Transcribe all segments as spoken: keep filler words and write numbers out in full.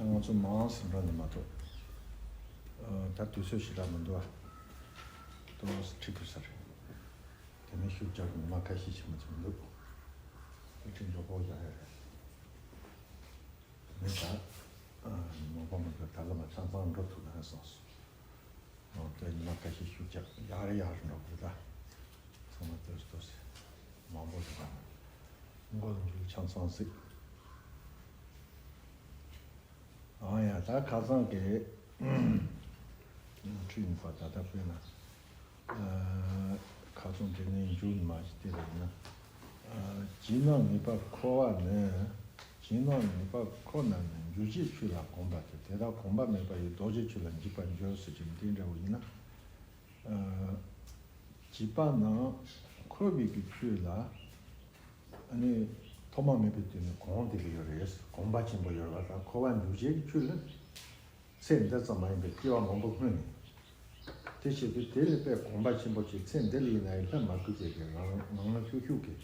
ང་ཚོ་མང་སེ་འགྲོ་ནི་མ་གཏོགས། ཨ། ད་དུས་ཚོད་ཞེ་དྲག་མི་འདུག་ཨ། ཏོག་ཙམ་ཁྲིད་དགོས་ས་རེད། དེ་ནས་ཤུགས་རྒྱག་ཉི་མ་ཁ་ཤས་ཤིག་མ་ཚོད་འདུག་དེ་ཁྲིད་མགྱོགས་པོ་རྒྱག་ཡ་རེད། དེ་ནས་ད། ཨ། མང་པོ་མི་འདུག་ད་ལམ་ཆང་ཚང་འགྲོ་ཐུབ་ན་སོང་སོང་། ཨ། དེ་ཉི་མ་ཁ་ཤས་ཤུགས་རྒྱག་ཡག་རེ་ཡག་རེ་འགྲོ་དགོས་ད། ཚང་མ་ཏོག་ཙམ་ཏོག་ཙམ་མང་པོ་ཞིག་དང་། མགོ་ལ་འཇུག་ཆང་ཚང་ཟིག་ཨང་ཡ། ད་ཁ་སང་གི་ཁྲིད་ཡིན་པ་ད་ལྟ་དཔེར་ན། ཨ། ཁ་སང་དེ་ནས་མཇུག་མ་ཞིག་བལྟས་པ་ཡིན་ན། ཨ། བྱིས་རྣམས་ངེས་པར་འཁོར་བ་ནི། བྱིས་རྣམས་ངེས་པར་འཁོར་ན་ནི། འགྱུར་བྱེད་ཆོས་ལ་གོམས་པ་སྟེ། དེ་དག་གོམས་པ་མེད་པ་ཡིས། ལྡོག་བྱེད་ཆོས་ལ་འཇུག་པར་འགྱུར་ཟེར་གྱི་འདི་འདྲ་བོ་ཡིན་ན། ཨ། བྱིས་པ་རྣམས་འཁོར་བའི་གི་ཆོས་ལ། ཨ་ནི་ཐོག་མ་མེད་པའི་དུས་ནས་གོམས་བསྡད་ཀྱི་ཡོད་རེད། གོམས་པ་ཆེན་པོ་ཡོད་རེད་པ། ད་འཁོར་བ་འདུལ་བྱེད་ཀྱི་ཆོས་ལ་ཚེ་འདི་ཙམ་མ་ཡིན་པའི་སྐྱེ་བ་མང་པོ་སྔོན་ནས། དེ་བྱེད་དུས་དེ་ལས་དཔེ་གོམས་པ་ཆེན་པོ་ཆེ། ཚེ་འདི་ལ་ཡིན་ན་ཡང་ལྷད་མ་དགོས་པའི་གི་རང་ངང་ངང་ཤུགས་ཤུགས་ཀྱི།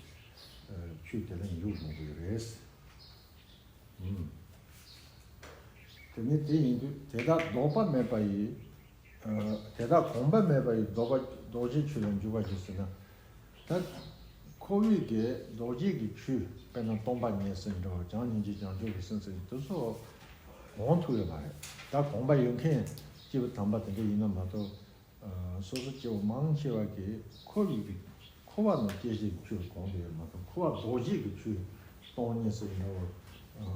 ཨ། ཆོས་དེ་ལ་འཇུག་ཡོང་གི་ཡོད་རེད། ཨུམ། དེ་ནི་དེ་ཡིན་དུས་དེ་དག་ལྡོག་པ་མེད་པ་ཡིས། ཨ། དེ་དག་གོམས་པ་མེད་པ་ཡིས་ལྡོག་པ། ལྡོག་བྱེད་ཆོས་ལ་འཇུག་པར་འགྱུར་ཟེར་ན། ད་འཁོར་བའི་གི་ལྡོག་བྱེད་ཀྱི་ཆོས། དཔེར་ན་སྟོང་པ་ཉིད་ཟེར་འདྲ་བོ། བྱམས་སྙིང་རྗེ་བྱང་ཆུབ་ཀྱི་སེམས་ཟེར་དེ་ཚོ་གོམས་ཐུབ་ཡོད་མ་རེད། ད་གོམས་པ་ཡོད་མཁན་སྐྱེས་བུ་དམ་པ་དེ་འདྲ་ཡིན་ན་མ་གཏོགས། ཨ། སོ་སོ་སྐྱེ་བོ་མང་ཆེ་བ་གིས་འཁོར་བའི་གི། འཁོར་བ་ནང་སྐྱེ་བྱེད་ཀྱི་ཆོས་གོམས་ཏེ་ཡོད་མ་གཏོགས། འཁོར་བ་ལྡོག་བྱེད་ཀྱི་ཆོས། སྟོང་ཉིད་ཟེར་འདྲ་བོ། ཨ།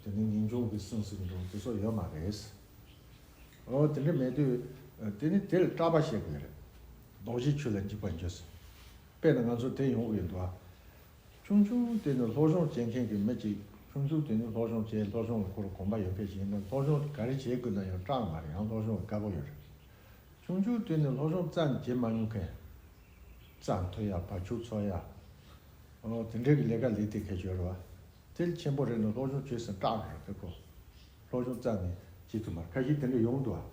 དེ་ནས་ངེས་འབྱུང་གི་སེམས་ཟེར་འདྲ་བོ་དེ་ཚོ་ཡོད་མ་རེད། འོ། དེ་འདྲ་མེད་དུས། ཨ། དེ་ནི་དེ་ལ་སྐྲག་པ་བྱེད་དགོས་རེད། ལྡོག་བྱེད་ཆོས་ལ་འཇུག་པར་འགྱུར་ཟེར། དཔེར་ན་ང་ཚོ་དེ་ཡོང་གི་འདུག་ཨ། ཆུང་ཆུང་དེ་ནས་སློབ་སྦྱོང་བྱེད་མཁན་གྱི་མི་གཅིག་ཆུང་ཆུང་དེ་ནས་སློབ་སྦྱོང་བྱས། སློབ་སྦྱོང་ལ་ཁོ་རང་གོམས་པ་ཡོད་མཁན་ཞིག་ཡིན་ན། སློབ་སྦྱོང་ག་རེ་བྱེད་དགོས་ན་ཡང་སྐྲག་མ་རེད། ཡང་སློབ་སྦྱོང་ལ་དགའ་པོ་ཡོད་རེད། ཆུང་ཆུང་དེ་ནས་སློབ་སྦྱོང་རྩ་ནས་བྱེད་མ་མྱོང་མཁན། རྩྭ་འཐུ་ཡ། བ་ཕྱུགས་འཚོ་ཡ། ཨོ། དེ་འདྲའི་གི་ལས་ཀ་ལས་དེ་ཁེ་ཆོད་རེད་བ། དེ་ལས་ཆེན་པོ་རེད་ན་སློབ་སྦྱོང་བྱོས་ཟེར་སྐྲག་རེད་དེ་ཁོ། སློབ་སྦྱོང་རྩ་ནས་བྱེད་ཐུབ་མ་རེད། ཁ་ཤས་དེ་འདྲ་ཡོང་འདུག་ཨ།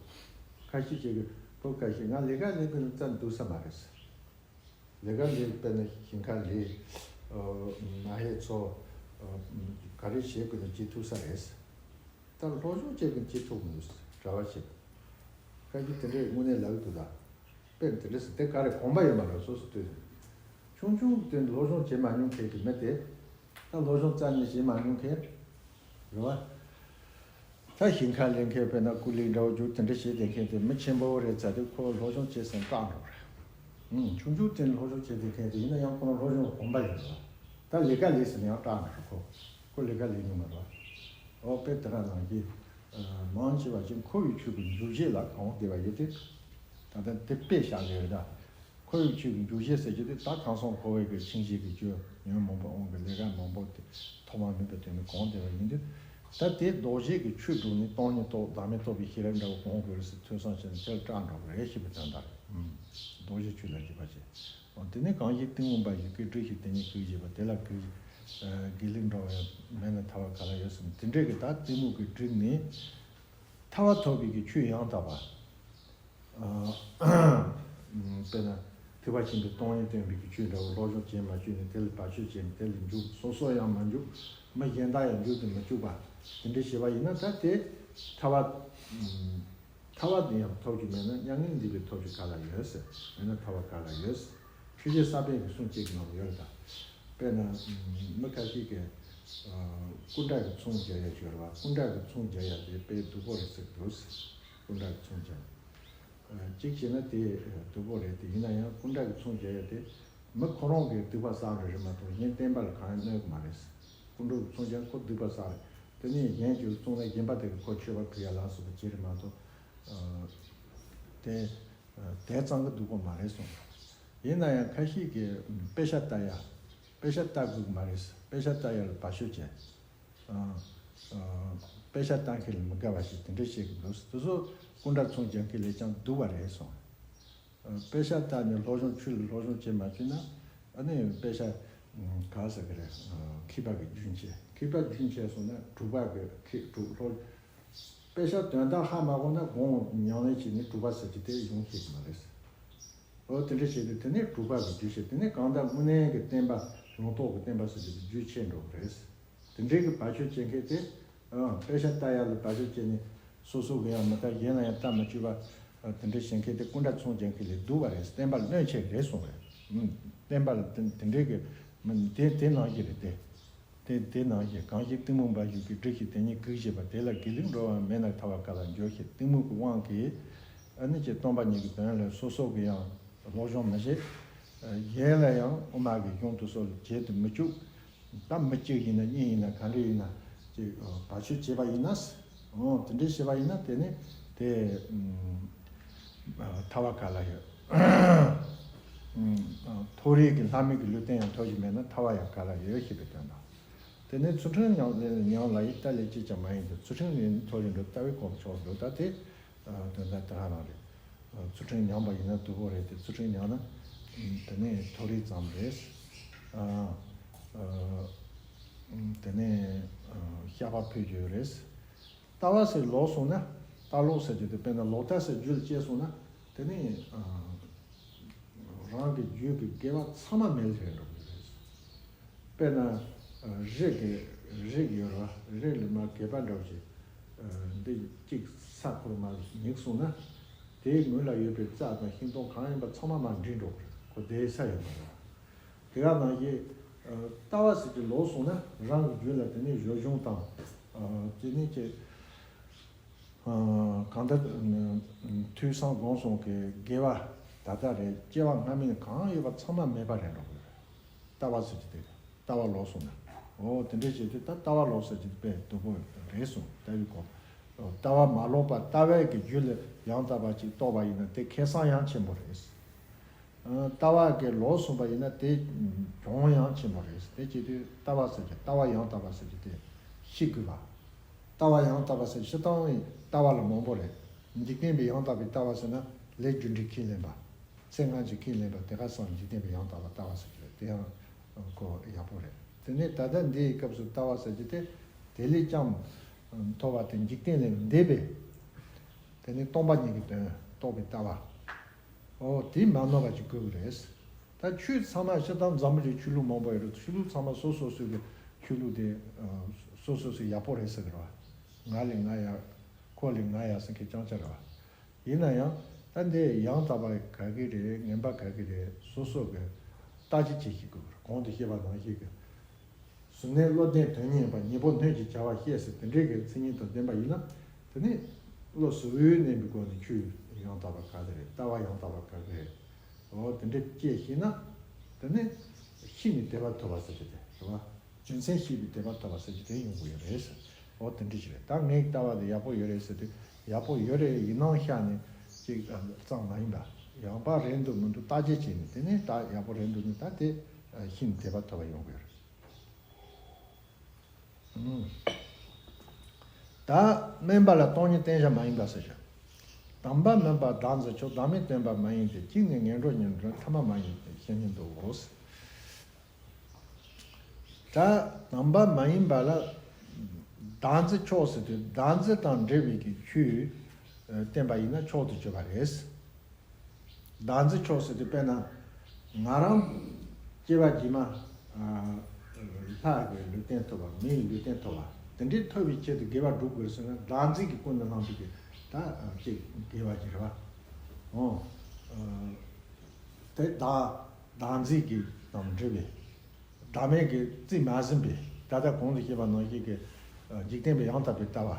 ཁ་ཤས་ཅིག་གིས་ཁོ་ཁ་ཤས་ང་ལས་ཀ་ལས་དགོས་ན་རྩ་ནས་སྡུག་ས་མ་རེད། ལས་ཀ་ལས། དཔེར་ན་ཞིང་ཁ་ལས། ཨོ། མ་ཧེ་འཚོ། ཨོ། ག་རེ་བྱེད་དགོས་ན་བྱེད་ཐུབ་ས་རེད། ད་སློབ་སྦྱོང་བྱེད་དགོས་ན་བྱེད་ཐུབ་མི་འདུག་གྲྭ་བ་བྱེད། ཁ་ཤས་དེ་འདྲས་དངོས་གནས་ལབ་ཀྱི་འདུག་ད། དཔེར་ན་དེ་འདྲས་ཟེར་དེ་ག་རེ་གོམས་པ་ཡོད་མ་རེད། སོ་སོ་ལྟོས་ནས། ཆུང་ཆུང་དེ་སློབ་སྦྱོང་བྱེད་མ་མྱོང་མཁན་གྱི་མི་དེ། ད་སློབ་སྦྱོང་རྩ་ནས་བྱེད་མ་མྱོང་མཁན། རེད་བ། ད་ཞིང་ཁ་ལས་མཁན། དཔེར་ན་ཀུ་ལི་འདྲ་བོ་རྒྱུག་དེ་འདྲ་བྱེད་བསྡད་མཁན་དེ་མི་ཆེན་པོ་རེད་ཚར་དུས་ཁོ་སློབ་སྦྱོང་བྱེད་ཟེར་ན་སྐྲག་འགྲོ་རེད། ཨང་། ཆུང་ཆུང་དེ་ནས་སློབ་སྦྱོང་བྱེད་བསྡད་མཁན་དེ་ཡིན་ན་ཡང་ཁོ་རང་སློབ་སྦྱོང་ལ་གོམས་པ་ཡོད་རེད་བ། ད་ལས་ཀ་ལས་ཟེར་ན་ཡང་སྐྲག་འགྲོ་རེད་ཁོ། ཁོ་ལས་ཀ་ལས་མྱོང་མ་རེད་བ། ཨོ། དཔེ་དེ་རང་ནང་གི། ཨ། མང་ཆེ་བ་ཅིག་འཁོར་བའི་ཆོས་ཀྱི་འཇུག་བྱེད་ལ་གོམས་བསྡད་པ་ཡོད་དེ། ད་ལྟ་དེ་དཔེ་བཞག་ལེ་རེད་ད། འཁོར་བའི་ཆོས་ཀྱི་འཇུག་བྱེད་ཟེར་རྒྱུ་དེ་ད་ཁམས་གསུམ་འཁོར་བའི་གི་འཆིང་བྱེད་ཀྱི་རྒྱུ་ཉོན་མོངས་པ་དབང་གི་ལས་ཀ་མང་པོ་དེ་ཐོག་མ་མེད་པའི་དུས་ནས་གོམས་བསྡད་པ་ཡིན་དུས། ད་དེ་ལྡོག་བྱེད་ཀྱི་ཆོས་དྲུག་ནི་སྟོང་ཉིད་རྟོགས། བདག་མེད་རྟོགས་པའི་ཤེས་རབ་འདྲ་བོ་གོམས་དགོས་རེད་ཟེར་ཐོས་བསམ་བྱས་ནས་དེ་ལ་སྐྲག་འགྲོ་གི་རེད་ཞེས་པའི་དོན་དག་རེད། ཨུམ། ལྡོག་བྱེད་ཆོས་ལ་འཇུག་པ་བྱེད། འོ། དེ་ནས་གང་ཞིག་གཏི་མུག་འབའ་ཞིག་གིས། སྒྲིབ་ཞིང་དེ་ཉིད་གོས་བྱས་པ། དེ་ལ་གོས། ཨ། དགེ་ལེགས་འགྲོ་བ་ཡང་མེད་ན། ཐར་པ་ག་ལ་ཡོད་གསུངས། དེ་འདྲའི་གི་ད་གཏི་མུག་གི་དྲི་ནི། ཐར་པ་ཐོབ་པའི་གི་ཆོས་ཡང་དག་པ། ཨ། དཔེར་ན་ཐེག་པ་ཆེན་པོའི་སྟོང་ཉིད་སྟོན་པའི་གི་ཆོས་འདྲ་བོ་སློབ་སྦྱོང་བྱས་མ་བྱས་ནས་དེ་ལ་བག་ཆགས་བྱས་ནས་དེ་ལ་འཇུག་སོ་སོ་ཡང་མ་འཇུག་མི་གཞན་དག་ཡང་འཇུག་ཏུ་མི་བཅུག་པ། དེ་འདྲ་བྱས་པ་ཡིན་ན་ད་དེ་ཐར་པ། ཨ། ཐར་པ་དེ་ཡང་ཐོབ་རྒྱུ་མེད་ན་མྱ་ངན་འདས་པའི་ཐོབ་རྒྱུ་ག་ལ་ཡོད་ཟེར། མེད་ན་ཐར་པ་ག་ལ་ཡོད་ཟེར། ཆོས་རྗེ་ས་པཎ་གྱི་གསུང་གཅིག་གི་ནང་ལ་ཡོད་རེད་ད། དཔེར་ན། ཨ། མི་ཁ་ཤས་ཀྱིས། ཨ། སྐུ་འདྲ་གི་ཚོང་རྒྱག་ཡ་ཅིག་ཡོད་རེད་བ། སྐུ་འདྲ་གི་ཚོང་རྒྱག་ཡ་དེ་དཔེ་སྡུག་པོ་རེད་ཟེར་གི་འདུག་སྐུ་འདྲ་གི་ཚོང་རྒྱག་ཨ། གཅིག་བྱས་ན་དེ་སྡུག་པོ་རེད་དེ། ཡིན་ན་ཡང་སྐུ་འདྲ་གི་ཚོང་རྒྱག་ཡ་དེ་མི་ཁོ་རང་གི་སྡིག་པ་བསགས་རེད་མ་གཏོགས་གཞན་བསྟན་པ་ལ་གང་ཡང་གནོད་གི་མ་རེད། སྐུ་འདྲ་གི་ཚོང་རྒྱག་ཁོ་སྡིག་པ་བསགས་རེད། དེ་ནས་གཞན་གྱི་བཙོང་ན་གཞན་པ་དེ་གིས་ཁོ་མཆོད་པ་ཕུལ་ཡ་ལ་སོགས་པ་བྱེད་རེད་མ་གཏོགས། ཨ། དེ། ཨ། དེ་ཙམ་གྱིས་སྡུག་པོ་མ་རེད་གསུངས། ཡིན་ན་ཡང་ཁ་ཤས་ཀྱིས་པེ་ཤ་ལྟ་ཡ། པེ་ཤ་ལྟ་དགོས་ཀྱི་མ་རེད། པེ་ཤ་ལྟ་ཡ་ལ་བག་ཆགས་བྱས། ཨ། ཨ། པེ་ཤ་ལྟ་མཁན་ལ་མི་དགའ་བ་ཞིག་དེ་འདྲ་བཤད་ཀྱི་འདུག་དེ་ཚོ་སྐུ་འདྲ་ཚོང་རྒྱག་མཁན་ལས་ཀྱང་སྡུག་པ་རེད་གསུངས། ཨ། པེ་ཤ་ལྟ་ནས་སློབ་སྦྱོང་ཆོས་ལ་སློབ་སྦྱོང་བྱེད་མ་བཅུག་ན། ཨ་ནི་པེ་ཤ། ཨ། ག་ཟེར་གི་རེད། ཨ། མཁས་པ་གི་རྒྱུན་ཆད། མཁས་པ་རྒྱུན་ཆད་སོང་ན་གྲུབ་པ་གི་མཁས་གྲུབ་སློབ། པེ་ཤ་དོན་དག་ཧ་མ་གོ་ན་དགོངས་ཉམས་ལེན་བྱས་ནས་གྲུབ་པ་ཟེར་གྱི་དེ་ཡོང་ཤེས་ཀྱི་མ་རེད། འོ། དེ་འདྲ་བྱས་ཏེ་དེ་ནས་གྲུབ་པ་གི་རྒྱུན་ཆད། དེ་ནས་གང་ལྟར་དངོས་གནས་ཀྱི་བསྟན་པ་ལུང་རྟོགས་ཀྱི་བསྟན་པ་ཟེར་གྱི་དེ་རྒྱུན་ཆད་འགྲོ་གི་རེད། དེ་འདྲའི་གི་བག་ཆགས་བྱེད་མཁན་དེ་ ཨང་། དཔེ་ཆ་ལྟ་ཡ་ལ་བར་ཆད་བྱས་ནས་སོ་སོ་གི་ཡང་མི་ལྟ། གཞན་ལ་ཡང་ལྟ་མི་བཅུག་པ། ཨ། དེ་འདྲ་བྱེད་མཁན་དེ་སྐུ་འདྲ་མཚུངས་རྒྱག་མཁན་ལས་སྡུག་པ་རེད། བསྟན་པ་ལ་གནོད་ཆེ་རེད་གསུངས་རེད། ཨང་། བསྟན་པ་ལ་དེ་དེ་འདྲའི་གི་མི་དེ་དེ་ནང་བཞིན་རེད་དེ། དེ་དེ་ནང་བཞིན། གང་ཞིག་གཏི་མུག་འབར་བའི་རྒྱུ། སྒྲིབ་ཞིག་དེ་ཉིད་གུག་བྱེད་པ། དེ་ལ་སྒྱིད་ལུག་འགྲོ་བ་མེད་ན། ཐར་བ་ག་ལ་འབྱོར་ཞེས། གཏི་མུག་གི་དབང་གིས་ཨ་ནི་ཅིག་སྟོང་པ་ཉིད་ཀྱི་དོན་ལ་སོ་སོ་གི་ཡང་སློབ་སྦྱོང་མི་བྱེད། གཞན་ལ་ཡང་དབུ་མ་གི་གཞུང་དེ་ཚོ་ལ་བྱེད་དུ་མི་བཅུག། ད་མི་གཅིག་ཡིན་ན་གཉིས་ཡིན་ན་ག་འདྲ་ཡིན་ན་ཅིག་བར་ཆད་བྱེད་པ་ཡིན་ན། འོ་དེ་འདྲའི་བྱེད་པ་ཡིན་ན་དེ་ནི་དེ་ཨ་ཐར་བ་ག་ལ་ཡོད། ཨ་མཐོ་རིས་ཀྱི་ལྷ་མིའི་གི་ལུས་རྟེན་ཡང་ཐོབ་ཀྱི་མེད་ན་ཐར་བ་ཡང་ག་ལ་ཡོད་ཞེས་པའི་དོན་དང་། དེ་ནས་ཚུལ་ཁྲིམས་ཉམས་ཉམས་ལ་ཡི་ལྟ་ལས་ཅི་ཀྱང་མ་ཡིན་ཏེ། ཚུལ་ཁྲིམས་ནི་མཐོ་རིས་འགྲོ། ལྟ་བས་གོམས་ཆོག་འགྲོ། ད་དེ་ཨ་དོན་དག་དེ་ག་རང་རེད། ཚུལ་ཁྲིམས་ཉམས་པ་ཡིན་ན་སྡུག་པོ་རེད་དེ། ཚུལ་ཁྲིམས་ཉམས་ན་དེ་ནས་མཐོ་རིས་ཙམ་རེད། ཨ་ཨ་དེ་ནས་ཨ་བཤགས་པ་ཕུལ་རྒྱུ་རེད། ལྟ་བ་ཟེར་ལོག་སོང་ན། ལྟ་ལོག་ཟེར་རྒྱུ་དེ་དཔེར་ན་ལོག་ལྟ་ཟེར་རྒྱུ་ལ་སྐྱེས་སོང་ན་དེ་ནི་ཨ་རང་གི་རྒྱུད་ཀྱི་དགེ་བ་ཚང་མ་མེད་ལ་རེད་འགྲོ་གི་རེད། དཔེར་ན་རི་གི་རི་ཡོད་ར། རི་ལ་མ་གད་པ་འདྲ་བོ་ཞིག་འདི་གཅིག་ས་ཁོར་མ་ཉིག་སོང་ན། དེའི་ངོས་ལ་ཡོད་པའི་རྩྭ་དང་ཤིང་སྡོང་གང་ཡིན་པ་ཚང་མ་མར་འདྲེས་འགྲོ་གི་རེད། ཁོ་བསྡད་ས་ཡོད་མ་རེད། དེ་ག་ནང་བཞིན་ལྟ་བ་ཟེར་གྱི་ལོག་སོང་ན་རང་གི་རྒྱུད་ལ་དེ་ནས་བཟོ་སྦྱོང་དང་དེ་ནས་ཀྱི་གང་ལྟར་ཐོས་བསམ་སྒོམ་གསུམ་གྱི་དགེ་བ་ད་ལྟ་རེད། སྐྱེ་བ་སྔ་མའི་གང་ཡོད་པ་ཚང་མ་མེད་པ་རེད་འགྲོ་གི་རེད། ལྟ་བ་ཟེར་གྱི་དེ་རེད། ལྟ་བ་ལོག་སོང་ན། འོ་དེ་འདྲས་བྱས་ཏེ་ད་ལྟ་བ་ལོག་ཟེར་གྱི་དཔེ་སྡུག་པོ་རེད་གསུངས། ལྟ་བའི་སྒོ། ལྟ་བ་མ་ལོག་པ། ལྟ་བའི་གི་རྒྱུད་ལ་ཡང་དག་པ་ཅིག་རྟོགས་པ་ཡིན་ན་དེ་ཁེ་བཟང་ཡང་ཆེན་པོ་རེད། ལྟ་བ་གི་ལོག་སོང་པ་ཡིན་ན་དེ་གྱོང་ཡང་ཆེན་པོ་རེད། དེ་བྱེད་དུས་ལྟ་བ་ཟེར་གྱི་ལྟ་བ་ཡང་དག་པ་ཟེར་གྱི་དེ་ཤེས་དགོས་པ། ལྟ་བ་ཡང་དག་པ་ཟེར་སྤྱིར་བཏང་ལྟ་བ་ལ་མང་པོ་རེད། འཇིག་རྟེན་པའི་ཡང་དག་པའི་ལྟ་བ་ཟེར་ན་ལས་རྒྱུ་འབྲས་ཁས་ལེན་པ། ཚེ་སྔ་ཕྱི་ཁས་ལེན་པ་དེ་ག་སང་འཇིག་རྟེན་པའི་ཡང་དག་པ་ལྟ་བ་ཟེར་གྱི་རེད། དེ་ཡང་ཁོ་ཡག་པོ་རེད། དེ་ནས་ད་ལྟ་འདིའི་སྐབས་སུ་ལྟ་བ་ཟེར་གྱི་དེ་དེ་ལས་ཀྱང་མཐོ་བ་དེ་འཇིག་རྟེན་ལས་འདས་པའི་དེ་ནི་སྟོང་པ་ཉིད་ཀྱི་དོན་རྟོགས་པའི་ལྟ་བ། འོ་དེ་མ་ནོར་བ་ཅིག་དགོས་ཀྱི་རེད། ད་ཆོས་ཚང་མ་སྤྱིར་བཏང་འཛམ་བུ་གླིང་ཆོས་ལུགས་མང་པོ་ཡོད་རེད། ཆོས་ལུགས་ཚང་མ་སོ་སོ་སོའི་གི་ཆོས་ལུགས་དེ་སོ་སོ་སོའི་ཡག་པོ་རེད་ཟེར་གི་རེད་བ། ང་ལས་ང་ཡག་ཁོ་ལས་ང་ཡག་ཟེར་མཁན་རྐྱང་རྐྱང་རེད་བ། ཡིན་ན་ཡང་ད་འདི་ཡང་དག་པ་ག་གི་རེད། ངན་པ་ག་གི་རེད། སོ་སོ་གི་བརྟག་དཔྱད་བྱེད་ཤེས་དགོས་གི་རེད། གོང་དུ་བཤད་པ་ནང་བཞིན་གི་གཟུར་གནས་བློ་ལྡན་དོན་གཉེར་པ། ཉེ་པོ་སྣོད་ཀྱི་བྱ་བ་ཤེས་ཟེར་དེ་འདྲའི་གི་མཚན་ཉིད་དང་ལྡན་པ་ཡིན་ན། དེ་ནི་བློ་གཟུ་བོས་མནན་པའི་སྒོ་ནས་ཆོས་ཡང་དག་པ་ག་དེ་རེད། ལྟ་བ་ཡང་དག་པ་ག་གི་རེད། འོ་དེ་འདྲ་དཔྱད་ཤེས་ན་དེ་ནི་ཤེས་ནས་དད་པ་ཐོབ་པ་ཟེར་གྱི་དེ་རེད་བ། རྒྱུ་མཚན་ཤེས་པའི་དད་པ་ཐོབ་པ་ཟེར་གྱི་དེ་ཡོང་གི་ཡོད་རེད་ཟེར། འོ་དེ་འདྲ་ཞིག་རེད། ད་ངའི་ལྟ་བ་དེ་ཡག་པོ་ཡོད་རེད་ཟེར་དུས་ཡག་པོ་ཡོད་རེད། ཡིན་ནའང་ཤ་ནས་ཅིག་ཙམ་མ་ཡིན་པ། ཡག་པ་རེད་འདུག་མི་འདུག་བརྟག་དཔྱད་བྱས་ནས་དེ་ནས་ད་ཡག་པོ་རེད་འདུག་ནི་ད་དེ་ཤེས་ནས་དད་པ་ཐོབ་པ་ཡོང་གི་ཡོད་རེད། ད་དམན་པ་ལ་སྟོང་ཉིད་བསྟན་བྱ་མ་ཡིན་པ་ཟེར་བྱ། དམ་པ་དམན་པ་བདག་འཛིན་མཆོག། བདག་མེད་སྟོན་པ་མ་ཡིན་ཏེ། གཅིག་ནས་ངན་འགྲོར་ཉོན་འགྲོ། ཐ་མ་མ་ཡིན་ཏེ་བཤད་ཉན་དུའོ། ད་དམ་པ་མ་ཡིན་པ་ལ་བདག་འཛིན་མཆོག་ཟེར་དུས་བདག་འཛིན་དང་འབྲེལ་བའི་གི་ཆོས་བསྟན་པ་ཡིན་ན་མཆོག་ཏུ་གྱུར་པ་རེད། བདག་འཛིན་མཆོག་ཟེར་དུས་དཔེར་ན་ང་རང་སྐྱེ་བ་རྗེས་མ་ལྷ་གི་ལུས་རྟེན་ཐོབ་པ། མིའི་ལུས་རྟེན་ཐོབ་པ་དེ་འདྲའི་ཐོབ་པའི་ཆེད་དུ་དགེ་བ་སྒྲུབ་དགོས་ཟེར་ན་བདག་འཛིན་གྱི་ཀུན་ནས་བསླངས་པའི་གི་ད་ཅིག་དགེ་བ་ཅིག་རེད་བ། འོ། དེ་བདག་བདག་འཛིན་གྱི་དང་འབྲེལ་བའི་བདག་མེད་ཀྱི་རྩིས་མ་ཟིན་པའི་ད་ལྟ་གོང་དུ་བཤད་པ་ནང་བཞིན་གྱི་འཇིག་རྟེན་པའི་ཡང་དག་པའི་ལྟ་བ།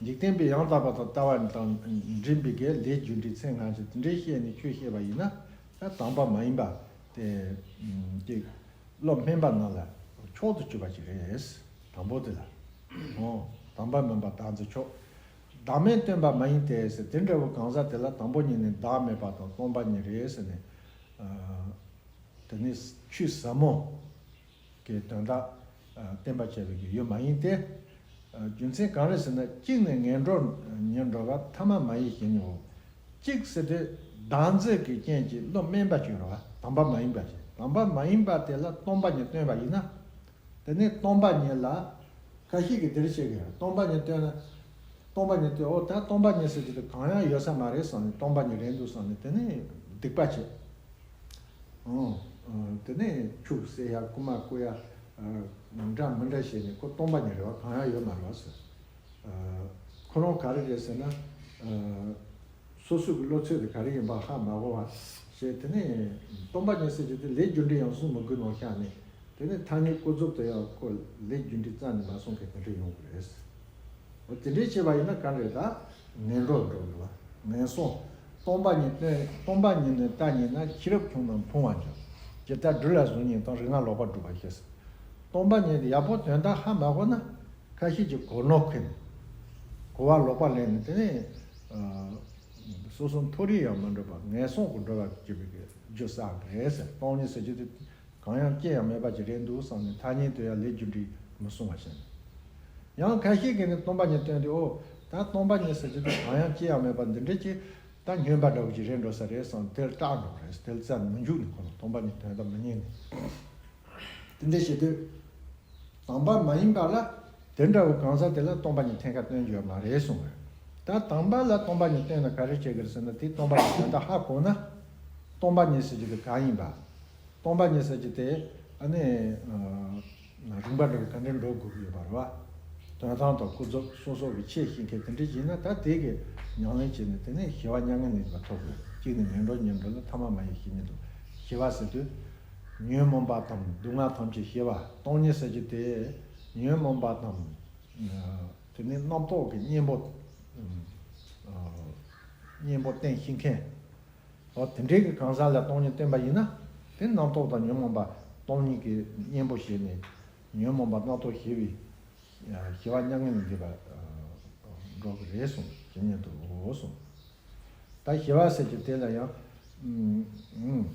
འཇིག་རྟེན་པའི་ཡང་དག་པ་དང་ལྟ་བ་དང་འགྲིམ་པའི་གི་ལས་རྒྱུ་འབྲས་ཚེ་སྔ་ཕྱི་དེ་འདྲའི་བཤད་ནས་ཆོས་བཤད་པ་ཡིན་ན་ད་དམ་པ་མ་ཡིན་པ་དེ་ཅིག་བློ་དམན་པ་རྣམས་ལ་མཆོག་ཏུ་གྱུར་པ་ཅིག་རེད། དང་པོ་དེ་ལ། འོ། དམ་པ་དམན་པ་བདག་འཛིན་མཆོག། བདག་མེད་སྟོན་པ་མ་ཡིན་ཏེ་ཟེར་དེ་འདྲ་བོ་གང་ཟག་དེ་ལ་དང་པོ་ཉིད་ནི་བདག་མེད་པ་དང་སྟོང་པ་ཉིད་རེད་ཟེར་ནས། དེ་ནི་ཆོས་ཟབ་མོ་གི་དོན་དག་བསྟན་པ་བྱས་པའི་གི་ཡུལ་མ་ཡིན་ཏེ། རྒྱུ་མཚན་གང་རེད་ཟེར་ན་གཅིག་ནས་ངན་འགྲོར་ཉོན་འགྲོ་བ། ཐ་མ་མ་ཡིན་བཤད་ཉན་དུའོ། གཅིག་ཟེར་དུས་བདག་འཛིན་གྱི་རྐྱེན་གྱིས་བློ་དམན་པ་ཅིག་རེད་བ། དམ་པ་མ་ཡིན་པ་ཅིག། དམ་པ་མ་ཡིན་པ་དེ་ལ་སྟོང་པ་ཉིད་སྟོན་པ་ཡིན་ན། དེ་ནས་སྟོང་པ་ཉིད་ལ་ཁ་ཤས་ཀྱིས་འདིར་བཤད་ཀྱི་རེད། སྟོང་པ་ཉིད་སྟོན་ན། སྟོང་པ་ཉིད་སྟོན། འོ་ད་སྟོང་པ་ཉིད་ཟེར་གྱི་དེ་གང་ཡང་ཡོད་ས་མ་རེད་བསམ་ནས་སྟོང་པ་ཉིད་རེད་འདུག་བསམ་ནས་དེ་ནས་སྡིག་པ་བྱེད། ཨང་། དེ་ནས་ཆུ་བསད་ཡ་རྐུ་མ་རྐུ་ཡ་འདྲ་མི་འདྲ་བྱས་ནས་ཁོ་སྟོང་པ་ཉིད་རེད་བ། གང་ཡང་ཡོད་མ་རེད་བ་ཟེར། ཁོ་རང་ག་རེ་རེད་ཟེར་ན། སོ་སོའི་གི་བློ་ཚོད་དེ་ག་རེ་ཡིན་པ་ཧ་མ་གོ་བ་བྱས། དེ་ནས་སྟོང་པ་ཉིད་ཟེར་རྒྱུ་དེ་ལས་རྒྱུ་འབྲས་ཡང་གསུམ་མི་དགོས་ནོ་ཤ་ནས། དེ་ནས་ཐ་སྙད་ཀུན་རྫོབ་དེ་ཡང་ཁོ་ལས་རྒྱུ་འབྲས་རྩ་ནས་མ་གསུངས་མཁན་དེ་འདྲ་ཡོང་གི་རེད། འོ་དེ་འདྲས་བྱས་པ་ཡིན་ན་ག་རེ་ད་ངན་འགྲོ་འགྲོ་གི་རེད་བ། ངན་སོང་། སྟོང་པ་ཉིད་སྟོན། སྟོང་པ་ཉིད་ནི་ལྟ་ཉེས་ན། ཤེས་རབ་ཆུང་རྣམས་ཕུང་བར་འགྱུར། ཇི་ལྟར་སྦྲུལ་ལ་གཟུགས་བརྙན་དང་། རིག་སྔགས་ལོག་པར་སྒྲུབ་པ་བཞིན། སྟོང་པ་ཉིད་ཡག་པོ་དོན་དག་ཧ་མ་གོ་ན། ཁ་ཤས་ཀྱིས་གོ་ནོར་འཁོན། གོ་བ་ལོག་པ་ལེན་ནས། དེ་ནས་ཨ་སོ་སོ་མཐོ་རིས་ཡང་མ་འགྲོ་བར་ངན་སོང་དུ་འགྲོ་བར་བྱེད་པའི་རྒྱུ་བསགས་པ་རེད་ཟེར། སྟོང་ཉིད་ཟེར་རྒྱུ་དེ་གང་ཡང་ཅི་ཡང་མེད་པ་ཅིག་རེད་འདུག་བསམ་ནས་ཐ་སྙད་དུ་ཡང་ལས་རྒྱུ་འབྲས་མི་གསུང་བ་བཞིན། ཡང་ཁ་ཤས་ཀྱིས་ནི་སྟོང་པ་ཉིད་སྟོན་ཏེ། ཨོ་ད་སྟོང་པ་ཉིད་ཟེར་རྒྱུ་དེ་གང་ཡང་ཅི་ཡང་མེད་པ་འདི་འདྲ་ཅིག་ད་སྨྱོན་པ་འདྲ་བོ་ཅིག་རེད་འགྲོ་ས་རེད་བསམ། དེར་སྐྲག་འགྲོ་བ་རེད། དེ་ལ་རྩ་མི་འཇུག་ནས་ཁོ་ན་སྟོང་པ་ཉིད་དོན་དག་མི་རྙེད་ནས། དེ་འདྲ་བྱེད་དུས། དམ་པ་མ་ཡིན་པ་ལ་དེ་འདྲ་བའི་གང་ཟག་དེ་ལ་སྟོང་པ་ཉིད་ཐེངས་ཁ་སྟོན་རྒྱུ་ཡོད་མ་རེད་གསུངས་པས། ད་དམ་པ་ལ་སྟོང་པ་ཉིད་སྟོན་ན་ག་རེ་བྱེད་དགོས་ཟེར་ན། དེ་སྟོང་པ་ཉིད་དོན་དག་ཧ་གོ་ན། སྟོང་པ་ཉིད་ཟེར་རྒྱུ་དེ་གང་ཡིན་པ། སྟོང་པ་ཉིད་ཟེར་རྒྱུ་དེ་ཨ་ནི་རིམ་པ་འདྲ་བའི་ག་འདྲ་འགྲོ་དགོས་ཀྱི་ཡོད་པ་རེད་བ། དོན་དམ་དང་ཀུན་རྫོབ་སོ་སོ་གི་ཆེས་ཤེས་མཁན་དེ་འདྲ་ཡིན་ན། ད་དེ་གི་ཉམས་ལེན་བྱས་ནས་དེ་ནས་ཞི་བ་མྱ་ངན་ལས་འདས་པ་ཐོབ་དགོས། གཅིག་ནི་ངན་འགྲོ་ཉོན་མོངས་ལས་ཐ་མ་མ་ཡིན་ཞི་གནས་སྡུག། ཞི་བ་ཟེར་དུས། ཉོན་མོངས་པ་དང་སྡུག་བསྔལ་ཐམས་ཅད་ཞི་བ། སྟོང་ཉིད་ཟེར་རྒྱུ་དེ་ཉོན་མོངས་པ་དང་། དེ་ནས་རྣམ་རྟོག་གི་གཉེན་པོ། གཉེན་པོ་བསྟེན་ཤེས་མཁན། འོ་དེ་འདྲའི་གི་གང་ཟག་ལ་སྟོང་ཉིད་སྟོན་པ་ཡིན་ན། དེ་རྣམ་རྟོག་དང་ཉོན་མོངས་པ་སྟོང་ཉིད་ཀྱི་གཉེན་པོ་བྱས་ནས། ཉོན་མོངས་པ་རྣམ་རྟོག་ཞི་བའི་ཞི་བ་མྱ་ངན་ལས་འདས་པ་འགྲོ་གི་རེད་གསུངས། ཇི་སྙེད་དུ་འོ་གསུངས། ད་ཞི་བ་ཟེར་རྒྱུ་དེ་ལ་ཡང་།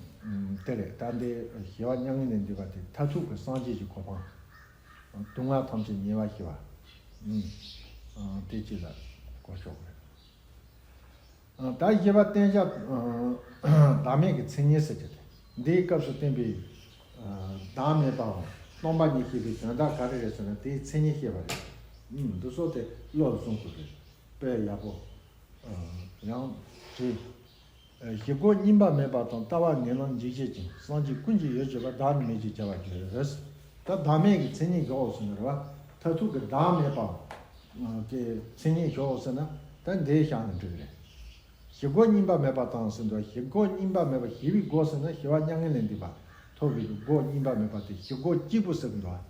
དེ་རེད། ད་འདི་ཞི་བ་མྱ་ངན་ལས་འདས་པ་དེ་མཐར་ཐུག་གི་སངས་རྒྱས་ཀྱི་གོ་འཕང་། སྡུག་བསྔལ་ཐམས་ཅད་ཉེ་བར་ཞི་བ། དེ་གཅིག་ལ་གོ་ཆོག་གི་རེད། ད་ཞི་བ་བསྟེན་བྱ་བདག་མེད་ཀྱི་མཚན་ཉིད་ཟེར་རྒྱུ་དེ། འདིའི་སྐབས་སུ་བསྟན་པའི་བདག་མེད་པའམ་སྟོང་པ་ཉིད་ཞེས་པའི་དོན་དག་ག་རེ་རེད་ཟེར་ན། དེའི་མཚན་ཉིད་བཤད་པ་རེད། འདི་ཚོ་དེ་བློ་ལ་བཟུང་དགོས་རེད། དཔེ་ཡག་པོ། ཡང་དེ། ཞི་སྒོ་རྙིང་པ་མེད་པ་དང་། ལྟ་བ་ངན་ལམ་འཇིགས་བྱེད་ཅིང་། སངས་རྒྱས་ཀུན་གྱི་ཡུལ་གྱུར་པ། བདག་ནི་མེད་ཅེས་བྱ་བར་འགྱུར། ད་བདག་མེད་ཀྱི་མཚན་ཉིད་དགོས་ཟེར་ནི་རེད་བ། མཐར་ཐུག་གི་བདག་མེད་པ་གི་མཚན་ཉིད་ཞོག་ཟེར་ན། ད་འདི་བཞག་ན་འགྲིག་རེད། ཞི་སྒོ་རྙིང་པ་མེད་པ་དང་ཟེར་འདུག། ཞི་སྒོ་རྙིང་པ་མེད་པ། ཞི་བའི་སྒོ་ཟེར་ན་ཞི་བ་མྱ་ངན་ལས་འདས་པ་ཐོབ་པའི་སྒོ་རྙིང་པ་མེད་པ་དེ་ཞི་སྒོ་གཅིག་པུ་ཟེར་འདུག།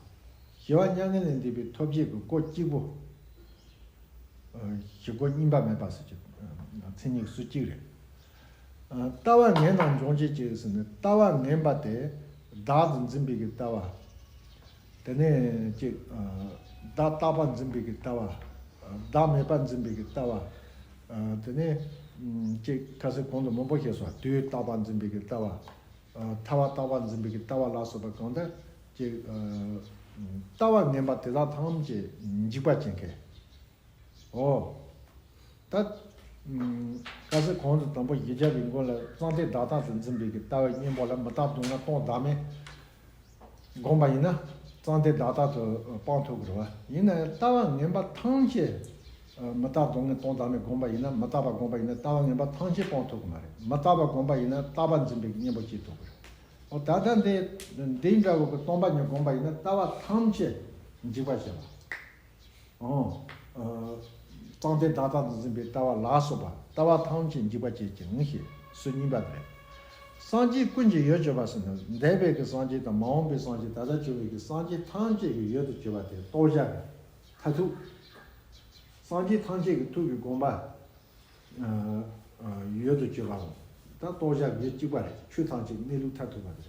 ཞི་བ་མྱ་ངན་ལས་འདས་པའི་ཐོབ་བྱེད་ཀྱི་སྒོ་གཅིག་པུ། ཞི་སྒོ་རྙིང་པ་མེད་པ་ཟེར་གྱི་མཚན་ཉིད་སུ་གཅིག་རེད། ལྟ་བ་ངན་ལམ་སྦྱོང་བྱེད་ཅིང་ཟེར་ནས། ལྟ་བ་ངན་པ་དེ་བདག་ཏུ་འཛིན་པའི་གི་ལྟ་བ། དེ་ནས་ཅིག་བདག་རྟག་པར་འཛིན་པའི་གི་ལྟ་བ། བདག་མེད་པར་འཛིན་པའི་གི་ལྟ་བ། དེ་ནས་ཅིག་ཁ་སང་གོང་དུ་མང་པོ་བཤད་སོང་། དུས་རྟག་པར་འཛིན་པའི་གི་ལྟ་བ། ཐར་པ་རྟག་པར་འཛིན་པའི་གི་ལྟ་བ་ལ་སོགས་པ་གང་ལྟར་ཅིག་ལྟ་བ་ངན་པ་དེ་དག་ཐམས་ཅད་འཇིགས་པ་བྱེད་མཁན། ཨོ། ད། ཁ་སང་གོང་དུ་དང་པོ་བཞི་བརྒྱ་པའི་མགོ་ལ། ཙཾ་ཏེ་བདག་ལྟ་དུ་འཛིན་པའི་གི་ལྟ་བའི་གཉེན་པོ་ལ་མི་རྟག་སྡུག་བསྔལ་སྟོང་བདག་མེད་བསྒོམ་པ་ཡིན་ན། ཙཾ་ཏེ་བདག་ལྟ་དུ་སྤང་ཐུབ་ཀྱི་རེད་བ། ཡིན་ན་ཡང་ལྟ་བ་ངན་པ་ཐམས་ཅད། མི་རྟག་སྡུག་བསྔལ་སྟོང་བདག་མེད་བསྒོམ་པ་ཡིན་ན། མི་རྟག་པ་བསྒོམ་པ་ཡིན་ན་ལྟ་བ་ངན་པ་ཐམས་ཅད་སྤང་ཐུབ་ཀྱི་མ་རེད། མི་རྟག་པ་བསྒོམ་པ་ཡིན་ན་རྟག་པ་འཛིན་པའི་གི་གཉེན་པོ་སྐྱེ་ཐུབ་ཀྱི་རེད། ཨོ་ད་ལྟ་འདི་འདི་འདྲ་བོ་གི་སྟོང་པ་ཉིད་བསྒོམ་པ་ཡིན་ན་ལྟ་བ་ཐམས་ཅད་འཇིགས་པར་བྱེད་པ། ཨོ། ཙཾ་ཏེ་བདག་ལྟ་དུ་འཛིན་པའི་ལྟ་བ་ལ་སོགས་པ་ལྟ་བ་ཐམས་ཅད་འཇིགས་པར་བྱེད་ཅིང་ཞེས་ཟུར་གཉིས་པ་རེད། སངས་རྒྱས་ཀུན་གྱི་ཡུལ་གྱུར་པ་ཟེར་ན། འདས་པའི་གི་སངས་རྒྱས་དང་མ་འོངས་པའི་སངས་རྒྱས། ད་ལྟ་བྱུང་བའི་གི་སངས་རྒྱས་ཐམས་ཅད་ཀྱི་ཡུལ་དུ་གྱུར་པ་དེ་རྟོགས་བྱ་གི་མཐར་ཐུག། སངས་རྒྱས་ཐམས་ཅད་ཀྱི་ཐུགས་ཀྱི་དགོངས་པ། ཡུལ་དུ་གྱུར་པའོ། ད་རྟོགས་བྱ་ཡུལ་གཅིག་པ་རེད། ཆོས་ཐམས་ཅད་གནས་ལུགས་མཐར་ཐུག་པ་རེད།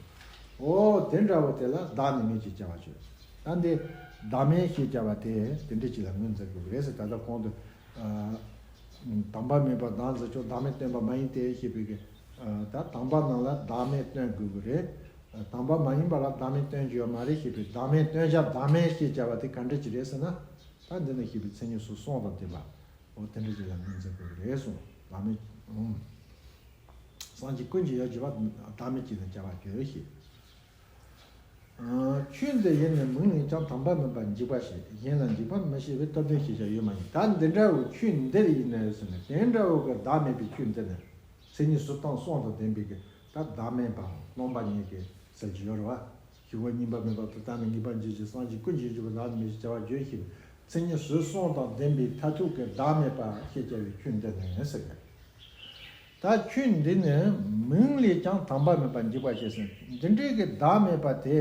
འོ་དེ་འདྲ་བོ་དེ་ལ་བདག་ནི་མེད་ཅེས་བྱ་བ་བརྗོད། ད་འདི་བདག་མེད་ཞེས་བྱ་བ་དེ་དེ་འདྲ་ཅིག་ལ་ངོས་འཛིན་དགོས་ཀྱི་རེད་ཟེར། ད་ལྟ་གོང་དུ། དམ་པ་མེད་པར་བདག་འཛིན་ཀྱང་། བདག་མེད་སྟོན་པ་མ་ཡིན་ཏེ་ཞེས་པའི་གི། ད་དམ་པ་རྣམས་ལ་བདག་མེད་སྟོན་དགོས་ཀྱི་རེད། དམ་པ་མ་ཡིན་པ་ལ་བདག་མེད་སྟོན་རྒྱུ་ཡོད་མ་རེད་ཞེས་པའི་བདག་མེད་སྟོན་བྱ་བདག་མེད་ཞེས་བྱ་བ་དེ་ག་འདྲ་ཅིག་རེད་ཟེར་ན། ད་འདི་ན་ཞེས་པའི་མཚན་ཉིད་སོགས་གསུམ་དང་ལྡན་པ། འོ་དེ་འདྲ་ཅིག་ལ་ངོས་འཛིན་དགོས་ཀྱི་རེད་གསུངས། བདག་མེད། ཨང་། སངས་རྒྱས་ཀུན་གྱི་ཡུལ་གྱུར་པ། བདག་མེད་ཅེས་ནི་བྱ་བ་བརྗོད་ཞེས། ཨ། ཆོས་འདི་ཡི་ནི་མིང་ནི་ཀྱང་། དམ་པ་མིན་པར་འཇིག་པ་ཞེས། གཞན་ལ་འཇིགས་པ་མི་བྱེད་པའི། སྟོབས་ལྡན་ཞེས་བྱ་ཡོད་མ་ཡིན། ད་འདི་འདྲ་བོ་ཆོས་འདི་ལ་ཡིན་ན་ཟེར་ན། དེ་འདྲ་བོ་གི་བདག་མེད་པའི་ཆོས་འདི་ནི། མཚན་ཉིད་ཟུར་དང་གསུམ་དང་ལྡན་པའི་གི། ད་བདག་མེད་པ་སྟོང་པ་ཉིད་ཀྱི་ཟེར་གྱི་ཡོད་རེད་བ། ཞི་བ་རྙིང་པ་མེད་པ་དང་། བདག་ནི་ངེས་པར་འཇིག་ཅིང་། སངས་རྒྱས་ཀུན་གྱི་ཡུལ་གྱུར་པ། བདག་ནི་མེད་ཅེས་བྱ་བ་བརྗོད་ཞེས་པའི་ མཚན་ཉིད་ཟོལ་གསུམ་དང་ལྡན་པའི་མཐར་ཐུག་གི་བདག་མེད་པ་ཞེས་བྱ་བའི་ཆོས་འདི་ནི་ཟེར་གི། ད་ཆོས་འདི་ནི་མིང་ལས་ཀྱང་དམ་པ་མིན་པར་འཇིག་པར་བྱེད་ཟེར། འདི་འདྲའི་གི་བདག་མེད་པ་དེ་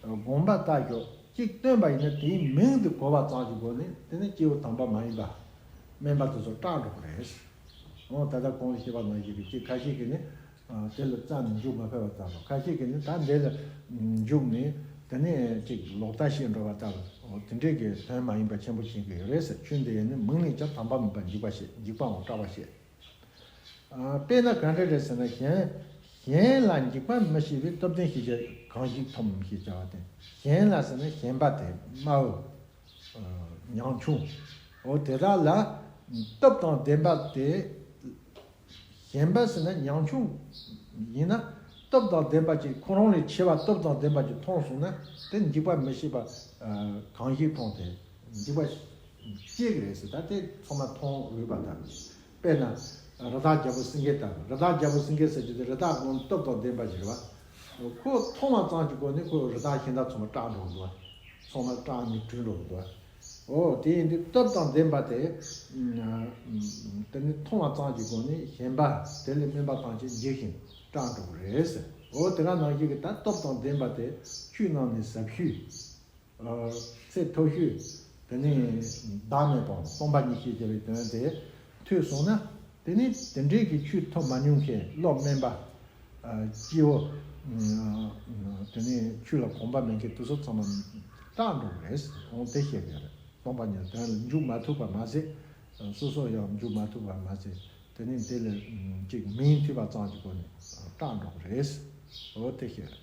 དགོངས་པ་ལྟ་ཞོག་གཅིག་བསྟན་པ་ཡིན་ན་དེའི་མིང་དེ་གོ་བ་ཙམ་གྱི་སྒོ་ནས་དེ་ནི་སྐྱེས་བུ་དམ་པ་མ་ཡིན་པ་དམན་པ་དེ་ཚོ་སྐྲག་འགྲོ་གི་རེད། འོ་ད་ལྟ་གོང་དུ་བཤད་པ་ནང་བཞིན་གྱི་གཅིག་ཁ་ཤས་ཀྱིས་ནི་དེ་ལ་རྩ་ནས་འཇུག་མ་ཕོད་པ་ལྟ་བུ། ཁ་ཤས་ཀྱིས་ནི་ད་འདི་ལ་འཇུག་ནས་དེ་ནས་ཅིག་ལོག་ལྟ་བྱེད་འགྲོ་བ་ལྟ་བུ། འོ་དེ་འདྲའི་གི་དོན་མ་ཡིན་པ་ཆེན་པོ་བྱེད་ཀྱི་ཡོད་རེད་ཟེར། ཆོས་འདི་ཡང་ནི་མིང་ལས་ཀྱང་དམ་པ་མིན་པར་འཇིག་པ་བྱེད། འཇིག་པའང་སྐྲག་པ་བྱེད། ཨ། དཔེར་ན་ག་འདྲ་རེད་ཟེར་ན། གཞན། གཞན་ལ་འཇིགས་པ་མི་ཤེས་པའི་སྟོབས་ལྡན་ཞེས་བྱ་གང་ཞིག་མཐོང་ཞེས་བྱ་བ་སྟེ། གཞན་ལ་ཟེར་ན་གཞན་པ་སྟེ་དམའ་བོ། ཨ། ཉམ་ཆུང་། འོ་དེ་དག་ལ་སྟོབས་དང་ལྡན་པ་སྟེ། གཞན་པ་ཟེར་ན་ཉམ་ཆུང་ཡིན་ན་སྟོབས་དང་ལྡན་པ་ཅིག་ཁོ་རང་ལས་ཆེ་བ་སྟོབས་དང་ལྡན་པ་ཅིག་མཐོང་སོང་ན་དེ་འཇིགས་པ་མི་ཤེས་པ། ཨ། གང་ཞིག་མཐོང་སྟེ་འཇིགས་པ་སྐྱེ་གི་རེད་ཟེར། ད་དེ་ཚང་མ་མཐོང་འོས་པ་དང་། དཔེར་ན། རི་དྭགས་རྒྱལ་པོ་སེང་གེ་ལྟ་བུ། རི་དྭགས་རྒྱལ་པོ་སེང་གེ་ཟེར་རྒྱུ་དེ་རི་དྭགས་ཀུན་སྟོབས་དང་ལྡན་པ་ཞིག་རེད་བ། ཁོ་མཐོང་བ་ཙམ་གྱི་སྒོ་ནས་ཁོ་རི་དྭགས་གཞན་དག་ཚང་མ་སྐྲག་འགྲོ་གི་འདུག་བ། ཚང་མ་སྐྲག་ནས་བྲོས་འགྲོ་གི་འདུག་བ། འོ་དེ་ཡིན་དུས་སྟོབས་དང་ལྡན་པ་དེ། དེ་ནི་མཐོང་བ་ཙམ་གྱི་སྒོ་ནས་གཞན་པ་དེ་ལས་དམན་པ་ཐམས་ཅད་འཇིགས་ཤིང་སྐྲག་འགྲོ་གི་རེད་ཟེར། འོ་དེ་ག་ནང་བཞིན་གྱི་ད་སྟོབས་དང་ལྡན་པ་དེ་ཆོས་རྣམས་ནི་ཟབ་ཤོས། ཨ། ཚད་མཐོ་ཤོས། དེ་ནས་བདག་མེད་པའམ་སྟོང་པ་ཉིད་ཅེས་བྱ་བའི་དོན་དེ་ཐོས་སོང་ན། དེ་ནས་དེ་འདྲའི་གི་ཆོས་ཐོབ་མ་མྱོང་མཁན་བློ་དམན་པ། ཨ། སྐྱེ་བོ། ཨ། དེ་ནས་ཆོས་ལ་གོམས་པ་མེད་མཁན་དེ་ཚོ་ཚང་མ་སྐྲག་འགྲོ་གི་རེད། འོང་དེ་བཤད་ཀྱི་རེད། སྟོང་པ་ཉིད་དོན་ལ་འཇུག་མ་ཐུབ་པ་མ་ཟད། སོ་སོ་ཡང་འཇུག་མ་ཐུབ་པ་མ་ཟད། དེ་ནི་དེ་ལས་ཅིག་མིང་ཐོས་པ་ཙམ་གྱི་སྒོ་ནས་སྐྲག་འགྲོ་གི་རེད། འོ་དེ་བཤད།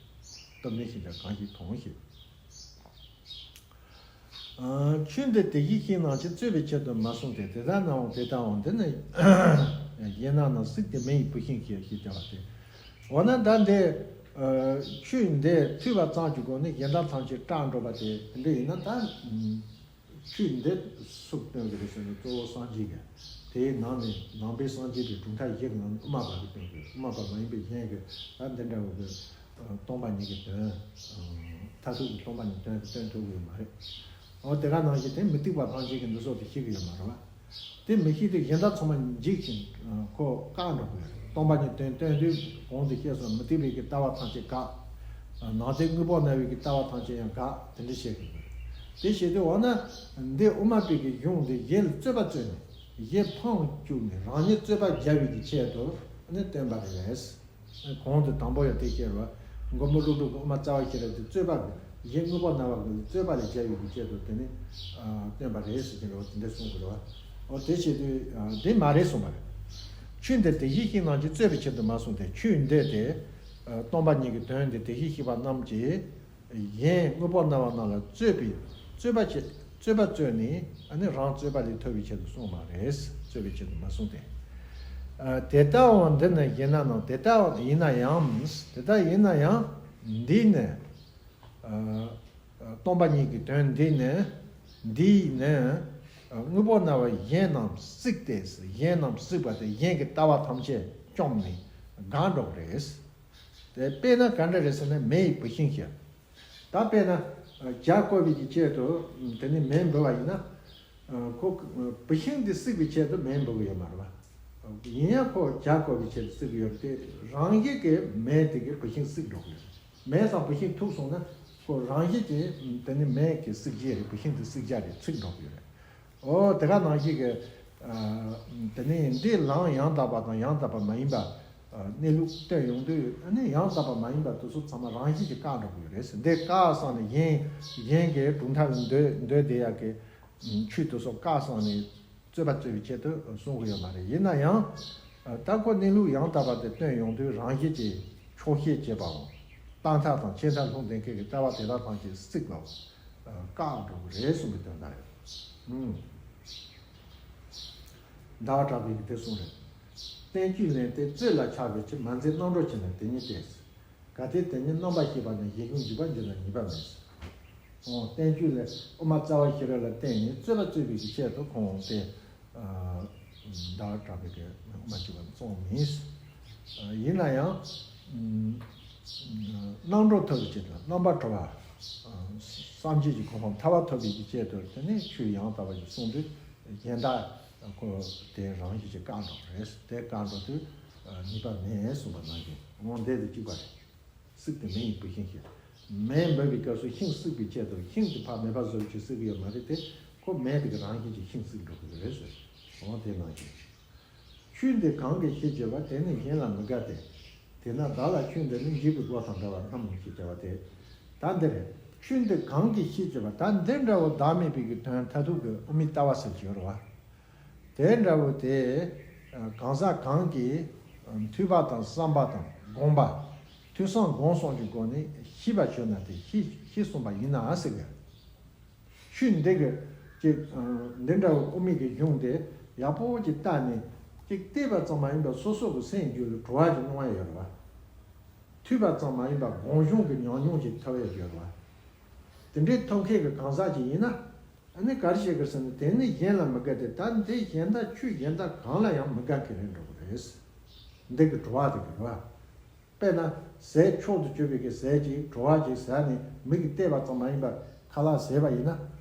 སྟོབས་ལྡན་ཞེས་བྱ་གང་ཞིག་མཐོང་ཞེས། ཨ། ཆོས་འདི་དེ་བཞིན་གཤེགས་རྣམས་ཀྱིས་རྩོད་པའི་ཕྱིར་དུ་མ་གསུངས་ཏེ། དེ་ལྟ་ནའང་དེ་ལྟའང་འདི་ནི་གཞན་རྣམས་ན་གཟིགས་ཏེ་མེ་ཡི་བུད་ཤིང་བཞིན་ཞེས་བྱ་བ་སྟེ། འོ་ན་ད་འདི། ཨ། ཆོས་འདི་ཐོས་པ་ཙམ་གྱི་སྒོ་ནས་གཞན་དག་ཐམས་ཅད་སྐྲག་འགྲོ་བ་དེ་འདི་ཡིན་ན་ད། ཆོས་འདི་སུ་སྟོན་གྱི་རེད་ཟེར་ན་གཙོ་བོ་སངས་རྒྱས་ཀྱི། དེའི་ནང་ནས་ནང་པའི་སངས་རྒྱས་པའི་གྲུབ་མཐའ་བཞི་གི་ནང་ནས་དབུ་མ་པ་གིས་སྟོན་གྱི་རེད། དབུ་མ་པ་མ་ཡིན་པའི་གཞན་གྱིས་ད་འདི་འདྲ་བོ་གི་སྟོང་པ་ཉིད་ཀྱི་དོན། མཐར་ཐུག་གི་སྟོང་པ་ཉིད་དོན་དེ་སྟོན་ཐུབ་ཀྱི་ཡོད་མ་རེད། འོ་དེ་ག་ནང་བཞིན་དེ་མུ་སྟེགས་པ་ཐམས་ཅད་ཀྱིས་འདི་སོགས་དེ་ཤེས་ཀྱི་ཡོད་མ་རེད་བ། དེ་མི་ཤེས་དུས་གཞན་དག་ཚང་མ་འཇིགས་ཤིང་ཁོ་བཀག་འགྲོ་གི་ཡོད་རེད། སྟོང་པ་ཉིད་དོན་སྟོན་དུས་གོང་དུ་བཤད་སོགས་མུ་སྟེགས་པའི་གི་ལྟ་བ་ཐམས་ཅད་བཀག་ནང་གསེས་དངོས་པོར་སྨྲ་བའི་གི་ལྟ་བ་ཐམས་ཅད་ཡང་བཀག་དེ་འདྲ་བཤད་གི་ཡོད་རེད། དེ་བྱེད་དུས་འོ་ན་འདི་དབུ་མ་པའི་གི་གཞུང་འདི་གཞན་ལ་རྩོད་པ་རྩོད་ནས་གཞན་ཕམ་བཅུག་ནས་རང་ཉིད་རྩོད་པ་རྒྱལ་བའི་གི་ཆེད་དུ་ནི་སྟོན་པ་རེད། གོང་དུ་དང་པོ་ཡང་དེ་བཤད་རོ། མགོན་པོ་ཀླུ་སྒྲུབ་ཀྱིས་དབུ་མ་རྩ་བ་ཤེས་རབ་དེ་རྩོད་པ་གཞན་དངོས་པོར་སྨྲ་བ་གི་རྩོད་པ་ལས་རྒྱལ་བའི་གི་ཆེད་དུ་དེ་ནི་སྟོན་པ་རེད་ཟེར་གྱི་རེད་བ། དེ་འདྲ་གསུང་གི་རེད་བ། འོ་དེ་བྱེད་དུས་དེ་མ་རེད་གསུངས་པ་རེད། ཆོས་འདི་དེ་བཞིན་གཤེགས་རྣམས་ཀྱིས་རྩོད་པའི་ཕྱིར་དུ་མ་གསུངས་ཏེ། ཆོས་འདི་དེ་སྟོང་པ་ཉིད་ཀྱི་དོན་འདི་དེ་བཞིན་གཤེགས་པ་རྣམས་ཀྱིས་གཞན་དངོས་པོར་སྨྲ་བ་རྣམས་ལ་རྩོད་པའི་རྩོད་པ་བྱེད་རྩོད་པ་རྩོད་ནས་ཨ་ནི་རང་རྩོད་པ་ལས་ཐར་བའི་ཆེད་དུ་གསུངས་མ་རེད། རྩོད་པའི་ཆེད་དུ་མ་གསུངས་ཏེ། ཨ། དེ་ལྟའང་འདི་ནི་གཞན་རྣམས་ན། དེ་ལྟ་ཡིན་ན་ཡང་། དེ་ལྟ་ཡིན་ན་ཡང་འདི་ནི། ཨ། སྟོང་པ་ཉིད་ཀྱི་དོན་འདི་ནི། འདིས་ནི། ཨ། དངོས་པོར་སྨྲ་བ་གཞན་རྣམས་གཟིགས་ཏེ། གཞན་རྣམས་གཟིགས་པ་དེ་གཞན་གྱི་ལྟ་བ་ཐམས་ཅད་བཅོམ་ནས་འགག་འགྲོ་གི་རེད། དེ་དཔེར་ན་ག་འདྲ་རེད་ཟེར་ན་མེ་ཡི་བུད་ཤིང་བཞིན། ད་དཔེར་ན་བྱ་བཀོལ་བའི་གི་ཆེད་དུ་དེ་ནི་མེ་འབུད་པ་ཡིན་ན། ཁོ་བུད་ཤིང་དེ་བསྲེགས་པའི་ཆེད་དུ་མེ་འབུད་གི་ཡོད་མ་རེད་བ། ཡིན་ཡང་ཁོ་བྱ་བཀོལ་བའི་ཆེད་དུ་བསྲེགས་གི་ཡོད་རེད་དེ། རང་བཞིན་གྱིས་མེ་དེ་གིས་བུད་ཤིང་བསྲེགས་འགྲོ་གི་ཡོད་རེད། མེ་དང་བུད་ཤིང་ཐུག་སོང་ན་ཁོ་རང་བཞིན་གྱིས་དེ་ནི་མེ་གི་བསྲེག་བྱེད་རེད། བུད་ཤིང་དེ་བསྲེག་བྱ་རེད། ཚིག་འགྲོ་གི་ཡོད་རེད། འོ་དེ་ག་ནང་བཞིན་གྱི། ཨ། དེ་ནས་འདི་ལའང་ཡང་དག་པ་དང་ཡང་དག་པ་མ་ཡིན་པ། ཨ། གནས་ལུགས་སྟོན་ཡོང་དུས་ཨ་ནི་ཡང་དག་པ་མ་ཡིན་པ་དེ་ཚོ་ཚང་མ་རང་བཞིན་གྱིས་བཀག་འགྲོ་གི་ཡོད་རེད། འདི་བཀག་སོང་ནས་གཞན་གཞན་གྱི་གྲུབ་མཐའ་ལ་འདོད་འདོད་བསྡད་ཡག་གི་ཆོས་དེ་ཚོ་བཀག་སོང་ནས་རྩོད་པ་རྩོད་པའི་ཆེད་དུ་གསུང་གི་ཡོད་མ་རེད། ཡིན་ན་ཡང་། ཨ། ད་ཁོ་གནས་ལུགས་ཡང་དག་པ་དེ་སྟོན་ཡོང་དུས་རང་བཞིན་གྱིས་ཆོག་ཤེས་བྱེད་པའམ། རྟག་མཐའ་དང་ཆད་མཐའ་ལྷུང་ལྡན་མཁན་གྱི་ལྟ་བ་དེ་དག་ཐམས་ཅད་བསྲེགས་པའམ། བཀག་འགྲོ་གི་རེད་གསུངས་པའི་དོན་དག་རེད། ཨུམ། ཟླ་བ་གྲགས་པས་དེ་གསུངས་རེད། བསྟན་བཅོས་ལན་ཏེ། རྩོད་ལ་ཆགས་པའི་ཕྱིར། མ་འཛིན་རྣམ་གྲོལ་ཕྱིར་ན་དེ་ཉིད་ཏེ། གལ་ཏེ་དེ་ཉིད་རྣམ་པར་ཤེས་པ་ནི་གཞི་ཤུགས་འཇུག་པར་འགྱུར་ན་ཉེས་པ་མེད། འོ་བསྟན་བཅོས་ལ་དབུ་མ་རྩ་བ་ཤེས་རབ་ལ་བརྟེན་ནས་རྩོད་པ་རྩོད་པའི་གི་ཆེད་དུ་ཁོང་དེ། ཨ། ཟླ་བ་གྲགས་པས་དབུ་མ་འཇུག་པ་རྩོམ་མིན། ཡིན་ན་ཡང་། རྣམ་གྲོལ་ཐོབ་པའི་ཆེད་དུ་རྣམ་པར་གྲོལ་བ། ས་ སངས་རྒྱས་ཀྱི་གོ་འཕང་ཐར་པ་ཐོབ་པའི་གི་ཆེད་དུ་དེ་ནས་ཆོས་ཡང་དག་པ་ཞིག་གསུངས་དུས་གཞན་དག་ཁོ་དེ་རང་བཞིན་གྱིས་བཀག་འགྲོ་གི་རེད། དེ་བཀག་འགྲོ་དུས་ནུས་པ་མེད་གསུངས་པ་ནང་བཞིན་དབང་དེ་དང་གཅིག་པ་རེད། བསྲེགས་ཏེ་མེ་ཡིས་བུད་ཤིང་བྱས། མེ་འབར་བའི་སྐབས་སུ་ཤིང་བསྲེགས་པའི་ཆེད་དུ་ཤིང་དེ་ཕར་མེ་སྦར་བཟོ་བྱས་བསྲེགས་ཀྱི་ཡོད་མ་རེད་དེ། ཁོ་མེ་དེ་གི་རང་བཞིན་གྱིས་ཤིང་བསྲེགས་འགྲོ་གི་རེད་ཟེར། འོ་དེ་ནང་བཞིན། ཆོས་འདི་གང་གིས་ཤེས་བྱ་བ་དེ་ནི་གཞན་ལ་མི་དགའ་སྟེ། དེས་ན་བདག་ལ་ཆོས་འདི་ནི་འཇིགས་པའི་སྒོ་དང་འདྲ་བར་སྣམས་ཞེས་བྱ་བ་སྟེ། ད་འདིར་ཆོས་འདི་གང་གིས་ཤེས་བྱ་བ་ད་འདི་འདྲ་བོ་བདག་མེད་པའི་གི་དོན་མཐར་ཐུག་གི་དབུ་མའི་ལྟ་བ་ཟེར་གྱི་ཡོད་རེད་བ། དེ་འདྲ་བོ་དེ་གང་ཟག་གང་གིས་ཐོས་པ་དང་བསམ་པ་དང་སྒོམ་པ། ཐོས་བསམ་སྒོམ་གསུམ་གྱི་སྒོ་ནས་ཤེས་པར་གྱུར་ན་དེ་ཤེས་ཤེས་གསུངས་པ་ཡིན་ན་ཟེར་གི། ཆོས་འདི་གི་ཅིག་འདི་འདྲ་བའི་དབུ་མའི་གི་གཞུང་དེ་ཡག་པོ་ཅིག་བལྟས་ནས་ཅིག་བལྟས་པ་ཙམ་མ་ཡིན་པར་སོ་སོ་གི་སེམས་རྒྱུད་ལ་གྲོལ་བ་ཅིག་གནང་བ་ཡོད་རེད་བ། ཐོས་པ་ཙམ་མ་ཡིན་པར་སྒོམ་བྱུང་གི་ཉམས་མྱོང་ཅིག་ཐོབ་ཡ་ཡོད་རེད་བ། དེ་འདྲའི་ཐོབ་མཁན་གི་གང་ཟག་ཅིག་ཡིན་ན། ཨ་ནི་ག་རེ་བྱེད་དགོས་ཟེར་ན་དེ་ནི་གཞན་ལ་མི་དགའ་སྟེ་ད་འདི་གཞན་དག་ཆོས་གཞན་དག་གང་ལ་ཡང་མི་དགའ་མཁན་རེད་འགྲོ་གི་རེད། འདི་གི་གྲོལ་བ་དེ་གི་རེད་བ། དཔེར་ན་ཟས་མཆོག་ཏུ་གྱུར་པའི་གི་ཟས་ཅིག་གྲོལ་བ་ཅིག་ཟ་ནས་མིག་གིས་བལྟས་པ་ཙམ་མ་ཡིན་པར་ཁ་ལག་བཟས་པ་ཡིན་ན།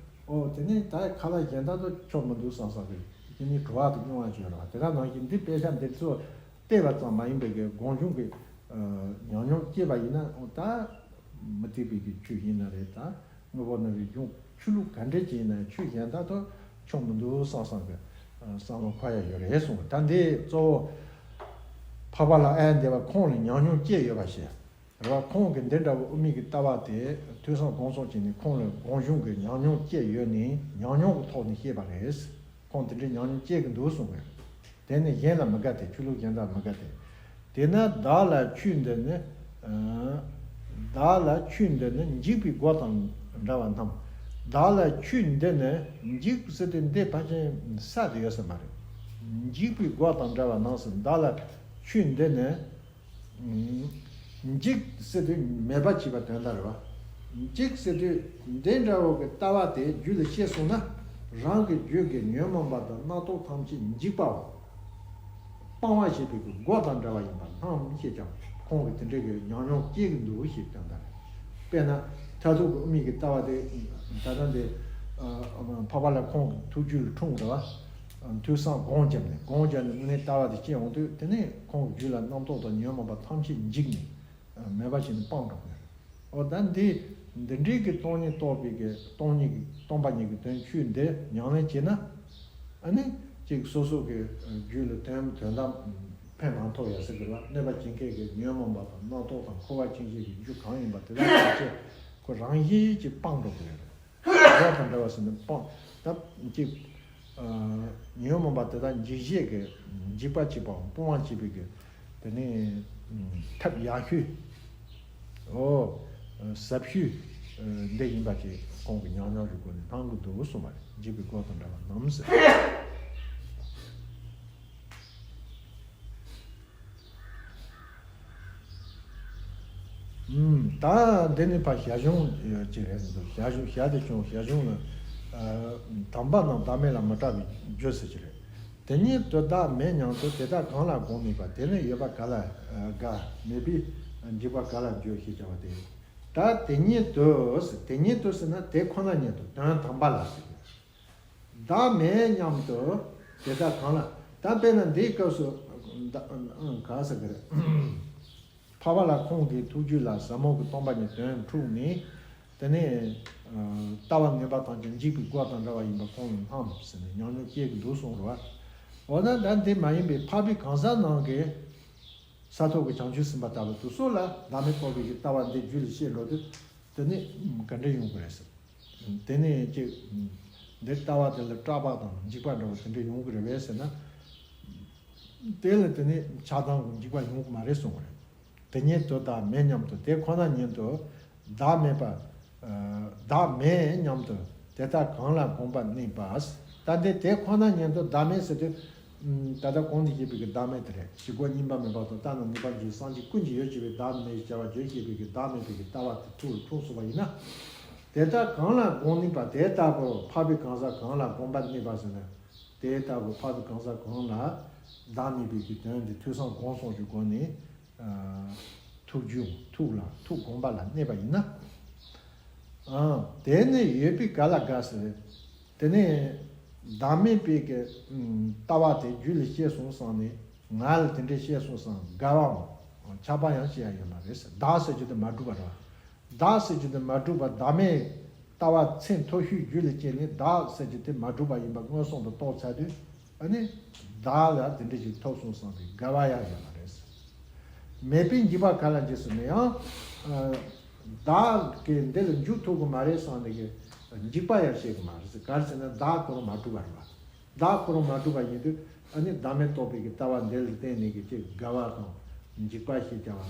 ཨོ་དེ་ནི་ད་ཁ་ལག་གཞན་དག་ཏུ་ཆོག་མི་འདུག་བསམ་བསམ་གི་དེ་ནི་གྲོལ་བ་དེ་མྱོང་བ་ཅིག་ཡོད་རེད་བ། དེ་ག་ནང་བཞིན་འདི་དཔེ་ཆ་འདི་ཚོ་བལྟས་པ་ཙམ་མ་ཡིན་པའི་གི་སྒོམ་བྱུང་གི་ཉམས་མྱོང་སྐྱེས་པ་ཡིན་ན། ཨོ་ད་མུ་སྟེགས་པའི་གི་ཆོས་ཡིན་ན་རེད། ད་དངོས་པོ་རྣམས་ཀྱི་གཞུང་ཆོས་ལུགས་ག་འདྲས་ཅིག་ཡིན་ན་ཆོས་གཞན་དག་ཏུ་ཆོག་མི་འདུག་བསམ་བསམ་གི་བསམ་བློ་འཁོར་ཡ་ཡོད་རེད་གསུངས། ད་འདི་གཙོ་བོ་འཕགས་པ་ལྷ་ཨེ་འདས་པ་ཁོང་ལ་ཉམས་མྱོང་སྐྱེས་ཡོད་པ་ཞིག་རེད་བ། ཁོང་གིས་འདི་འདྲ་བོ་དབུ་མའི་གི་ལྟ་བ་དེ་ཐོས་བསམ་སྒོམ་གསུམ་བྱས་ནས་ཁོང་ལ་སྒོམ་བྱུང་གི་ཉམས་མྱོང་སྐྱེས་ཡོད་ནས་ཉམས་མྱོང་གི་ཐོག་ནས་བཤད་པ་རེད། ཁོང་དེ་འདྲའི་ཉམས་མྱོང་སྐྱེས་ཀྱི་འདུག་གསུངས་པས། དེ་ནི་གཞན་ལ་མི་དགའ་སྟེ། ཆོས་ལུགས་གཞན་དག་མི་དགའ་སྟེ། དེས་ན་བདག་ལ་ཆོས་འདི་ནི། ཨ་བདག་ལ་ཆོས་འདི་ནི་འཇིགས་པའི་སྒོ་དང་འདྲ་བར་སྣམས། བདག་ལ་ཆོས་འདི་ནི་འཇིགས་ཟེར་དུས་འདི་ཕལ་ཆེར་ས་དེ་ཡོད་ས་མ་རེད། འཇིགས་པའི་སྒོ་དང་འདྲ་བར་སྣམས་ཟེར། བདག་ལ་ཆོས་འདི་ནི། འཇིགས་ཟེར་དུས་མེད་པ་བྱས་པ་དོན་དག་རེད་བ། འཇིགས་ཟེར་དུས་འདི་འདྲ་བོ་གི་ལྟ་བ་དེ་རྒྱུད་ལ་སྐྱེས་སོང་ན། རང་གི་རྒྱུད་ཀྱི་ཉོན་མོངས་པ་དང་རྣམ་རྟོག་ཐམས་ཅད་འཇིགས་པའོ། སྤང་བ་ཞེས་པའི་གི་སྒོ་དང་འདྲ་བ་ཡིན་པར་སྣམས་ཞེས་ཀྱང་ཁོང་གིས་དེ་འདྲའི་གི་ཉམས་མྱོང་སྐྱེ་གི་འདུག་ཞེས་དོན་དག་རེད། དཔེར་ན་མཐར་ཐུག་གི་དབུ་མའི་གི་ལྟ་བ་དེ་ད་ལྟ་འདི་འཕགས་པ་ལྷ་ཁོང་གི་ཐུགས་རྒྱུད་ལ་འཁྲུངས་རེད་བ། ཐོས་བསམ་སྒོམ་བརྒྱབ་ནས་སྒོམ་བརྒྱབ་ནས་དངོས་གནས་ལྟ་བ་དེ་སྐྱེ་འོང་དུས་དེ་ནས་ཁོང་གི་རྒྱུད་ལ་རྣམ་རྟོག་དང་ཉོན་མོངས་པ་ཐམས་ཅད་འཇིག་ནས་མེད་པ་བྱས་ནས་སྤངས་འགྲོ་གི་རེད། འོ་ད་འདི་འདི་འདྲའི་གི་སྟོང་ཉིད་རྟོགས་པའི་གི་སྟོང་ཉིད་ཀྱི་སྟོང་པ་ཉིད་ཀྱི་དོན་ཆོས་འདི་ཉམས་ལེན་བྱས་ན། ཨ་ནི་ཅིག་སོ་སོ་གི་རྒྱུད་ལ་དོན་དོན་དམ་ཕན་མ་ཐོགས་ཡ་ཟེར་གི་ལ། གནོད་པ་བྱེད་མཁན་གྱི་ཉོན་མོངས་པ་དང་རྣམ་རྟོག་དང་འཁོར་བ་འཆིང་བྱེད་ཀྱི་རྒྱུ་གང་ཡིན་པ་དེ་དག་ཐམས་ཅད་ཁོ་རང་བཞིན་གྱིས་སྤངས་འགྲོ་གི་རེད། རོ་དང་འདྲ་བ་ཟེར་ནས་སྤོང་། ད་ཅིག་ཉོན་མོངས་པ་དེ་དག་འཇིགས་བྱེད་ཀྱི་འཇིགས་པ་བྱེད་པའམ་སྤོང་བ་བྱེད་པའི་གི་དེ་ནི་ཐབས་ཡག་ཤོས། ཨོ། ཟབ་ཤོས་འདི་ཡིན་པ་ཅིག་ཁོང་གི་ཉམས་མྱོང་གི་སྒོ་ནས་སྣང་གི་འདུག་གསུངས་པ་རེད། འཇིགས་པའི་སྒོ་དང་འདྲ་བ་རྣམས་ཟེར། ད་འདི་ནི་ཕར་ཞར་བྱུང་ཅིག་རེད་འདུག་ཞར་བྱུང་ཞར་དེ་བྱུང་ཞར་བྱུང་ལ། དམ་པ་རྣམས་བདག་མེད་ལ་མི་སྐྲག་པའི་རྒྱུ་ཟེར་གྱི་རེད། དེ་ཉིད་དུ་བདག་མེད་སྙམ་དུ་དེ་དག་གང་ལ་དགོངས་ནུས་པ། དེ་ནི་ཡོད་པ་ག་ལ་དགའ། མེད་པའི་འཇིགས་པ་ག་ལ་འགྱུར་ཞེས་བྱ་བ་སྟེ། ད་དེ་ཉིད་དུ་ཟེར། དེ་ཉིད་དུ་ཟེར་ན་དེ་ཁོ་ན་ཉིད་དུ་དོན་དམ་པ་ལ་ཟེར། བདག་མེད་སྙམ་དུ་དེ་དག་གང་ལ། ད་དཔེར་ན་འདིའི་སྐབས་སུ་ད་ག་ཟེར་གི་རེད། འཕགས་པ་ལྷ་ཁོང་གི་ཐུགས་རྒྱུད་ལ་ཟབ་མོ་གི་སྟོང་པ་ཉིད་དོན་འཁྲུངས་ནས། དེ་ནས་ལྟ་བ་ངན་པ་ཐམས་ཅད་འཇིགས་པའི་སྒོ་དང་འདྲ་བ་ཡིན་པ་ཁོང་ལ་སྣམས་ཟེར་ནས་ཉམས་མྱོང་སྐྱེ་གི་འདུག་གསུངས་རེད་བ། འོ་ན་ད་འདི་མ་ཡིན་པའི་འཕགས་པའི་གང་ཟག་རྣམས་ཀྱིས་ས་ཐོབ་ཀྱི་བྱང་ཆུབ་སེམས་དཔའ་ལྟ་བུ་དེ་ཚོ་ལ་བདག་མེད་རྟོགས་པའི་གི་ལྟ་བ་འདི་རྒྱུད་ལ་སྐྱེས་འགྲོ་དུས་དེ་ནི་ག་འདྲ་ཡོང་གི་རེད་ཟེར། དེ་ནས་ཅིག་འདི་ལྟ་བ་དེ་ལ་སྐྲག་པ་དང་འཇིགས་པ་འདྲ་བོ་དེ་འདྲ་ཡོང་གི་རེད་པས་ཟེར་ན། དེ་ལ་དེ་ནས་ཆགས་སྡང་གི་འཇིགས་པ་ཡོང་གི་མ་རེད་གསུངས་པ་རེད། དེ་ཉིད་དུ་བདག་མེད་སྙམ་དུ་དེ་ཁོ་ན་ཉིད་དུ་བདག་མེད་པ། བདག་མེད་སྙམ་དུ་དེ་ལྟར་གང་ལ་དགོངས་པ་གནས་པ། ད་འདི་དེ་ཁོ་ན་ཉིད་དུ་བདག་མེད་ཟེར་དུས། ད་ལྟ་གོང་དུ་བཤད་པའི་གི་བདག་མེད་དེ་རེད། བཞི་ཀ་གཉིས་པ་མེད་པ་དང་ལྟ་ན་ནུས་པ་འཇུག་སངས་རྒྱས་ཀུན་གྱི་ཡུལ་ཅེས་པའི་བདག་མེད་བྱ་བ་བརྗོད་བྱེད་པའི་གི་བདག་མེད་པའི་གི་ལྟ་བ་དེ་ཐུགས་ལ་འཁྲུངས་སོང་བ་ཡིན་ན། དེ་ལྟར་གང་ལ་དགོངས་ནུས་པ། དེ་ལྟ་བུ་འཕགས་པའི་གང་ཟག་གང་ལ་དགོངས་པ་གནས་པ་ཟེར་ན། དེ་ལྟ་བུ་འཕགས་པའི་གང་ཟག་གང་ལ་བདག་མེད་པའི་གི་དོན་དེ་ཐོས་བསམ་སྒོམ་གསུམ་གྱི་སྒོ་ནས་ཐུགས་རྒྱུད་ཐུགས་ལ་ཐུགས་དགོངས་པ་ལ་གནས་པ་ཡིན་ན། ཨང་། དེ་ནི་ཡོད་པའི་ག་ལ་དགའ་ཟེར། དེ་ནི་བདག་མེད་པའི་གི་ཨུམ་ལྟ་བ་དེ་རྒྱུད་ལ་སྐྱེས་སོང་བསམ་ནས་ང་ལ་དེ་འདྲས་སྐྱེས་སོང་བསམ་དགའ་བའམ་ཆགས་པ་ཡང་སྐྱེ་ཡ་ཡོད་མ་རེད་ཟེར། བདག་ཟེར་རྒྱུ་དེ་མ་གྲུབ་པ་རེད་བ། བདག་ཟེར་རྒྱུ་དེ་མ་གྲུབ་པ་བདག་མེད་ལྟ་བ་ཚད་མཐོ་ཤོས་རྒྱུད་ལ་སྐྱེས་ནས་བདག་ཟེར་རྒྱུ་དེ་མ་གྲུབ་པ་ཡིན་པ་མངོན་སུམ་དུ་རྟོགས་ཚར་དུས། ཨ་ནི་བདག་ལ་དེ་འདྲ་ཞིག་ཐོབ་སོང་བསམ་པའི་དགའ་བ་ཡང་ཡོད་མ་རེད། མེད་པའི་འཇིགས་པ་ག་ལ་འཇིགས་ཟེར་ན་ཡང་། ཨ། བདག་གི་འདི་ལ་འཇུག་ཐུབ་ཀྱི་མ་རེད་བསམ་ནས་ཀྱི་འཇིགས་པ་ཡང་བྱེད་ཀྱི་མ་རེད། ག་རེ་ཟེར་ན་བདག་ཁོ་རང་མ་གྲུབ་པ་རེད་བ། བདག་ཁོ་རང་མ་གྲུབ་པ་ཡིན་དུས་ཨ་ནི་བདག་མེད་རྟོགས་པའི་གི་ལྟ་བ་འདི་ལ་བརྟེན་ནས་ཀྱི་ཅིག་དགའ་བ་དང་འཇིགས་པ་ཞེས་བྱ་བ་དང་།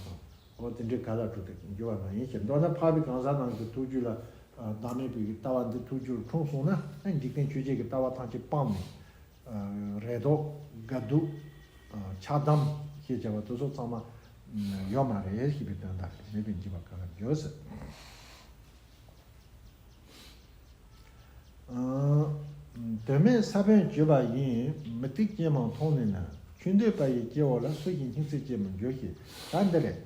འོ་དེ་འདྲའི་ག་ལ་གྲུབ་སྟེ་འགྱུར་བ་མ་ཡིན་ཞེས། མདོར་ན་འཕགས་པའི་གང་ཟག་རྣམས་ཀྱི་ཐུགས་རྒྱུད་ལ་ཨ་བདག་མེད་པའི་ལྟ་བ་འདི་ཐུགས་རྒྱུད་ལ་འཁྲུངས་སོང་ན་ཨ་འཇིག་རྟེན་ཆོས་བརྒྱད་ཀྱི་ལྟ་བ་ཐམས་ཅད་སྤངས་ནས་ཨ་རེ་དོགས་དགའ་སྡུག་ཨ་ཆགས་སྡང་ཞེས་བྱ་བ་དེ་ཚོ་ཚང་མ་ཨ་ཡོད་མ་རེད་ཞེས་པའི་དོན་དག་རེད། མེད་པའི་འཇིགས་པ་ག་ལ་འགྱུར་ཟེར། ཨ། དོན་མེད་ས་བོན་བྱས་པ་ཡིན། མུ་སྟེགས་ཅན་མང་མཐོང་ནས་ན། ཆོས་འདོད་པ་ཡི་སྐྱེ་བོ་ལ། སུ་ཞིག་སྙིང་བརྩེ་ཅན་མི་འགྱུར་ཞེས། ད་འདི་རེད།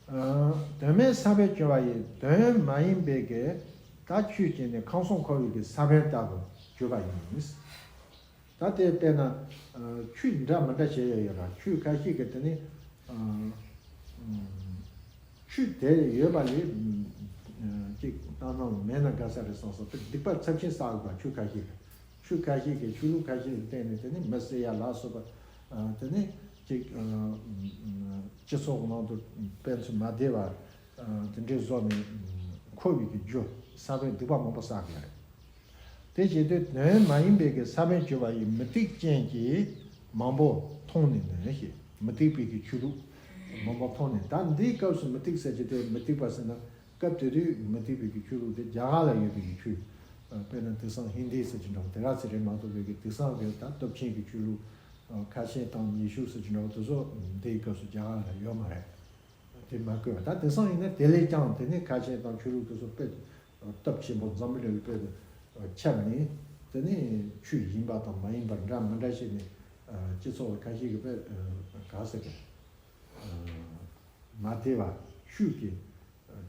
ཨ། དོན་མེད་ས་བོན་བྱས་པ་ཡིན། དོན་མ་ཡིན་པའི་གི་ད་ཆོས་ཀྱི་ནི་ཁམས་གསུམ་འཁོར་བའི་གི་ས་བོན་ལྟ་བུ་བྱས་པ་ཡིན། ད་དེ་དཔེར་ན་ཨ་ཆོས་འདྲ་མི་འདྲ་བྱས་ཡོད་ཡོད་ལ། ཆོས་ཁ་ཤས་ཀྱི་དེ་ནི་ཨ་ཨ་ཆོས་དེ་ཡོད་པ་ལས་ཨ་ཅིག་བཏང་སྣང་མེད་ན་དགའ་ས་རེད་བསམ་བསམ་དེ་སྡིག་པ་ཚབས་ཆེན་བསགས་དགོས་པ། ཆོས་ཁ་ཤས་ཀྱི་ཆོས་ལུགས་ཁ་ཤས་ཀྱི་སྟེང་ནས་དེ་ནི་མི་བསད་ཡ་ལ་སོགས་པ་ཨ་དེ་ནི་ཅིག་ཨ་སྤྱི་ཚོགས་ནང་དུ་ཕན་ཚུན་མ་བདེ་བ་ཨ་དེ་འདྲའི་བཟོ་ནས་འཁོར་བའི་གི་རྒྱུ་ས་བོན་སྡིག་པ་མང་པོ་བསགས་ཀྱི་རེད། དེ་བྱེད་དུས་དོན་མ་ཡིན་པའི་གི་ས་བོན་བྱས་པ་ཡི་མུ་སྟེགས་ཅན་གྱིས་མང་པོ་མཐོང་ནས་ནི་ཞེས། མུ་སྟེགས་པའི་གི་ཆོས་ལུགས་མང་པོ་མཐོང་ནས། ད་འདིའི་སྐབས་སུ་མུ་སྟེགས་ཟེར་གྱི་དེ་མུ་སྟེགས་པ་ཟེར་ན་སྐབས་དེ་དུས་མུ་སྟེགས་པའི་གི་ཆོས་ལུགས་དེ་རྒྱ་གར་ལ་ཡོད་པའི་གི་ཆོས། དཔེར་ན་དེང་སང་ཧིན་དི་ཟེར་གྱི་འདྲ་བོ་དེ་ག་ཚོད་རེད་མ་གཏོགས་པའི་གི་དེང་སང་གི་ད་སྟོབས་ཆེན་གྱི་ཆོས་ལུགས་ཁ་ཆེ་དང་ཉི་ཤུ་ཟེར་གྱི་འདྲ་བོ་དེ་ཚོ་འདིའི་སྐབས་སུ་རྒྱ་གར་ལ་ཡོད་མ་རེད། དེ་མ་བཀོད་པ། ད་དེང་སང་ཡིན་ན་དེ་ལས་ཀྱང་དེ་ནས་ཁ་ཆེ་དང་ཆོས་ལུགས་དེ་ཚོ་དཔེ་སྟོབས་ཆེན་པོ་འཛམ་བུ་གླིང་དཔེ་ཁྱབ་ནས་དེ་ནས་ཆོས་ཡིན་པ་དང་མ་ཡིན་པ་འདྲ་མི་འདྲ་བྱས་ནས་སྤྱི་ཚོགས་ཁ་ཤས་ཀྱི་དཔེ་ག་ཟེར་གི་མ་བདེ་བ་ཆོས་ཀྱི་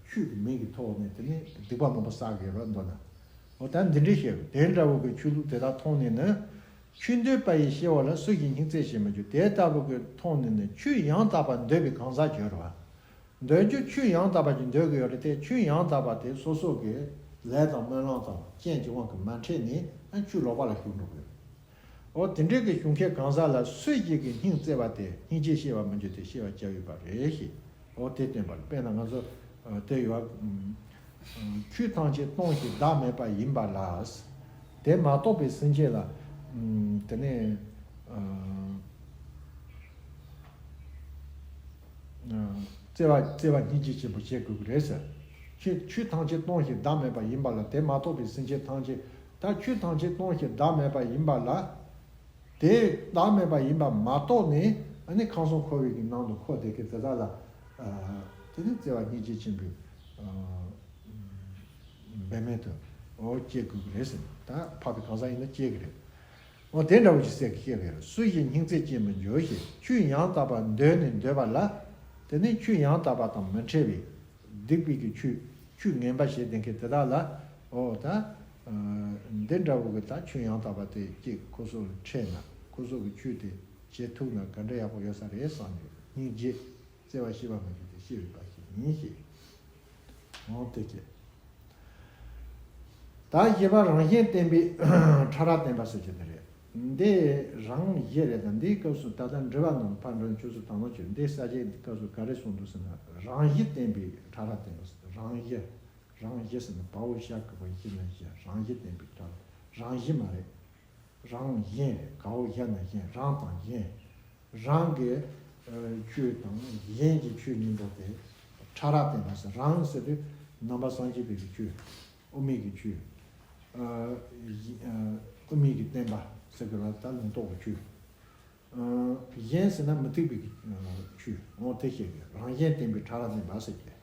ཆོས་ཀྱི་མིང་གི་ཐོག་ནས་དེ་ནས་སྡིག་པ་མང་པོ་བསགས་ཡོད་རེད་མདོར་ན། འོ་ད་འདི་འདྲའི་བཤད་དེ་འདྲ་བོ་གི་ཆོས་ལུགས་དེ་དག་མཐོང་ནས་ནི། ཆོས་འདོད་པ་ཡི་སྐྱེ་བོ་ལ། སུ་ཞིག་སྙིང་བརྩེ་ཞེས་མི་འགྱུར། དེ་ལྟ་བུ་གི་མཐོང་ནས་ནི་ཆོས་ཡང་དག་པ་འདོད་པའི་གང་ཟག་ཡོད་རེད་བ། འདོད་རྒྱུ་ཆོས་ཡང་དག་པ་ཅིག་འདོད་ཀྱི་ཡོད་རེད་དེ། ཆོས་ཡང་དག་པ་དེ་སོ་སོ་གི་ལས་དང་སྨོན་ལམ་དང་རྐྱེན་གྱི་དབང་གིས་མ་འཕྲད་ནས་ཨ་ཆོས་ལོག་པ་ལ་ཞུགས་འགྲོ་གི་ཡོད། འོ་དེ་འདྲའི་གི་ཞུགས་མཁན་གང་ཟག་ལ་སུ་ཞིག་གིས་སྙིང་བརྩེ་བ་དེ། སྙིང་རྗེ་ཤེས་པ་མི་འགྱུར་ཏེ། ཤེས་པར་བྱ་བའི་བར་རེ་ཞིག་འོ་དེ་བསྟན་པ་ལ། དཔེར་ན་ང་ཚོ་ཨ་དེ་ཡོད་ཨ། ཆོས་ཐམས་ཅད་སྟོང་ཞིང་བདག་མེད་པ་ཡིན་པ་ལ། དེ་མ་རྟོགས་པའི་སེམས་ཅན་ལ་ཨ་དེ་ནས་ཨ་བརྩེ་བ་བརྩེ་བ་སྙིང་རྗེ་ཆེན་པོ་བྱེད་དགོས་ཀྱི་རེད་ཟེར། ཆོས་ཆོས་ཐམས་ཅད་སྟོང་ཞིང་བདག་མེད་པ་ཡིན་པ་ལ། དེ་མ་རྟོགས་པའི་སེམས་ཅན་ཐམས་ཅད། ད་ཆོས་ཐམས་ཅད་སྟོང་ཞིང་བདག་མེད་པ་ཡིན་པ་ལ། དེ་བདག་མེད་པ་ཡིན་པ་མ་རྟོགས་ནས་ཨ་ནི་ཁམས་གསུམ་འཁོར་བའི་གི་ནང་དུ་འཁོར་བསྡད་མཁན་དེ་དག་ལ་ཨ་དེ་ནི་བརྩེ་བ་སྙིང་རྗེ་ཆེན་པོས་ཨ་འབད་མེད་དུ་འོ་སྐྱེ་དགོས་ཀྱི་རེད་ཟེར། ད་འཕགས་པའི་གང་ཟག་ཡིན་ན་སྐྱེ་གི་རེད། འོ་དེ་འདྲ་བོ་ཞིག་སེམས་ཀྱིས་བཤད་པས། སུ་ཞིག་སྙིང་བརྩེ་ཅན་མི་འགྱུར་ཞེས། ཆོས་ཡང་དག་པ་འདོད་ནས་འདོད་པ་ལ། དེ་ནི་ཆོས་ཡང་དག་པ་དང་མི་འཕྲད་པའི་སྡིག་པའི་གི་ཆོས་ཆོས་ངན་པ་བྱེད་བསྡད་མཁན་དེ་དག་ལ། འོ་ད་ཨ་འདི་འདྲ་བོ་གི་ད་ཆོས་ཡང་དག་པ་དེ་གཅིག་ཁོ་ཚོ་ལ་འཕྲད་ན། ཁོ་ཚོ་གི་ཆོས་དེ་བྱེད་ཐུབ་ན་ག་འདྲ་ཡག་པོ་ཡོད་ས་རེད་བསམ་ནས། སྙིང་རྗེ་བརྩེ་བ་ཤེས་པ་མི་འགྱུར་ཏེ། ཤེས་པའི་བར་ཞིག་ཡིན་ཞེས། འོ་དེ་སྐད། ད་བཞི་པ་རང་བཞིན་བསྟན་པའི་ཕྲ་རགས་བསྟན་པ་ཟེར་གྱི་དེ་རེད། འདི་རང་བཞི་རེད། ད་འདིའི་སྐབས་སུ་ད་ལྟ་འགྲེལ་པ་ནང་ཕར་འགྲོ་ཆོས་སུ་དང་ལོ་ཆོས་འདི་ས་བཅད་སྐབས་སུ་ག་རེ་གསུངས་འདུག་ཟེར་ན། རང་བཞིན་བསྟན་པའི་ཕྲ་རགས་བསྟན་པ་ཟེར། རང་བཞི། རང་བཞི་ཟེར་ན་བ་འོག་ཞ་གི་བ་བཞི་ན་བཞི། རང་བཞིན་བསྟན་པའི་ཕྲ་རགས། རང་བཞི་མ་རེད། རང་བཞིན་རེད། ག་འོག་གཞན་ན་གཞན། རང་དང་གཞན། རང་གི་ཨ་ཆོས་དང་གཞན་གྱི་ཆོས་གཉིས་པོ་དེ་ཕྲ་རགས་བསྟན་པ་ཟེར། རང་ཟེར་དུས་ནང་པ་སངས་རྒྱས་པའི་གི་ཆོས། དབུ་མའི་གི་ཆོས། ཨ་ཨ་དབུ་མའི་གི་བསྟན་པ་ཟེར་གི་ལ་ད་ལུང་རྟོགས་ཀྱི་ཆོས། ཨ་གཞན་ཟེར་ན་མུ་སྟེགས་པའི་གི་ཨ་ཆོས། འོ་དེ་བཤད་གི། རང་བཞིན་བསྟན་པའི་ཕྲ་རགས་བསྟན་པ་ཟེར་གི།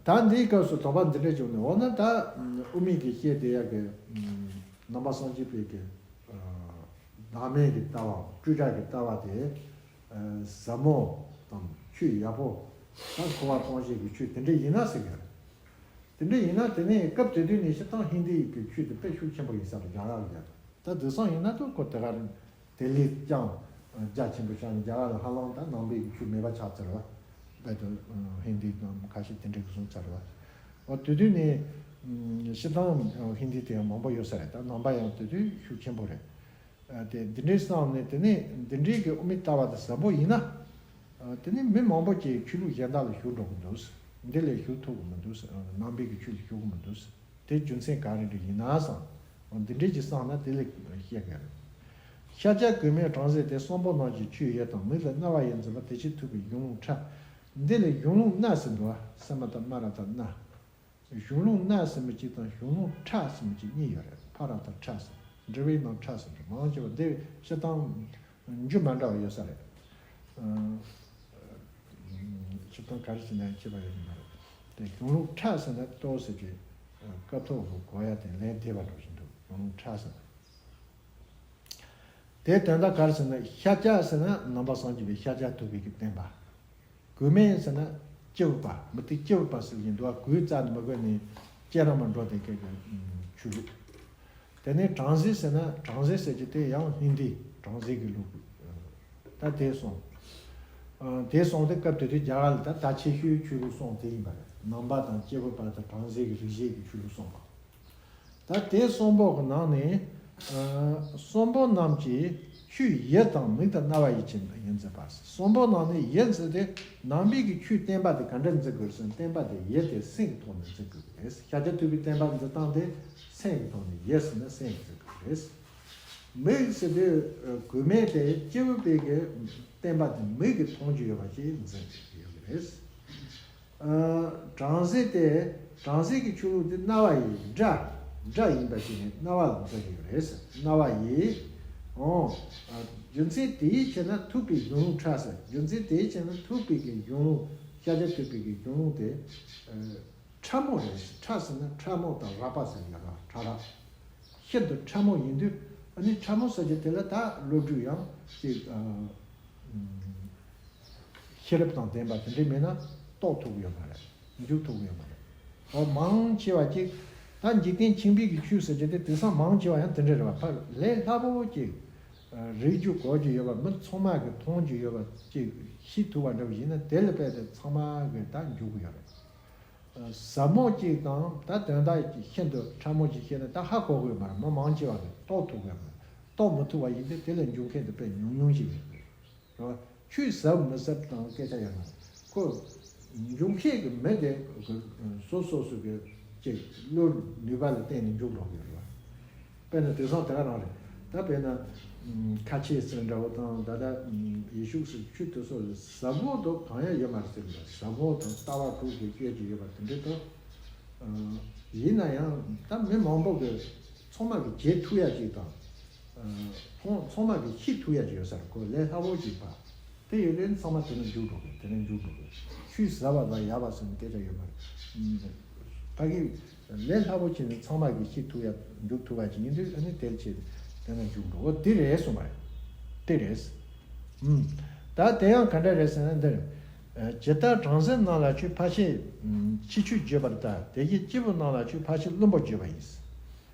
ད་འདིའི་སྐབས་སུ་དོགས་པ་འདི་འདྲ་བྱུང་ནས། འོ་ན་ད་དབུ་མའི་གི་བཤད་བསྡད་ཡག་གི་ནང་པ་སངས་རྒྱས་པའི་གི་བདག་མེད་ཀྱི་ལྟ་བ། སྤྲོས་བྲལ་གྱི་ལྟ་བ་དེ་ཟབ་མོ་དང་ཆོས་ཡག་པོ། ད་འཁོར་བ་སྤོང་བྱེད་ཀྱི་ཆོས་དེ་འདྲ་ཡིན་ན་ཟེར་གི། དེ་འདྲ་ཡིན་ན་དེ་ནས་སྐབས་དེ་དུས་ནས་སྤྱིར་བཏང་ཧིན་དི་གི་ཆོས་དེ་དཔེ་ཤུགས་ཆེན་པོ་ཡིན་ས་རེད། རྒྱ་གར་ལ་ཡ། ད་དེང་སང་ཡིན་ན་ད་ཁོ་དེ་ག་རེད། དེ་ལས་ཀྱང་རྒྱ་ཆེན་པོ་ཆགས་ནས་རྒྱ་གར་ལ་ཧ་ལམ་ད་ནང་པའི་གི་ཆོས་མེད་པ་ཆགས་ཚར་བ། དཔེ་དུ་ཧིན་དི་དང་ཁ་ཤས་དེ་འདྲ་གི་བཟུང་ཚར་བ། འོ་དེ་དུས་ནས་སྤྱིར་བཏང་ཧིན་དི་དེ་ཡང་མང་པོ་ཡོད་ས་རེད། ད་ནང་པ་ཡང་དེ་དུས་ཤུགས་ཆེན་པོ་རེད། ཨ་དེ་འདི་འདྲའི་བསམ་ནས་དེ་ནས་འདི་འདྲའི་གི་དབུ་མའི་ལྟ་བ་དེ་ཟབ་པོ་ཡིན་ན། ཨ་དེ་ནས་མི་མང་པོ་ཅིག་ཆོས་ལུགས་གཞན་དག་ལ་ཞུགས་འགྲོ་གི་འདུག་འདི་ལས་ཞུགས་ཐུབ་གི་མི་འདུག་ནང་པའི་གི་ཆོས་ལ་ཞུགས་གི་མི་འདུག་དེ་རྒྱུ་མཚན་ག་རེ་འདྲ་ཡིན་ན་བསམ། འདི་འདྲའི་ཅིག་བསམ་ན་དེ་ལས་བཤད་གི་རེད། ཤཱཀྱ་གོས་མེད་བྲམ་ཟེ་དེ། གསུམ་པོ་རྣམས་ཀྱི་ཆོས་ཡིད་དང་། མིག་ལྟ་རྣ་བ་ཡིད་འཛིན་པ། དེ་ཕྱིར་ཐུབ་པའི་གཞུང་ལུགས་ཕྲ། འདི་ལས་གཞུང་ལུགས་སྣ་ཟེར་འདུག་ཨ་སེ་མ་ཏ་མ་ར་ཏ་སྣ། གཞུང་ལུགས་སྣ་ཟེར་མི་གཅིག་དང་གཞུང་ལུགས་ཕྲ་ཟེར་མི་གཅིག་གཉིས་ཡོད་རེད། ཕ་ར་ཏ་ཕྲ་ཟེར། འགྲེལ་པའི་ནང་ཕྲ་ཟེར་རེད། མང་ཆེ་བ་འདི་སྤྱིར་བཏང་རྒྱུ་མ་འདྲ་བ་ཡོད་ས་རེད། ཨ་སྤྱིར་བཏང་ག་རེ་བྱས་ན་ཁྱད་པར་ཡོད་མ་རེད། དེ་གཞུང་ལུགས་ཕྲ་ཟེར་ན་ཏོག་ཙམ་ཅིག་སྐབས་ཐོག་གི་གོ་ཡ་དེ་ལན་འདེབས་པ་འདྲ་བཞིན་འདུག་གཞུང་ལུགས་ཕྲ་ཟེར་ན། དེ་དོན་དག་ག་རེ་ཟེར་ན། ཤཱཀྱ་ཟེར་ན་ནང་པ་སངས་རྒྱས་པའི་ཤཱཀྱ་ཐུབ་པའི་གི་བསྟན་པ། གོས་མེད་ཟེར་ན་སྐྱེས་བུ་པ། མུ་སྟེགས་སྐྱེས་བུ་པ་ཟེར་གྱི་འདུག་བ། གོས་བཙལ་ནས་མི་དགོས་ནས་སྐྱེས་ར་མ་འགྲོ་དེ་སྐད་ཀྱི་ཆོས་ལུགས། དེ་ནས་བྲམ་ཟེ་ཟེར་ན་བྲམ་ཟེ་ཟེར་གྱི་དེ་ཡང་ཧིན་དི་བྲམ་ཟེ་གི་ལུགས། ད་དེ་སོང་། ཨ་དེ་སོང་སྟེ་སྐབས་དེ་དུས་རྒྱ་གར་ལ་ད་ད་ཆེ་ཤོས་ཆོས་ལུགས་གསུམ་དེ་ཡིན་པ་རེད། ནང་པ་དང་སྐྱེས་བུ་པ་དང་བྲམ་ཟེ་གི་རིག་བྱེད་ཀྱི་ཆོས་ལུགས་གསུམ་པ། ད་དེ་གསུམ་པོ་གི་ནང་ནས་ཨ་གསུམ་པོ་རྣམས་ཀྱི་ཆོས་ཡིད་དང་མིག་དང་རྣ་བ་ཡིད་ཀྱི་ཡིད་འཛིན་པ། གསུམ་པོ་ནང་ནས་ཡིད་འཛིན་དེ་ནང་པའི་གི་ཆོས་བསྟན་པ་དེ་ག་འདྲ་འཛིན་དགོས་ཟེར་ན། བསྟན་པ་དེ་ཡིད་དེ་སེམས་ཀྱི་ཐོག་ནས་འཛིན་དགོས་ཀྱི་རེད། ཤཱཀྱ་ཐུབ་པའི་བསྟན་པ་འཛིན་སྟངས་དེ་སེམས་ཀྱི་ཐོག་ནས་ཡིད་ཟིན་ན་སེམས་ཀྱིས་འཛིན་དགོས་ཀྱི་རེད། མིག་ཟེར་དུས་ཨ་གོས་མེད་དེ་སྐྱེས་བུ་པའི་གི་བསྟན་པ་དེ་མིག་གིས་མཐོང་རྒྱུ་ཡོད་པ་ཞིག་འཛིན་དགོས་ཀྱི་ཡོད་ཀྱི་རེད། ཨ་བྲམ་ཟེ་དེ་བྲམ་ཟེ་གི་ཆོས་ལུགས་དེ་རྣ་བ་ཡི་སྒྲ། སྒྲ་ཡིན་པ་ཞིག་ནས་རྣ་བ་ལ་འཛིན་གྱི་ཡོད་རེད་ཟེར། རྣ་བ་ཡི། འོ། ཨ་རྒྱུ་མཚན་དེའི་ཕྱིར་ན་ཐུབ་པའི་གཞུང་ལུགས་ཕྲ་ཟེར། རྒྱུ་མཚན་དེའི་ཕྱིར་ན་ཐུབ་པའི་གི་གཞུང་ལུགས། ཤཱཀྱ་ཐུབ་པའི་གི་གཞུང་ལུགས་དེ་ཨ་ཕྲ་མོ་རེད་ཟེར། ཕྲ་ཟེར་ན་ཕྲ་མོ་དང་རགས་པ་ཟེར་ཡོད་ར། ཕྲ་རགས། ཤིན་ཏུ་ཕྲ་མོ་ཡིན་དུས། ཨ་ནི་ཕྲ་མོ་ཟེར་གྱི་དེ་ལ་ད་བློ་གྲོས་ཡང་ཅིག་ཨ། ཤེས་རབ་དང་ལྡན་པ་དེ་འདྲ་མེད་ན་རྟོགས་ཐུབ་ཀྱི་ཡོད་མ་རེད། འཇུག་ཐུབ་ཀྱི་ཡོད་མ་རེད། འོ་མང་ཆེ་བ་ཅིག་ད་འཇིག་རྟེན་ཁྱིམ་པའི་གི་ཆོས་ཟེར་གྱི་དེ་དེང་སང་མང་ཆེ་བ་ཡང་དེ་འདྲ་རེད་བ། ཕར་ལས་སླ་པོ་ཅིག་རིག་རྒྱུ་གོ་རྒྱུ་ཡོད་པ། མི་ཚང་མ་གི་མཐོང་རྒྱུ་ཡོད་པ་ཅིག་ཤེས་ཐུབ་པ་འདྲ་བོ་ཡིན་ན་དེ་ལ་དཔེ་དེ་ཚང་མ་གི་ད་འཇུག་གི་ཡོད་རེད། ཟབ་མོ་ཅིག་དང་ད་དོན་དག་ཅིག་ཤིན་ཏུ་ཕྲ་མོ་ཅིག་བཤད་ན་ད་ཧ་གོ་གི་ཡོད་མ་རེད། མི་མང་ཆེ་བ་གི་རྟོགས་ཐུབ་ཀྱི་ཡོད་མ་རེད། རྟོགས་མི་ཐུབ་པ་ཡིན་ཏེ་དེ་ལ་འཇུག་མཁན་དེ་དཔེ་ཉུང་ཉུང་ཞིག་རེད། རེད་བ། ཆོས་ཟབ་མི་ཟབ་དང་སྐད་ཆ་ཡོད་མ་རེད། ཁོ་འཇུག་མཁན་གྱི་མི་དེ་སོ་སོ་སོ་གི་ཅིག་བློ་ནུས་པ་ལ་བརྟེན་ནས་འཇུག་འགྲོ་གི་ཡོད་རེད་བ། དཔེར་ན་དེང་སང་དེ་ག་རང་རེད། ད་དཔེར་ན་ཁ་ཆེ་ཟེར་འདྲ་བོ་དང་ད་ལྟ་ཡེ་ཤུ་ཟེར་ཆོས་དེ་ཚོ་ལ་ཟབ་མོ་དང་གང་ཡང་ཡོད་མ་རེད་ཟེར་གི་འདུག་ཟབ་མོ་དང་ལྟ་བ་དྲུག་གི་སྐད་ཅིག་ཡོད་པ་དེ་འདྲ་དང་། ཡིན་ན་ཡང་ད་མི་མང་པོ་གི་ཚང་མ་གི་བྱེད་ཐུབ་ཡ་ཅིག་དང་། ཁོང་ཚང་མ་གི་ཤེས་ཐུབ་ཡ་ཅིག་ཡོད་ས་རེད། ཁོ་ལས་སླ་པོ་ཅིག་པ། དེ་ཡོད་དུས་ཚང་མ་དེ་ནས་འཇུག་འགྲོ་གི། དེ་ནས་འཇུག་འགྲོ་གི། ཆོས་ཟབ་པ་དང་ཡག་པ་ཟེར་ནས་སྐད་ཆ་ཡོད་མ་རེད། ཕ་གི་ལས་སླ་པོ་བྱས་ནས་ཚང་མ་གིས་ཤེས་ཐུབ་ཡ་འཇུག་ཐུབ་པ་ཅིག་ཡིན་དུས། ཨ་ནི་དེར་བྱས་དེ་ནས་འཇུག་འགྲོ་གི། དེ་རེད་གསུངས་པ་རེད། དེ་རེད། ཨུམ། ད་དེ་ཡང་ག་འདྲ་རེད་ཟེར་ན་འདིར། ཇི་ལྟར་བྲམ་ཟེ་རྣམས་ལ་ཆོས་ཕལ་ཆེར་ཕྱི་ཆོས་བརྗོད་པ་ལྟར། དེ་བཞིན་སྐྱེས་བུ་རྣམས་ལ་ཆོས་ཕལ་ཆེར་བླུན་པོ་བརྗོད་པ་ཡིན།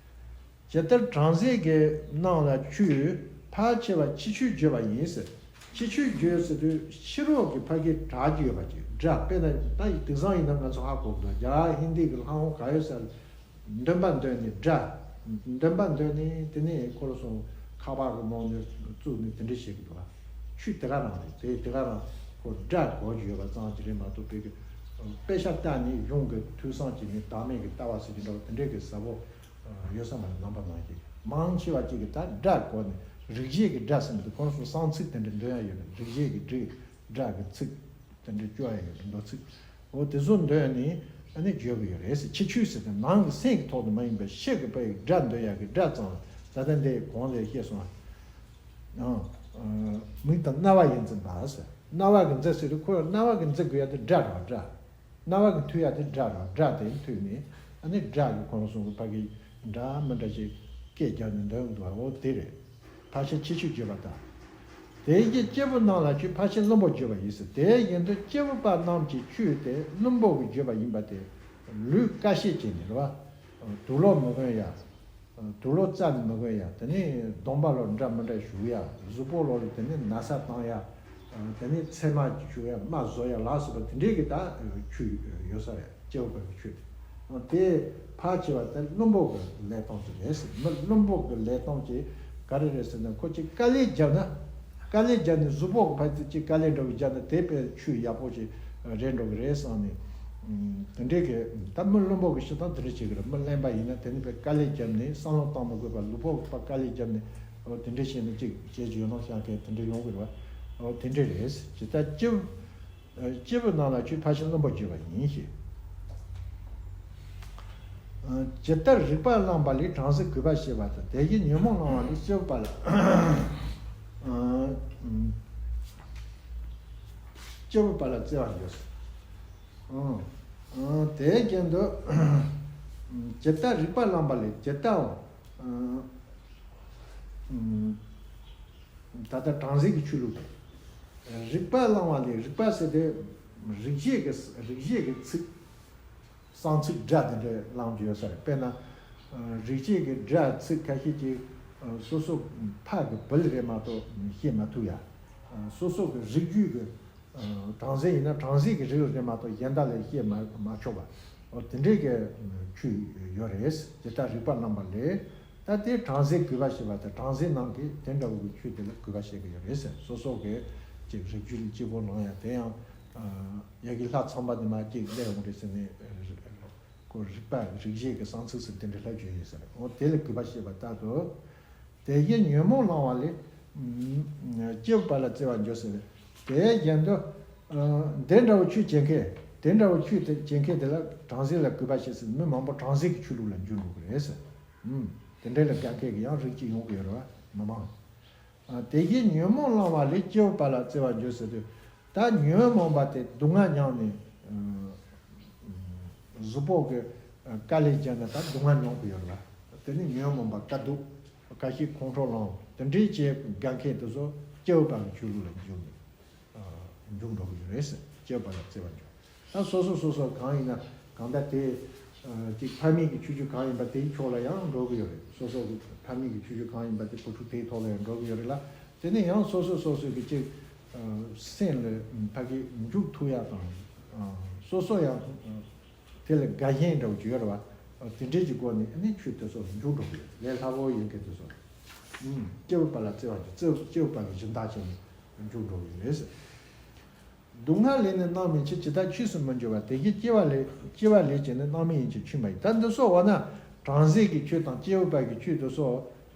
ཇི་ལྟར་བྲམ་ཟེ་གི་རྣམས་ལ་ཆོས་ཕལ་ཆེ་བ་ཕྱི་ཆོས་བརྗོད་པ་ཡིན་ཟེར། ཕྱི་ཆོས་བརྗོད་ཟེར་དུས་ཕྱི་རོལ་གྱི་ཕ་གིའི་སྒྲ་ཅིག་ཡོད་པ་ཅིག་སྒྲ། དཔེར་ན་ད་དེང་སང་ཡིན་ན་ང་ཚོ་ཧ་གོ་གི་འདུག་རྒྱ་གར་ཧིན་དི་གི་ལྷ་ཁང་ག་ཡོད་ས་རེད། འདོན་པ་འདོན་ནས་སྒྲ། འདོན་པ་འདོན་ནས་དེ་ནས་ཁོ་རང་ཚོ་ཁ་པར་གི་ནང་ནས་བཙུགས་ནས་དེ་འདྲ་བྱེད་གི་འདུག་ཆོས་དེ་ག་རང་རེད། དེ་དེ་ག་རང་ཁོ་སྒྲ་གོ་རྒྱུ་ཡོད་པ་ཙམ་ཅིག་རེད་མ་གཏོགས། དཔེ་གི་དཔེ་ཆ་ལྟ་ནས་གཞུང་གི་ཐོས་བསམ་བྱས་ནས་བདག་མེད་ཀྱི་ལྟ་བ་ཟེར་གྱི་འདྲ་བ་དེ་འདྲའི་གི་ཟབ་པོ་ཡོད་ས་མ་རེད། ནང་པ་ནང་བཞིན་མང་ཆེ་བ་གཅིག་གིས་ད་སྒྲ་གོ་ནས་རིག་བྱེད་ཀྱི་སྒྲ་ཟེར་མི་འདུག་ཁོང་ཚོ་གསང་ཚིག་དེ་འདྲ་འདོན་ཡ་ཡོད་རེད། རིག་བྱེད་ཀྱི་སྒྲ་སྒྲ་གི་ཚིག་དེ་འདྲ་སྐྱོར་ཡ་ཡོད་རེད། མདོ་ཚིག་འོ་དེ་ཚོ་འདོན་ནས་ཨ་ནི་བརྗོད་ཀྱི་ཡོད་རེད་ཟེར། ཕྱི་ཆོས་ཟེར་དེ་ནང་གི་སེམས་ཀྱི་ཐོག་ཏུ་མ་ཡིན་པའི་ཕྱི་གི་དཔེ་སྒྲ་འདོན་ཡ་གི་སྒྲ་ཙམ། ད་ལྟ་འདི་གོང་ལས་བཤད་སོང་ང་། མིག་དང་རྣ་བ་ཡིད་འཛིན་པ་ཟེར། རྣ་བ་གི་འཛིན་ཟེར་དུས་ཁོ་རྣ་བ་གི་འཛིན་དགོས་ཡ་དེ་སྒྲ་རེད་བ། སྒྲ། རྣ་བ་གི་མཐུན་ཡ་དེ་སྒྲ་རེད་བ། སྒྲ་དེ་མཐུན་ནས་ཨ་ནི་སྒྲ་གི་ཁོང་གསུང་གི་ཕ་གི་འདྲ་མི་འདྲ་ཞིག་སྐད་རྒྱག་ནས་འདོན་འདུག་བ། འོ་དེ་རེད། ཕལ་ཆེར་ཕྱི་ཆོས་བརྗོད་པ་དང་། དེ་བཞིན་སྐྱེས་བུ་རྣམས་ལ་ཆོས་ཕལ་ཆེར་བླུན་པོ་བརྗོད་པ་ཡིན་ཟེར། དེ་བཞིན་དུ་སྐྱེས་བུ་པ་རྣམས་ཀྱི་ཆོས་དེ་བླུན་པོ་གི་བརྗོད་པ་ཡིན་པ་དེ། ལུས་དཀའ་སྤྱད་བྱས་ནས་རེད་བ། དུག་ལོག་མི་གོན་ཡ། དུག་ལོག་རྩ་ནས་མི་གོན་ཡ། དེ་ནས་གདོང་པ་ལོག་འདྲ་མི་འདྲ་བྱུག་ཡ། གཟུགས་པོ་ལོག་ལ་དེ་ནས་ན་ཚ་བཏང་ཡ། དེ་ནས་ཚེར་མ་བྱུག་ཡ། རྨ་བཟོ་ཡ་ལ་སོགས་པ་དེ་འདྲའི་གི་ད་ཆོས་ཡོད་ས་རེད། སྐྱེ་བོ་པ་གི་ཆོས་དེ། དེ་ཕལ་ཆེ་བ་དེ་བླུན་པོ་གི་ལས་སྟངས་ཅིག་རེད་ཟེར། མི་བླུན་པོ་གི་ལས་སྟངས་ཅིག་ག་རེ་རེད་ཟེར་ན། ཁོ་ཅིག་དཀའ་ལས་བརྒྱབ་ན། དཀའ་ལས་བརྒྱབ་ནས་གཟུགས་པོ་གི་ཕར་ཚུར་ཅིག་དཀའ་ལས་འདྲ་བོ་བརྒྱབ་ན་དེ་དཔེ་ཆོས་ཡག་པོ་ཅིག་རེད་འགྲོ་གི་རེད་བསམ་ནས། དེ་འདྲའི་གི་ད་མི་བླུན་པོ་གི་བྱེད་སྟངས་དེ་འདྲ་བྱེད་གི་རེད། མི་གླེན་པ་ཡིན་ན་དེ་ནི་དཔེ་དཀའ་ལས་བརྒྱབ་ནས་བསམ་བློ་བཏང་མི་དགོས་པར་ལུས་པོ་གི་ཕར་དཀའ་ལས་བརྒྱབ་ནས། འོ་དེ་འདྲ་བྱས་ནས་ཅིག་བྱེད་རྒྱུ་ཡོད་ན་བྱ་མཁན་དེ་འདྲ་ཡོང་གི་རེད་བ། འོ་དེ་འདྲ་རེད། ཇི་ལྟར་སྐྱེས་བུ། སྐྱེས་བུ་རྣམས་ལ་ཆོས་ཕར་ཕྱིན་བླུན་པོ་བརྗོད་པ་ཡིན་ཞེས། ཇི་ལྟར་རིག་པ་བླངས་པ་ལས་བྲམ་ཟེ་གུས་པ་བྱེད་པ་དང་། དེ་བཞིན་ཉོན་མོངས་བླངས་པ་ལས་སྐྱེས་བུ་པ་ལ། སྐྱེས་བུ་པ་ལ་བརྩེ་བར་འགྱུར། དེའི་རྐྱེན་དུ། ཇི་ལྟར་རིག་པ་བླངས་པ་ལས། ཇི་ལྟར། ད་ལྟ་བྲམ་ཟེ་གི་ཆོས་ལུགས་དང་། རིག་པ་བླངས་པ་ལས། རིག་པ་ཟེར་དུས་རིག་བྱེད་ཀྱི་རིག་བྱེད་ཀྱི་ཚིག་གསང་ཚིག་སྒྲ་དེ་འདྲ་བླངས་ཀྱི་ཡོད་ས་རེད། དཔེར་ན། རིག་བྱེད་ཀྱི་སྒྲ་ཚིག་ཁ་ཤས་ཀྱིས་སོ་སོ་ཕ་གི་བུ་ལ་རེད་མ་གཏོགས་བཤད་མ་ཐུབ་ཡ། སོ་སོ་གི་རིགས་རྒྱུད་ཀྱི། བྲམ་ཟེ་ཡིན་ན་བྲམ་ཟེ་གི་རིགས་ལ་རེད་མ་གཏོགས་གཞན་དག་ལ་བཤད་མ་མ་ཆོག་པ། འོ་དེ་འདྲའི་གི་ཆོས་ཡོད་རེད། ཇི་ལྟར་རིག་པ་བླངས་པ་ལས། ད་དེ་བྲམ་ཟེ་གུས་པ་བྱེད་པ་དང་། བྲམ་ཟེ་རྣམས་ཀྱིས་དེ་འདྲ་བོ་གི་ཆོས་དེ་ལ་གུས་པ་བྱེད་ཀྱི་ཡོད་རེད་ཟེར། སོ་སོ་གི་ཅིག་རིགས་རྒྱུད་ལ་སྐྱིད་པོ་ལངས་ཡ། དེ་ཡང་ཡ་གི་ལྷ་ཚངས་པ་དེ་མ་ཅིག་སླེབས་འོང་རེད་ཟེར་ནས། ཁོ་རིག་པ་རིག་བྱེད་ཀྱི་གསང་ཚིག་ཟེར་དེ་འདྲ་ལྷག་བརྗོད་ཡོད་ཟེར། འོ་དེ་ལ་གུས་པ་བྱེད་པ་ལྟར་དུ། དེ་བཞིན་ཉོན་མོངས་བླངས་པ་ལས། སྐྱེས་བུ་པ་ལ་བརྩེ་བར་འགྱུར་ཟེར། དེའི་རྐྱེན་དུ། འདི་འདྲ་བོ་ཆོས་བྱེད་མཁན། དེ་འདྲ་བོ་ཆོས་དེ་བྱེད་མཁན་དེ་ལ་བྲམ་ཟེ་ལ་གུས་པ་བྱེད་ཟེར། མི་མང་པོ་བྲམ་ཟེ་གི་ཆོས་ལུགས་ལ་འཇུག་འགྲོ་གི་རེད་ཟེར། དེ་འདྲ་ལ་དགའ་མཁན་གྱི་ཡང་རིགས་གཅིག་ཡོང་གི་ཡོད་རེད་བ། མི་མང་། དེ་བཞིན་ཉོན་མོངས་བླངས་པ་ལས། སྐྱེས་བུ་པ་ལ་བརྩེ་བར་འགྱུར་ཟེར་དུས། ད་ཉོན་མོངས་པ་དེ་སྡུག་བསྔལ་མྱངས་ནས། གཟུགས་པོ་གི་དཀའ་ལས་བརྒྱབ་ནས་ད་སྡུག་བསྔལ་མྱོང་གི་ཡོད་རེད་བ། དེ་ནི་ཉོན་མོངས་པ་དཀའ་སྡུག་དཀའ་སྤྱད་ཁོང་ཁྲོ་ལངས། དེ་འདྲའི་བྱས་དགའ་མཁན་དེ་ཚོ་སྐྱེས་བུ་པ་གི་ཆོས་ལུགས་ལ་འཇུག་ནས། འཇུག་འགྲོ་གི་ཡོད་རེད་ཟེར། སྐྱེས་བུ་པ་ལ་བརྩེ་བ་འཇུག་ད་སོ་སོ་སོ་སོ་གང་ཡིན་ན། གང་ལྟར་དེ་ཅིག་ཕ་མེས་ཀྱི་ཆོས་བརྒྱུད་གང་ཡིན་པ་དེའི་ཕྱོགས་ལ་ཡང་འགྲོ་གི་ཡོད་རེད། སོ་སོ་གི་ཕ་མེས་ཀྱི་ཆོས་བརྒྱུད་གང་ཡིན་པ་དེ་བུ་ཕྲུག་དེའི་ཐོག་ལ་ཡང་འགྲོ་གི་ཡོད་རེད་ལ། དེ་ནས་ཡང་སོ་སོ་སོ་སོ་གི་ཅིག་སེམས་ལ་ཕ་གི་འཇུག་ཐུབ་ཡ་དང་། སོ་སོ་ཡང་དེ་ལ་དགའ་ཞེན་འདྲ་བོ་ཅིག་ཡོད་རེད་བ། དེ་འདྲའི་ཅིག་སྒོ་ནས་ཨ་ནི་ཆོས་དེ་ཚོ་འཇུག་འགྲོ་གི་ཡོད། ལས་སླ་པོ་ཡིན་མཁན་དེ་ཚོ། སྐྱེས་བུ་པ་ལ་བརྩེ་བ་འཇུག་སྐྱེས་བུ་པ་གི་སྦྱིན་བདག་བྱས་ནས་འཇུག་འགྲོ་གི་ཡོད་རེད་ཟེར། སྡུག་བསྔལ་ལས་ནི་སྣང་མེད་ཕྱིར། ཇི་ལྟར་ཆོས་སུ་མི་འགྱུར་བ། དེ་བཞིན་སྐྱེ་བ་ལས། སྐྱེ་བ་ལས་ཀྱང་ནི་སྣང་མེད་ཡིན་ཕྱིར་ཆོས་མ་ཡིན། ད་འདི་ཚོ་འོ་ན་བྲམ་ཟེ་གི་ཆོས་དང་སྐྱེས་བུ་པ་གི་ཆོས་འདི་ཚོ་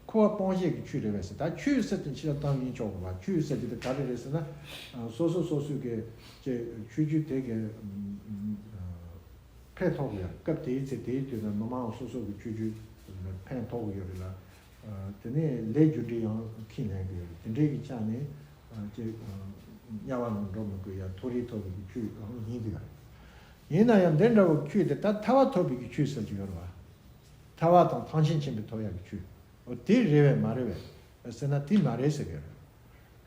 འཁོར་བ་སྤོང་བྱེད་ཀྱི་ཆོས་རེད་པས་ཟེར། ད་ཆོས་ཟེར་དུས་ཕྱི་ལ་བཏང་མིན་ཆོག་གི་བ། ཆོས་ཟེར་དུས་ད་ག་རེ་རེད་ཟེར་ན། སོ་སོ་སོ་སོའི་གི་ཆོས་བརྒྱུད་དེ་གི་ཕན་ཐོགས་ཡོད། སྐབས་དེའི་ཚེ་དེའི་དུས་ན་མི་མང་སོ་སོ་གི་ཆོས་བརྒྱུད་ཕན་ཐོགས་ཡོད་རེད་ལ། དེ་ནས་ལས་རྒྱུ་འབྲས་ཡང་ཁས་ལེན་གི་ཡོད་རེད། དེ་འདྲའི་གི་ཆ་ནས་ཅིག་དམྱལ་བ་ནང་འགྲོ་མི་དགོས་ཡ། མཐོ་རིས་ཐོབ་པའི་གི་ཆོས་ཡང་ཡིན་གི་ཡོད་རེད། ཡིན་ན་ཡང་འདི་འདྲ་བོ་ཆོས་དེ་ད་ཐར་པ་ཐོབ་པའི་གི་ཆོས་ཟེར་གྱི་ཡོད་རེད་བ། ཐར་པ་དང་ཐམས་ཅད་མཁྱེན་པའི་ཐོབ་ཡ་གི་ཆོས། འོ་དེ་རེད་བས་མ་རེད་བས་ཟེར་ན་དེ་མ་རེད་ཟེར་གི་ཡོད་རེད།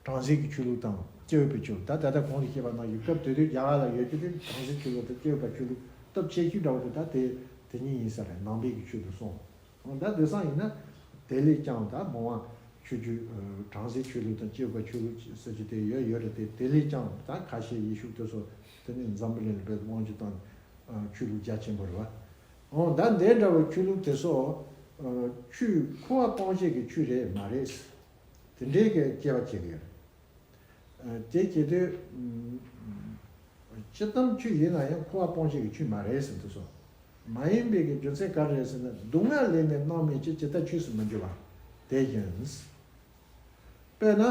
བྲམ་ཟེ་གི་ཆོས་ལུགས་དང་སྐྱེས་བུ་པའི་ཆོས་ལུགས། ད་ད་ལྟ་གོང་དུ་བཤད་པ་ནང་བཞིན་སྐབས་དེ་དུས་རྒྱ་གར་ལ་ཡོད་རྒྱུ་དེ་བྲམ་ཟེ་ཆོས་ལུགས་དང་སྐྱེས་བུ་པའི་ཆོས་ལུགས་སྟོབས་ཆེ་ཤོས་འདྲ་བོ་དེ་ད་དེ་དེ་གཉིས་ཡིན་ས་རེད། ནང་པའི་གི་ཆོས་དུ་སོང་། འོ་ད་དེང་སང་ཡིན་ན་དེ་ལས་ཀྱང་ད་མང་བ་ཆོས་བརྒྱུད་བྲམ་ཟེ་ཆོས་ལུགས་དང་སྐྱེས་བུ་པའི་ཆོས་ལུགས་ཟེར་རྒྱུ་དེ་ཡོད་ཡོད་རེད། དེ་དེ་ལས་ཀྱང་ད་ཁ་ཤས་ཡེ་ཤུ་དེ་ཚོ་དེ་ནི་འཛམ་བུ་གླིང་ལ་དཔེ་དབང་བསྒྱུར་བཏང་ཆོས་ལུགས་རྒྱ་ཆེན་པོ་རེད་བ། འོ་ད་འདི་འདྲ་བའི་ཆོས་ལུགས་དེ་ཚོ་ཆོས་འཁོར་བ་སྤོང་བྱེད་ཀྱི་ཆོས་རེད་མ་རེད། དེ་འདྲའི་གི་སྐྱེ་བ་བྱེད་ཀྱི་ཡོད་རེད། དེ་བྱེད་དུས་སྤྱིར་བཏང་ཆོས་ཡིན་ན་ཡང་འཁོར་བ་སྤོང་བྱེད་ཀྱི་ཆོས་མ་རེད་ཟེར་དུས་སོ། མ་ཡིན་པའི་གི་རྒྱུ་མཚན་ག་རེ་རེད་ཟེར་ན། སྡུག་བསྔལ་ལས་ནི་སྣང་མེད་ཕྱིར། ཇི་ལྟར་ཆོས་སུ་མི་འགྱུར་བ། དེ་བཞིན། དཔེར་ན།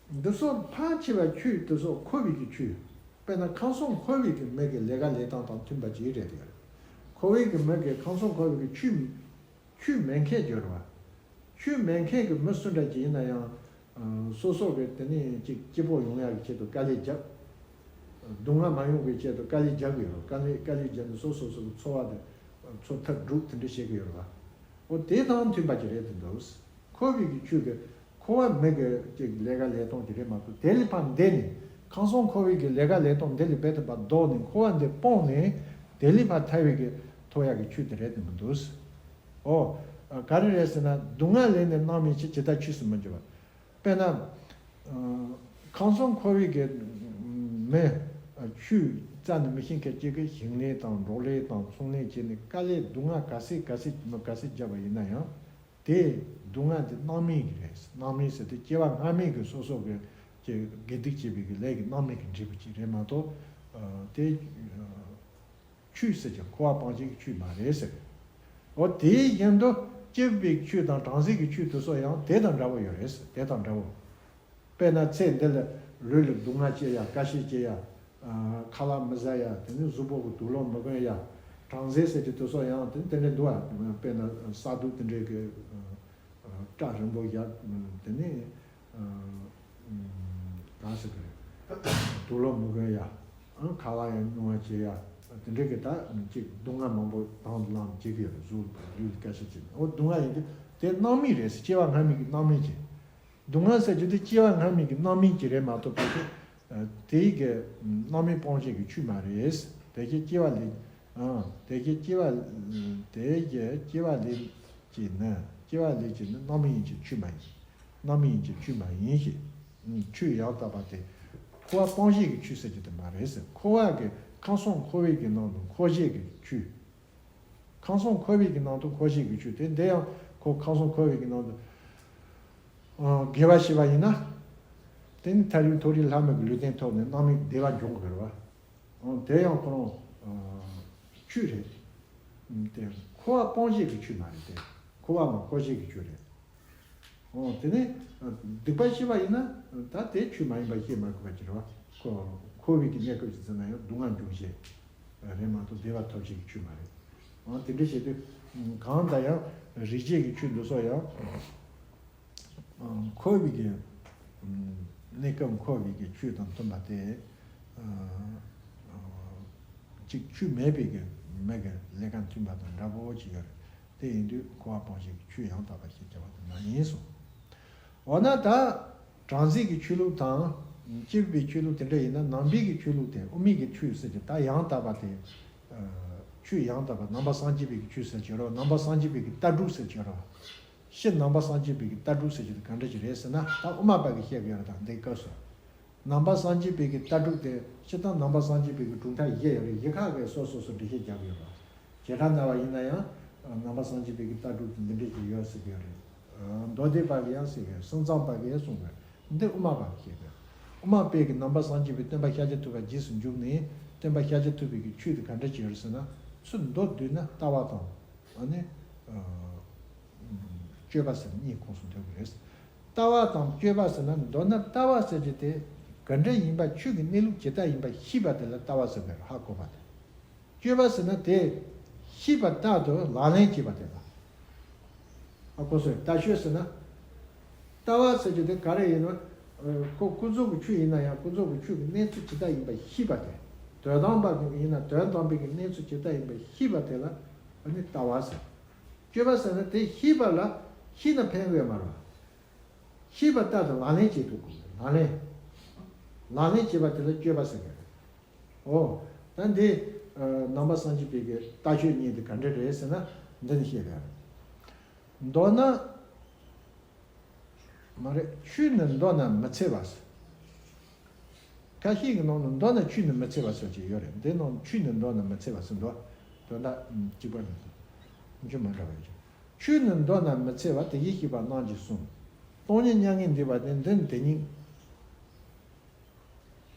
འདི་ཚོ་ཕལ་ཆེ་བ་ཆོས་འདི་ཚོ་འཁོར་བའི་གི་ཆོས། དཔེར་ན་ཁམས་གསུམ་འཁོར་བའི་གི་མི་གི་ལས་ཀ་ལས་སྟངས་དང་མཐུན་པ་ཅིག་རེད་དེ། འཁོར་བའི་གི་མི་གི་ཁམས་གསུམ་འཁོར་བའི་གི་ཆོས་ཆོས་མེད་མཁན་ཡོད་རེད་བ། ཆོས་མེད་མཁན་གི་མི་སུ་འདྲ་ཅིག་ཡིན་ན་ཡང་། སོ་སོ་གི་དེ་ནས་ཅིག་སྐྱིད་པོ་ཡོང་ཡག་གི་ཆེད་དུ་དཀའ་ལས་རྒྱབ། སྡུག་བསྔལ་མ་ཡོང་བའི་ཆེད་དུ་དཀའ་ལས་རྒྱག་གི་ཡོད་རེད། དཀའ་ལས་དཀའ་ལས་བརྒྱབ་ནས་སོ་སོ་སོ་གི་འཚོ་བ་དེ་འཚོ་ཐབས་སྒྲུབ་དེ་འདྲ་བྱེད་གི་ཡོད་རེད་བ། འོ་དེ་དང་མཐུན་པ་ཅིག་རེད་དེ་འདུག་འཁོར་བའི་གི་ཆོས་ཀྱི་འཁོར་བ་མི་གི་ཅིག་ལས་ཀ་ལས་སྟངས་ཅིག་རེད་མ་གཏོགས། དེ་ལས་ཕར་འདས་ནས་ཁམས་གསུམ་འཁོར་བའི་གི་ལས་ཀ་ལས་སྟངས་འདི་ལས་རྦད་དེ་ཕར་ལྡོག་ནས་འཁོར་བ་འདི་སྤངས་ནས་ དེ་ལས་ཕར་ཐར་བའི་གི་ཐོབ་ཡག་གི་ཆོས་དེ་རེད་དེ་མི་འདུག། ཨོ། ག་རེ་རེད་ཟེར་ན། སྡུག་བསྔལ་ལས་ནི་སྣང་མེད་ཕྱིར། ཇི་ལྟར་ཆོས་སུ་མི་འགྱུར་བ། དཔེར་ན། ཁམས་གསུམ་འཁོར་བའི་གི་མི་ཆོས་རྩ་ནས་མི་ཤེས་མཁན་གཅིག་གིས་ཞིང་ལས་དང་འབྲོག་ལས་དང་ཚོང་ལས་བྱས་ནས་དཀའ་ལས་སྡུག་བསྔལ་ག་ཚད་ག་ཚད་མི་ག་ཚད་བརྒྱབ་པ་ཡིན་ན་ཡང་། དེ་སྡུག་བསྔལ་དེ་སྣང་མེད་ཀྱི་རེད། སྣང་མེད་ཟེར་དུས་སྐྱེ་བ་སྔ་མའི་གི་སོ་སོ་གི་ཀྱི་དགེ་སྡིག་བྱས་པའི་གི་ལས་ཀྱི་སྣང་མེད་ཀྱི་འབྲས་བུ་ཅིག་རེད་མ་གཏོགས། ཨ། དེ་ཨ། ཆོས་ཟེར་གྱི་འཁོར་བ་སྤང་བྱེད་ཀྱི་ཆོས་མ་རེད་ཟེར། འོ། དེའི་བཞིན་དུ་སྐྱེ་བའི་ཆོས་དང་བྲམ་ཟེ་གི་ཆོས་དེ་ཚོ་ཡང་དེ་དང་འདྲ་བོ་ཡོད་རེད་ཟེར། དེ་དང་འདྲ་བོ། དཔེར་ན་ཚེ་འདི་ལ་ལུས་ལ་སྡུག་བསྔལ་སྐྱེ་ཡ། དཀའ་སྤྱད་སྐྱེ་ཡ། ཨ། ཁ་ལག་མི་ཟ་ཡ། དེ་ནས་གཟུགས་པོ་གི་དུག་ལོག་མི་གོན་ཡ། བྲམ་ཟེ་ཟེར་གྱི་དེ་ཚོ་ཡང་དེ་དེ་འདྲ་འདུག་ཨ། དཔེར་ན་ས་དུག་དེ་འདྲའི་གི། ཨ། སྐྲ་རིང་པོ་བཞར། དེ་ནས། ཨ། གང་ཟེར་གི་རེད། དུག་ལོག་མི་གོན་ཡ། ཨ། ཁ་ལག་ཡང་རྙིང་བ་བྱེད་ཡ། དེ་འདྲའི་གི་ད་ཅིག་སྡུག་བསྔལ་མང་པོ་དང་དུ་བླངས་བྱེད་ཀྱི་ཡོད་རེད། གཟུགས་ལུས་དཀའ་སྤྱད་བྱེད་ནས། འོ། སྡུག་བསྔལ་ཡིན་དུས་དེ་སྣང་མེད་རེད་ཟེར། སྐྱེ་བ་སྔ་མའི་གི་སྣང་མེད་ཅིག། སྡུག་བསྔལ་ཟེར་རྒྱུ་དེ་སྐྱེ་བ་སྔ་མའི་གི་སྣང་མེད་ཅིག་རེད་མ་གཏོགས། དེ་ཡི་གི་སྣང་མེད་སྤོང་བྱེད་ཀྱི་ཆོས་མ་རེད། དེ་བཞིན་སྐྱེ་བ་ལས། ཨ། དེ་བཞིན་སྐྱེ་བ། དེ་བཞིན་སྐྱེ་བ་ལས་ཀྱི་ནི། སྐྱེ་བ་ལས་ཀྱི་ནི་སྣང་མེད་ཡིན་གྱི་ཆོས་མ་ཡིན། སྣང་མེད་ཡིན་གྱི་ཆོས་མ་ཡིན་ཞེས། ཆོས་ཡང་དག་པ་དེ་འཁོར་བ་སྤོང་བྱེད་ཀྱི་ཆོས་ཟེར་རྒྱུ་དེ་མ་རེད་ཟེར། འཁོར་བ་གི་ཁམས་གསུམ་འཁོར་བའི་གི་ནང་དུ་འཁོར་བྱེད་ཀྱི་ཆོས། ཁམས་གསུམ་འཁོར་བའི་གི་ནང་དུ་འཁོར་བྱེད་ཀྱི་ཆོས་དེ། འདི་ཡང་ཁོ་ཁམས་གསུམ་འཁོར་བའི་གི་ནང་དུ། ཨ། དགེ་བ་བྱས་པ་ཡིན་ན། དེ་ནི་ཐར་པའི་མཐོ་རིས་ལྷ་མི་གི་ལུས་རྟེན་ཐོབ་ནས་སྣང་མེད་བདེ་བ་འབྱུང་གི་རེད་བ། ཨ། དེ་ཡང་ཁོ་རང་། ཨ། ཆོས་རེད། དེ་འཁོར་བ་སྤོང་བྱེད་ཀྱི་ཆོས་མ་རེད་དེ། འཁོར་བ་མ་འཁོར་བྱེད་ཀྱི་ཆོས་རེད། ཨོ། དེ་ནས་སྡིག་པ་བྱས་པ་ཡིན་ན་ད་དེ་ཆོས་མ་ཡིན་པ་བཤད་མ་དགོས་པ་ཅིག་རེད་བ། ཁོ་འཁོར་བའི་གི་གནས་སྐབས་ཅིག་ཟེར་ན་ཡང་སྡུག་བསྔལ་འབྱུང་བྱེད་རེད་མ་གཏོགས་བདེ་བ་ཐོབ་བྱེད་ཀྱི་ཆོས་མ་རེད། ཨོ། དེ་འདྲ་བྱས་དུས་གང་ལྟར་ཡང་རིག་བྱེད་ཀྱི་ཆོས་འདི་ཚོ་ཡང་འཁོར་བའི་གི་གནས་སྐབས་འཁོར་བའི་གི་ཆོས་དང་མཐུན་པ་དེ། ཅིག་ཆོས་མེད་པའི་གི་མི་གི་ལས་ཀ་མཐུན་པ་དང་འདྲ་པོ་ཅིག་ཡོད་རེད། དེ་ཡིན་དུས་འཁོར་བ་སྤོང་བྱེད་ཀྱི་ཆོས་ཡང་དག་པ་ཞེས་བྱ་བ་དེ་མ་ཡིན་གསུངས། འོ་ན་ད་བྲམ་ཟེ་གི་ཆོས་ལུགས་དང་། སྐྱེས་བུའི་ཆོས་ལུགས་དེ་འདྲ་ཡིན་ན། ནང་པའི་གི་ཆོས་ལུགས་དེ་དབུ་མའི་གི་ཆོས་ཟེར་གྱི་ད་ཡང་དག་པ་དེ། ཆོས་ཡང་དག་པ་ནང་པ་སངས་རྒྱས་པའི་གི་ཆོས་ཟེར་གྱི་རོ། ནང་པ་སངས་རྒྱས་པའི་གི་ལྟ་གྲུབ་ཟེར་གྱི་རོ། སྤྱིར་ནང་པ་སངས་རྒྱས་པའི་གི་ལྟ་གྲུབ་ཟེར་གྱི་དེ་ག་འདྲ་ཞིག་རེད་ཟེར་ན། ད་དབུ་མ་པ་གི་བཤད་གི་ཡོད་རེད། ད་འདི་སྐབས་སུ། ནང་པ་སངས་རྒྱས་པའི་གི་ལྟ་གྲུབ་དེ་སྤྱིར་བཏང་ནང་པ་སངས་རྒྱས་པའི་གི་གྲུབ་མཐའ་བཞི་ཡོད་རེད། བཞི་ཁག་གི་སོ་སོ་སོ་འགྲེལ་བཤད་རྒྱག་གི་ཡོད་རེད། བྱེ་བྲག་སྨྲ་བ་ཡིན་ན་ཡང་ནང་པ་སངས་རྒྱས་པའི་གི་ལྟ་གྲུབ་དེ་འདི་འདྲ་ཞིག་ཡོད་ཟེར་གི་ཡོད་རེད། མདོ་སྡེ་པ་གི་ཡང་ཟེར་གི་ཡོད། སེམས་ཙམ་པ་གི་ཡང་གསུང་གི་ཡོད། འདི་དབུ་མ་པ་གི་བཤད་གི་ཡོད། དབུ་མ་པས་གི་ནང་པ་སངས་རྒྱས་པའི་སྟོན་པ་ཤཱཀྱ་ཐུབ་པ་རྗེས་སུ་འཇུག་ནས་སྟོན་པ་ཤཱཀྱ་ཐུབ་པའི་གི་ཆོས་དེ་ག་འདྲ་ཅིག་ཡོད་རེད་ཟེར་ན། ཚུར་མདོར་བསྡུས་ན་ལྟ་བ་དང་། ཨ་ནི། ཨ། སྤྱོད་པ་ཟེར་གཉིས་ཁོངས་སུ་འདུ་གི་རེད། ལྟ་བ་དང་སྤྱོད་པ་ཟེར་ན། མདོར་ན་ལྟ་བ་ཟེར་གྱི་དེ་ག་འདྲ་ཡིན་པ། ཆོས་ཀྱི་གནས་ལུགས་ཇི་ལྟར་ཡིན་པ་ཤེས་པ་དེ་ལ་ལྟ་བ་ཟེར་བས་ཧ་གོ་བ་དེ། སྤྱོད་པ་ཟེར་ན་དེ་ཤེས་པ་ལྟར་དུ་ལག་ལེན་བྱེད་པ་དེ་ལ། ཧ་གོ་སོང་། ལྟ་སྤྱོད་ཟེར་ན། ལྟ་བ་ཟེར་གྱི་དེ་ག་རེ་ཡིན་ན། ཨ། ཁོ་ཀུན་རྫོབ་ཀྱི་ཆོས་ཡིན་ན་ཡང་ཀུན་རྫོབ་ཀྱི་ཆོས་ཀྱི་གནས་ཚུལ་ཇི་ལྟར་ཡིན་པ་ཤེས་པ་དེ། དོན་དམ་པ་ཡིན་ན་དོན་དམ་པའི་གི་གནས་ཚུལ་ཇི་ལྟར་ཡིན་པ་ཤེས་པ་དེ་ལ་ཨ་ནི་ལྟ་བ་ཟེར། སྤྱོད་པ་ཟེར་ན་དེ་ཤེས་པ་ལ་ཤེས་ན་ཕན་གི་ཡོད་མ་རེད། ཤེས་པ་ལྟར་དུ་ལག་ལེན་བྱེད་ཐུབ་དགོས། ལག་ལེན། ལག་ལེན་བྱེད་པ་དེ་ལ་སྤྱོད་པ་ཟེར་གི་རེད། ཨོ། ད་འདི། ཨ། ནང་པ་སངས་རྒྱས་པའི་གི་ལྟ་སྤྱོད་གཉིས་དེ་ག་འདྲ་རེད་ཟེར་ན། འདི་ནི་བཤད་པ་རེད། མདོར་ན། མ་རེད། ཆོས་ནི་མདོར་ན་མི་འཚེ་བ་ཟེར། ཁ་ཤས་ཀྱི་ནང་ན་མདོར་ན་ཆོས་ནི་མི་འཚེ་བ་ཟེར་གྱི་ཡོད་རེད། འདི་ནང་ཆོས་ནི་མདོར་ན་མི་འཚེ་བ་ཟེར་འདུག། དོན་དག་གཅིག་པ་རེད། ཆོས་མ་འདྲ་བ་ཡོད། ཆོས་ནི་མདོར་ན་མི་འཚེ་བ། དེ་བཞིན་གཤེགས་པ་རྣམས་ཀྱིས་གསུངས། སྟོང་ཉིད་མྱ་ངན་འདས་པ་སྟེ། འདི་ནི་དེ་ཉིད།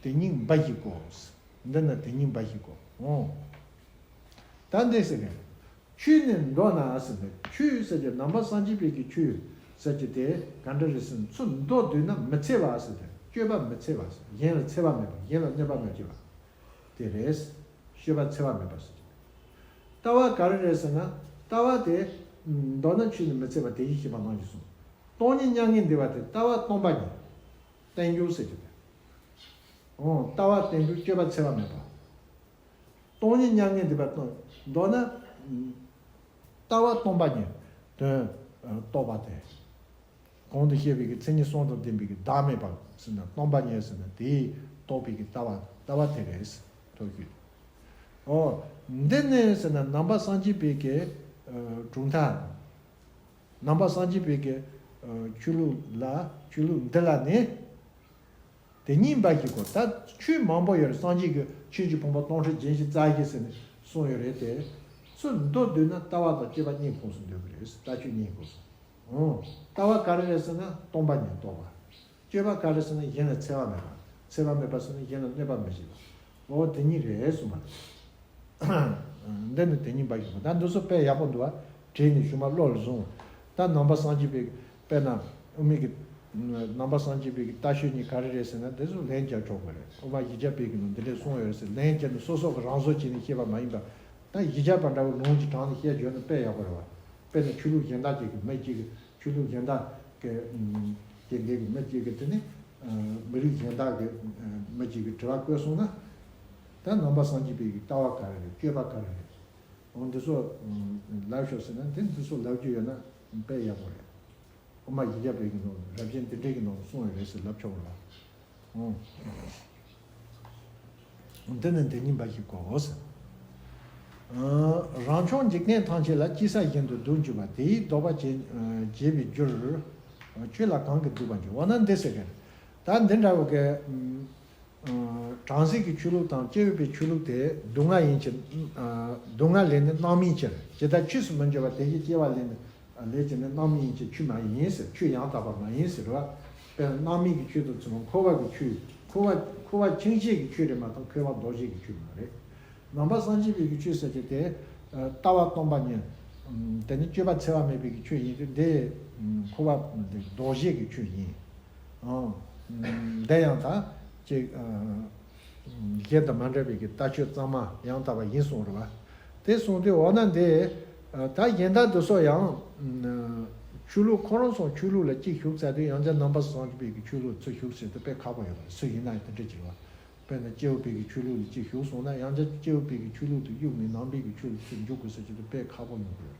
དེ་ཉིད་འབའ་ཞིག་གོ། འདི་ནི་དེ་ཉིད་འབའ་ཞིག་གོ། འོ། ད་འདི་ཟེར་གི། ཆོས་ནི་མདོར་ན་ཟེར་ནས། ཆོས་ཟེར་གྱི་ནང་པ་སངས་རྒྱས་པའི་གི་ཆོས་ཟེར་གྱི་དེ་ག་འདྲ་རེད་ཟེར་ན། ཚུར་མདོར་བསྡུས་ན་མི་འཚེ་བ་ཟེར་ཏེ། སྤྱོད་པ་མི་འཚེ་བ་ཟེར། གཞན་ལ་འཚེ་བ་མེད་པ། གཞན་ལ་གནོད་པ་མི་བྱེད་པ་དེ་རེད། སྤྱོད་པ་འཚེ་བ་མེད་པ་ཟེར་གྱི། ལྟ་བ་ག་རེ་རེད་ཟེར་ན། ལྟ་བ་དེ་མདོར་ན་ཆོས་ནི་མི་འཚེ་བ། དེ་བཞིན་གཤེགས་པ་རྣམས་ཀྱིས་གསུངས། སྟོང་ཉིད་མྱ་ངན་འདས་པ་སྟེ། ལྟ་བ་སྟོང་པ་ཉིད། རྟེན་འབྱུང་ཟེར་གྱི་དེ། ཨོ། ལྟ་བ་རྟེན་འབྱུང་སྤྱོད་པ་འཚེ་བ་མེད་པ། སྟོང་ཉིད་མྱ་ངན་འདས་པ་སྟོང་། མདོར་ན། ལྟ་བ་སྟོང་པ་ཉིད། དོན། རྟོགས་པ་དེ། གོང་དུ་བཤད་པའི་གི་མཚན་ཉིད་གསུམ་དང་ལྡན་པའི་གི་བདག་མེད་པ་ཟེར་ན། སྟོང་པ་ཉིད་ཟེར་ན་དེས་རྟོགས་པའི་གི་ལྟ་བ། ལྟ་བ་དེ་རེད། ཐོག་ཞུས། ཨོ། འདི་ནི་ཟེར་ན་ནང་པ་སངས་རྒྱས་པའི་གི་གྲུབ་མཐའ། ནང་པ་སངས་རྒྱས་པའི་གི་ཆོས་ལུགས་ལ། ཆོས་ལུགས་འདི་ལ་ནི། དེ་གཉིས་འབའ་ཞིག་གོ། ད་ཆོས་མང་པོ་ཡོད་རེད། སངས་རྒྱས་ཀྱི་ཆོས་ཀྱི་ཕུང་པོ་སྟོང་ཕྲག་བརྒྱད་ཅུ་རྩ་བཞི་ཟེར་ནས་གསུངས་ཡོད་རེད་དེ། ཚུར་མདོར་བསྡུས་ན་ལྟ་བ་དང་སྤྱོད་པ་གཉིས་ཁོངས་སུ་འདུས་ཀྱི་རེད། ལྟ་སྤྱོད་གཉིས་ཁོངས་སུ། ཨོ། ལྟ་བ་ག་རེ་རེད་ཟེར་ན་སྟོང་པ་ཉིད་རྟོགས་པ། སྤྱོད་པ་ག་རེ་ཟེར་ན་གཞན་ལ་འཚེ་བ་མེད་པ། འཚེ་བ་མེད་པ་ཟེར་ན་གཞན་ལ་གནོད་པ་མི་བྱེད་པ། ཨོ་དེ་གཉིས་རེད་གསུངས་པ་རེད། འདི་ནི་དེ་གཉིས་འབའ་ཞིག་གོ། ད་འདི་ཚོ་དཔེ་ཡག་པོ་འདུག་བ། བྲིས་ནས་གཞུག་མ་བློ་ལ་བཟུང་། ད་ནང་པ་སངས་རྒྱས་པའི་དཔེར་ན་དབུ་མའི་གི། ནང་པ་སངས་རྒྱས་པའི་གི་ལྟ་སྤྱོད་གཉིས་ག་རེ་རེད་ཟེར་ན་འདི་ཚོ་ལན་རྒྱག་ཆོག་གི་རེད། དབུ་མ་བཞི་བརྒྱ་པའི་གི་ནང་འདི་འདྲས་གསུངས་ཡོད་ཟེར་ལན་རྒྱག་ནས་སོ་སོ་གི་རང་བཟོ་བྱས་ནས་བཤད་པ་མ་ཡིན་པ། ད་བཞི་བརྒྱ་པ་འདྲ་བོ་ལུང་གི་དྲངས་ནས་བཤད་རྒྱུ་ནི་དཔེ་ཡག་པོ་རེད་བ། དཔེར་ན་ཆོས་ལུགས་གཞན་དག་ཅིག་གི་མི་གཅིག་གི། ཆོས་ལུགས་གཞན་དག་གི་ཨམ་དེ་འདྲའི་གི་མི་གཅིག་གི་དེ་ནི་ཨ་མི་རིགས་གཞན་དག་གི་ཨ་མི་གཅིག་གི་དྲི་བ་བཀོད་སོང་ན། ད་ནང་པ་སངས་རྒྱས་པའི་གི་ལྟ་བ་ག་རེ་རེད། སྤྱོད་པ་ག་རེ་རེད། འོ་འདི་ཚོ་ཨམ་ལབ་ཤོག་ཟེར་ན་འདི་འདི་ཚོ་ལབ་རྒྱུ་ཡོད་ན་དཔེ་ཡག་པོ་རེད། དབུ་མ་བཞི་བརྒྱ་པའི་གི་ནང་རབ་བྱུང་འདི་འདྲའི་གི་ནང་གསུངས་ཡོད་རེད་ཟེར་ལབ་ཆོག་གི་རེད་བ། འོ། འདི་ནི་འདི་གཉིས་འབའ་ཞིག་གོ་ཟེར། ཨ་རང་བྱུང་འཇིག་རྟེན་ཐམས་ཅད་ལ་སྐྱེ་ས་བཞིན་དུ་སྡུག་འགྱུར་བ་དེའི་ལྡོག་པ་བྱེད་བྱེད་པའི་རྒྱུར། ཆོས་ལ་གང་གིས་སྡུག་པར་འགྱུར། འོ་ན་འདི་ཟེར་གི་རེད། ད་འདི་འདྲ་བོ་གི་ཨ་བྲམ་ཟེ་གི་ཆོས་ལུགས་དང་སྐྱེ་བོ་པའི་ཆོས་ལུགས་དེ་སྡུག་བསྔལ་ཡིན་གྱི། ཨ་སྡུག་བསྔལ་ལས་ནི་རྣམ་སྨིན་ཕྱིར། ཇི་ལྟར་ཆོས་སུ་མི་འགྱུར་བ་དེ་བཞིན་སྐྱེ་བ་ལས་ནི། ལས་ཀྱི་ནི་རྣམ་སྨིན་གྱི་ཆོས་མ་ཡིན་ཟེར། ཆོས་ཡང་དག་པ་མ་ཡིན་ཟེར་བ། དཔེར་ན་རྣམ་སྨིན་གྱི་ཆོས་དང་མཚུངས་པ། འཁོར་བ་གི་ཆོས། འཁོར་བ་འཁོར་བ་འཆིང་བྱེད་ཀྱི་ཆོས་རེད་མ་གཏོགས་འཁོར་བ་ལྡོག་བྱེད་ཀྱི་ཆོས་མ་རེད། ནང་པ་སངས་རྒྱས་པའི་གི་ཆོས་ཟེར་གྱི་དེ། ལྟ་བ་སྟོང་པ་ཉིད། དེ་ནི་སྤྱོད་པ་འཚེ་བ་མེད་པའི་གི་ཆོས་ཡིན་དུས་འདི་འཁོར་བ་འདི་ལྡོག་བྱེད་ཀྱི་ཆོས་ཡིན། འདི་ཡང་ད་ཅིག་གཞན་དང་མ་འདྲ་བའི་གི་ལྟ་སྤྱོད་གཙང་མ་ཡང་དག་པ་ཡིན་གསུངས་རེད་བ། དེ་གསུངས་དུས་འོ་ན་འདི་ད་གཞན་དག་འདི་ཚོ་ཡང་ཆོས་ལུགས་ཁོ་རང་ཚོ་ཆོས་ལུགས་ལ་གཅིག་ཞུགས་ཚར་དུས་ཡང་བསྐྱར་ནང་པ་སངས་རྒྱས་པའི་གི་ཆོས་ལུགས་ཚུར་ཞུགས་ཟེར་དུས་དཔེ་ཁག་པོ་ཡོད་པ་རེད། སུ་ཡིན་ན་ཡང་དེ་འདྲ་བྱེད་པ། དཔེར་ན་སྐྱེ་བོ་པའི་གི་ཆོས་ལུགས་ལ་གཅིག་ཞུགས་སོང་ན་ཡང་བསྐྱར་སྐྱེ་བོ་པའི་གི་ཆོས་ལུགས་དེ་གཡུགས་ནས་ནང་པའི་གི་ཆོས་ལུགས་ཚུར་འཇུག་དགོས་ཟེར་གྱི་དེ་དཔེ་ཁག་པོ་ཡོང་གི་ཡོད་རེད།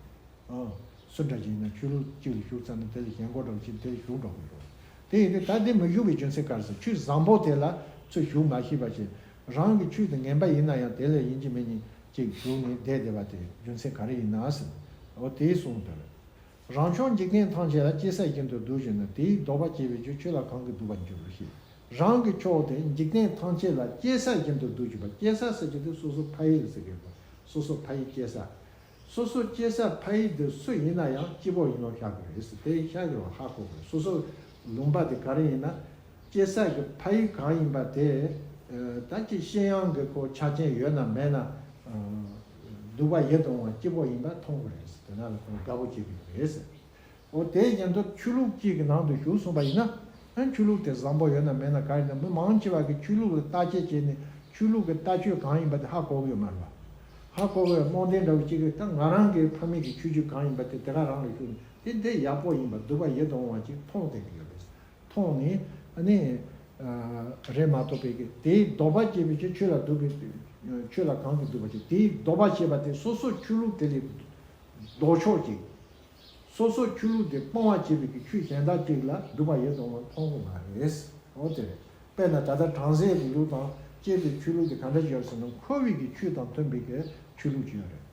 ཨང་། སུ་འདྲ་ཞིག་ཡིན་ན་ཆོས་ལུགས་གཅིག་ལ་ཞུགས་ཚར་ན་དེ་ལ་ཞེན་ཁོག་འདྲ་བོ་ཞིག་དེ་ལ་ཞུགས་འགྲོ་གི་རེད། དེ་ཡིན་དུས་ད་དེ་མི་ཞུགས་པའི་རྒྱུ་མཚན་ག་རེ་ཟེར། ཆོས་བཟང་པོ་དེ་ལ་ཚུར་ཞུགས་མ་ཤེས་པ་བྱས། རང་གི་ཆོས་དེ་ངན་པ་ཡིན་ན་ཡང་དེ་ལ་ཡིན་གཅིག་མིན་གཅིག་ཅིག་ཞུགས་ནས་བསྡད་བསྡད་པ་དེ་རྒྱུ་མཚན་ག་རེ་ཡིན་ན་ཟེར། འོ་དེའི་གསུངས་དོན། རང་བྱུང་འཇིག་རྟེན་ཐམས་ཅད་ལ། སྐྱེ་ས་བཞིན་དུ་སྡུག་འགྱུར་ན། དེའི་ལྡོག་པ་བྱེད་པའི་རྒྱུར། ཆོས་ལ་གང་གིས་སྡུག་པར་འགྱུར་ཞེས། རང་གི་ཕྱོགས་དེ་འཇིག་རྟེན་ཐམས་ཅད་ལ་སྐྱེ་ས་བཞིན་དུ་སྡུག་འགྱུར་བ། སྐྱེ་ས་ཟེར་རྒྱུ་དེ་སོ་སོ་ཕ་ཡུལ་ཟེར་གྱི་ཡོད་པ། སོ་སོ་ཕ་ཡུལ་སྐྱེ་ས། སོ་སོ་སྐྱེ་ས་ཕ་ཡུལ་དེ་སུ་ཡིན་ན་ཡང་སྐྱིད་པོ་ཡིན་ནོ་ཤག་གི་རེད་ཟེར། དེ་ཤག་གི་རེད་ཧ་གོ་དགོས། སོ་སོ་ལུང་པ་དེ་ག་རེ་ཡིན་ན། སྐྱེ་ས་གི་ཕ་ཡུལ་གང་ཡིན་པ་དེ། ད་ཅིག་ཤེས་ཡོན་གི་ཁོ་ཆ་རྐྱེན་ཡོད་ན་མེད་ན། སྡུག་པ་ཡིད་དུ་འོང་བ་སྐྱིད་པོ་ཡིན་པ་མཐོང་གི་རེད་ཟེར། དེ་ན་ལ་ཁོ་དགའ་པོ་བྱེད་ཀྱི་ཡོད་རེད་ཟེར། འོ་དེ་བཞིན་དུ་ཆོས་ལུགས་གཅིག་གི་ནང་དུ་ཞུགས་སོང་པ་ཡིན་ན། ཨ་ཆོས་ལུགས་དེ་བཟང་པོ་ཡོད་ན་མེད་ན་ག་ཡིན་ན། མི་མང་ཆེ་བ་གིས་ཆོས་ལུགས་ལ་བརྟག་དཔྱད་བྱས་ནས་ཆོས་ལུགས་ཀྱི་ལྟ་སྤྱོད་གང་ཡིན་པ་དེ་ཧ་གོ་གི་ཡོད་མ་རེད་བ། ཧ་གོ་གི་ཡོད། རྨོངས་དད་འདྲ་བོ་གཅིག་གིས་ད་ང་རང་གི་ཕ་མེས་ཀྱི་ཆོས་བརྒྱུད་གང་ཡིན་པ་དེ་དེ་ག་རང་ལ་ཞུགས་ནས་དེ་འདི་ཡག་པོ་ཡིན་པ་སྡུག་པ་ཡིད་དུ་འོང་བ་ཅིག་མཐོང་བསྡད་ཀྱི་ཡོད་རེད། མཐོང་ནས་ཨ་ནི་རེད་མ་གཏོགས་པའི་གི་དེའི་ལྡོག་པ་བྱེད་པའི་ཕྱིར། ཆོས་ལ་སྡུག་པའི་ཆོས་ལ་གང་གིས་སྡུག་པར་བྱེད། དེའི་ལྡོག་པ་བྱེད་པ་དེ་སོ་སོ་ཆོས་ལུགས་དེ་ལས་ལྡོག་ཕྱོགས་ཅིག་སོ་སོ་ཆོས་ལུགས་དེ་སྤོང་བ་བྱེད་པའི་གི་ཆོས་གཞན་དག་ཅིག་ལ་སྡུག་པ་ཡིད་དུ་འོང་བ་མཐོང་གི་མ་རེད། འོ་དེ་རེད། དཔེར་ན་ད་ལྟ་བྲམ་ཟེ་གི་ལུགས་དང་སྐྱེས་པའི་ཆོས་ལུགས་དེ་ག་འདྲ་ཞིག་ཡོད་ཟེར་ན་འཁོར་བའི་གི་ཆོས་དང་མཐུན་པའི་གི་ཆོས་ལུགས་ཅིག་ཡོད་རེད།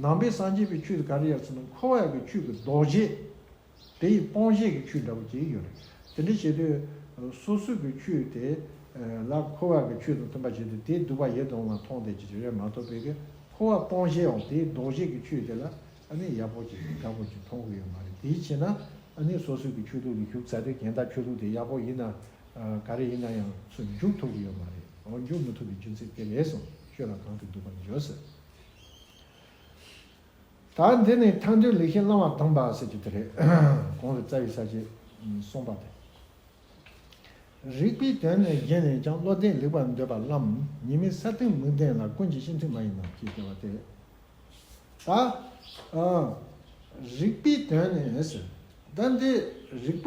ནང་པའི་སངས་རྒྱས་པའི་ཆོས་དེ་ག་རེ་ཡོད་ཟེར་ན་འཁོར་བ་གི་ཆོས་ཀྱི་ལྡོག་བྱེད། དེ་ཡི་སྤོང་བྱེད་ཀྱི་ཆོས་འདྲ་བོ་ཅིག་ཡོད་རེད། དེ་འདྲ་བྱེད་དུས་སོ་སོ་གི་ཆོས་དེ་ལ་འཁོར་བ་གི་ཆོས་དང་མཐུན་པ་བྱེད་དུས་དེའི་སྡུག་པ་ཡིད་དུ་འོང་བ་མཐོང་བསྡད་ཀྱི་རེད་མ་གཏོགས་པའི་གི་འཁོར་བ་སྤོང་བྱེད་འོང་དེའི་ལྡོག་བྱེད་ཀྱི་ཆོས་དེ་ལ་ཨ་ནི་ཡག་པོ་ཅིག་དགའ་པོ་ཅིག་མཐོང་གི་ཡོད་མ་རེད། དེའི་ཕྱིར་ན་ཨ་ནི་སོ་སོ་གི་ཆོས་ལུགས་ལ་ཞུགས་ཚར་དུས་གཞན་དག་ཆོས་ལུགས་དེ་ཡག་པོ་ཡིན་ན་ག་རེ་ཡིན་ན་ཡང་ཚུར་འཇུག་ཐུབ་ཀྱི་ཡོད་མ་རེད། འོ་འཇུག་མི་ཐུབ་པའི་རྒྱུ་མཚན་དེ་རེད་གསུངས། ཆོས་ལ་གང་གིས་སྡུག་པར་འགྱུར་ཟེར། ད་འདི་ནི་ཐར་འདོད་ལེགས་བཤད་བླང་བར་གདམས་པ་ཟེར་རྒྱུ་དེ་རེད། གོང་དུ་རྩ་བའི་ས་བཅད་གསུངས་པ་དེ། རིགས་པའི་དོན་ནི་གཞན་ལས་ཀྱང་། བློ་ལྡན་ལེགས་པར་འདོད་པ་ལམ། ཉེས་དམིགས་ས་སྟེང་མིག་ལྡན་ལ། ཀུན་གྱི་སྤྱི་མཐུན་མ་ཡིན་ནམ་ཞེས་བྱ་བ་སྟེ། ད་ཨ་རིགས་པའི་དོན་ནི་ཟེར། ད་འདི་རིགས་པ་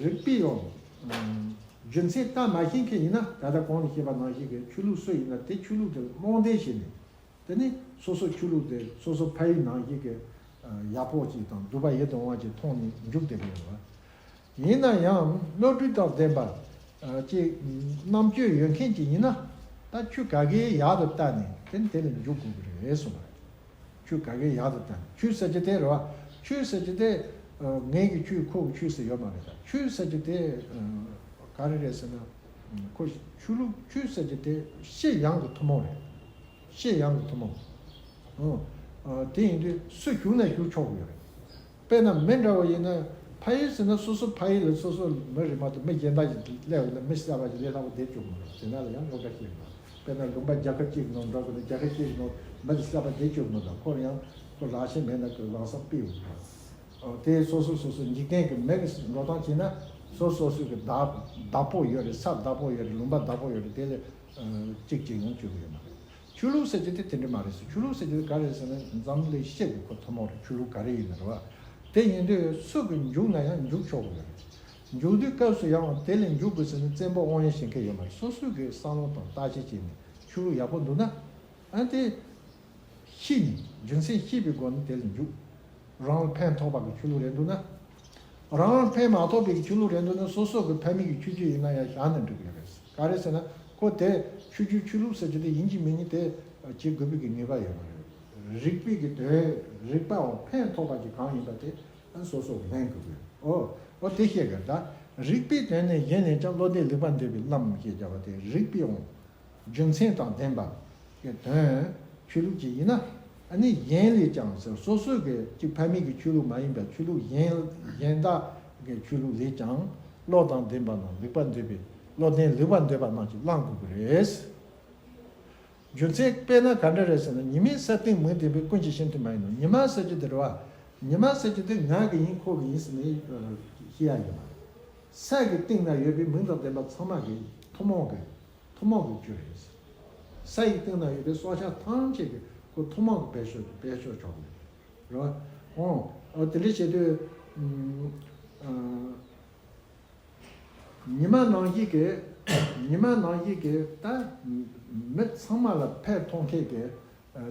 རིགས་པའི་ཡང་རྒྱུ་མཚན་ལྟ་མ་ཤེས་མཁན་ཡིན་ན་ད་ལྟ་གོང་ནས་བཤད་པ་ནང་བཞིན་གྱི་ཆོས་ལུགས་སུ་ཡིན་ན་དེ་ཆོས་ལུགས་དེར་རྨོངས་དད་བྱས་ནས། དེ་ནི་སོ་སོ་ཆོས་ལུགས་དེ་སོ་སོ་ཕ་ཡུལ་ནང་བཞིན་གྱི་ཡག་པོ་ཅིག་དང་སྡུག་པ་ཡིད་དུ་འོང་བ་ཅིག་མཐོང་ནས་འཇུག་བསྡད་ཀྱི་ཡོད་པ། ཡིན་ན་ཡང་བློ་གྲོས་དང་ལྡན་པ་ཅིག་རྣམ་དཔྱོད་ཡོད་མཁན་ཅིག་ཡིན་ན་ད་ཆོས་ག་གེ་ཡག་ཏུ་བལྟས་ནས་ དེ་ནི་དེ་ལ་འཇུག་དགོས་ཀྱི་རེད་གསུངས་པ་རེད། ཆོས་ག་གེ་ཡག་ཏུ་བསྟན། ཆོས་ཟེར་གྱི་དེ་རེད་བ། ཆོས་ཟེར་གྱི་དེ་ངའི་གི་ཆོས་ཁོ་གི་ཆོས་ཟེར་ཡོད་མ་རེད་ད། ཆོས་ཟེར་གྱི་དེ་ག་རེ་རེད་ཟེར་ན། ཁོ་ཆོས་ལུགས་ཆོས་ཟེར་གྱི་དེ་བཤད་ཡག་གི་ཐུན་མོང་རེད། བཤད་ཡག་གི་ཐུན་མོང་། ཨོ། དེ་ཡིན་དུས་སུ་ཞུགས་ན་ཞུགས་ཆོག་གི་ཡོད་རེད། དཔེར་ན་མི་འདྲ་བ་ཡིན་ན། ཕ་ཡུལ་ཟེར་ན་སོ་སོ་ཕ་ཡུལ་ལ་སོ་སོ་མི་རེ་མ་གཏོགས་མི་གཞན་དག་ཅིག་སླེབས་ཡོང་ན་མི་གསར་པ་ཅིག་སླེབས་སླ་པོ་བསྡད་བཅུག་མི་རུང་། དེ་ན་ལ་ཡང་སློབ་གྲྭ་ཞིག་ཡིན་ན། དཔེར་ན་ལུང་པ་རྒྱལ་ཁབ་ཅིག་ནང་འགྲོ་དགོས་ན་རྒྱལ་ཁབ་ཅིག་ནང་མི་དེ་གསར་པ་བསྡད་བཅུག་མི་འདུག་ཁོ་ཡང་ཁོ་ལག་ཤེས་མེད་ན་ཁོ་རང་སང་སྤེལ་ཡོང་གི་རེད། དེ་སོ་སོ་སོ་སོ་འཇིག་རྟེན་གྱི་མི་གི་འགྲོ་སྟངས་བྱས་ན་སོ་སོ་སོ་གི་བདག་བདག་པོ་ཡོད་རེད། ས་བདག་པོ་ཡོད་རེད། ལུང་པ་བདག་པོ་ཡོད་རེད། དེ་ལས་གཅིག་གཅིག་ཡང་བཅུག་གི་ཡོད་མ་རེད། ཆོས་ལུགས་ཟེར་གྱི་དེ་དེ་འདྲ་མ་རེད་ཟེར། ཆོས་ལུགས་ཟེར་གྱི་དེ་ག་རེ་ཟེར་ན་འཛམ་གླིང་སྤྱི་གི་ཁོ་ཐུན་མོང་རེད། ཆོས་ལུགས་ག་རེ་ཡིན་ན་རེད་བ། དེ་ཡིན་དུས་སུ་གི་འཇུག་ན་ཡང་འཇུག་ཆོག་གི་རེད། འཇུག་དུས་སྐབས་སུ་ཡང་དེ་ལས་འཇུག་དགོས་ཟེར་ན་བཙན་པོ་དབང་ཡོད་བྱེད་མཁན་ཡོད་མ་རེད། སོ་སོ་གི་བསམ་བློ་དང་བརྟག་དཔྱད་བྱས་ནས་ཆོས་ལུགས་ཡག་པོ་འདུག་ན། ཨ་དེ་ཤེས་ནས་རྒྱུ་མཚན་ཤེས་པའི་སྒོ་ནས་དེ་ལ་འཇུག་རང་ལ་ཕན་ཐོགས་པ་གི་ཆོས་ལུགས་རེད་འདུག་ན། རང་ལ་ཕན་མ་ཐོགས་པའི་གི་ཆོས་ལུགས་རེད་འདུག་ན། སོ་སོ་གི་ཕ་མེས་ཀྱི་ཆོས་བརྒྱུད་ཡིན་ན་ཡང་བཞག་ན་འགྲིག་གི་རེད། ག་རེ་ཟེར་ན་ཁོ་དེ་ཆོས་བརྒྱུད་ཆོས་ལུགས་ཟེར་གྱི་དེ་ཡིན་གཅིག་མིན་གཉིས་དེ་བྱེད་དགོས་པའི་གི་ངེས་པ་ཡོད་མ་རེད། རིག་པའི་གི་དོན་རིག་པའང་ཕན་ཐོགས་པ་གི་གང་ཡིན་པ་དེ་སོ་སོ་གི་ལེན་དགོས་གི། ཨོ་ཨོ་དེ་བཤད་གི་ད། རིག་པའི་དོན་ནི་གཞན་ལས་ཀྱང་། བློ་ལྡན་ལེགས་པར་འདོད་པའི་བླམ་ཞེས་བྱ་བ་དེ་རིག་པའང་རྒྱུ་མཚན་དང་ལྡན་པ་གི་དོན་ཆོས་ལུགས་ཅིག་ཡིན་ན། ཨ་ནི་གཞན་ལས་ཀྱང་ཟེར། སོ་སོ་གི་གཅིག་ཕ་མེས་ཀྱི་ཆོས་ལུགས་མ་ཡིན་པའི་ཆོས་ལུགས་གཞན་གཞན་དག་གི་ཆོས་ལུགས་ལས་ཀྱང་བློ་དང་ལྡན་པ་དང་ལེགས་པར་འདོད་པའི་བློ་ལྡན་ལེགས་པར་འདོད་པ་རྣམས་ཀྱིས་བླང་དགོས་ཀྱི་རེད། རྒྱུ་མཚན་དཔེར་ན་ག་འདྲ་རེད་ཟེར་ན། ཉི་མའི་ས་སྟེང་མིག་ལྡན་པའི་ཀུན་གྱི་ཤིན་ཏུ་མ་ཡིན་ནོ། ཉི་མ་ཟེར་གྱི་དེ་རེད་བ། ཉི་མ་ཟེར་གྱི་དེ་ང་གི་ཡིན་ཁོ་གི་ཡིན་ཟེར་ནས་ཤེས་ཡ་ཡོད་མ་རེད། ས་གི་སྟེང་ན་ཡོད་པའི་མིག་དང་ལྡན་པ་ཚང་མ་གི་ཐུན་མོང་གི་ཐུན་མོང་གི་རྒྱུ་རེད། ས་ཡི་སྟེང་ན་ཡོད་པའི་སྲོག་ཆགས་ཐམས་ཅད་ཀྱི་ཁོ་ཐུན་མོང་གི་བེད་སྤྱོད་བེད་སྤྱོད་ཆོག་གི་རེད། རེད་བ། འོ་དེ་འདྲ་བྱེད་དུས་ཨ། ཉི་མ་ནང་བཞིན་གྱི་ཉི་མ་ནང་བཞིན་གྱི་ད་མི་ཚང་མ་ལ་ཕན་ཐོགས་མཁན་གྱི་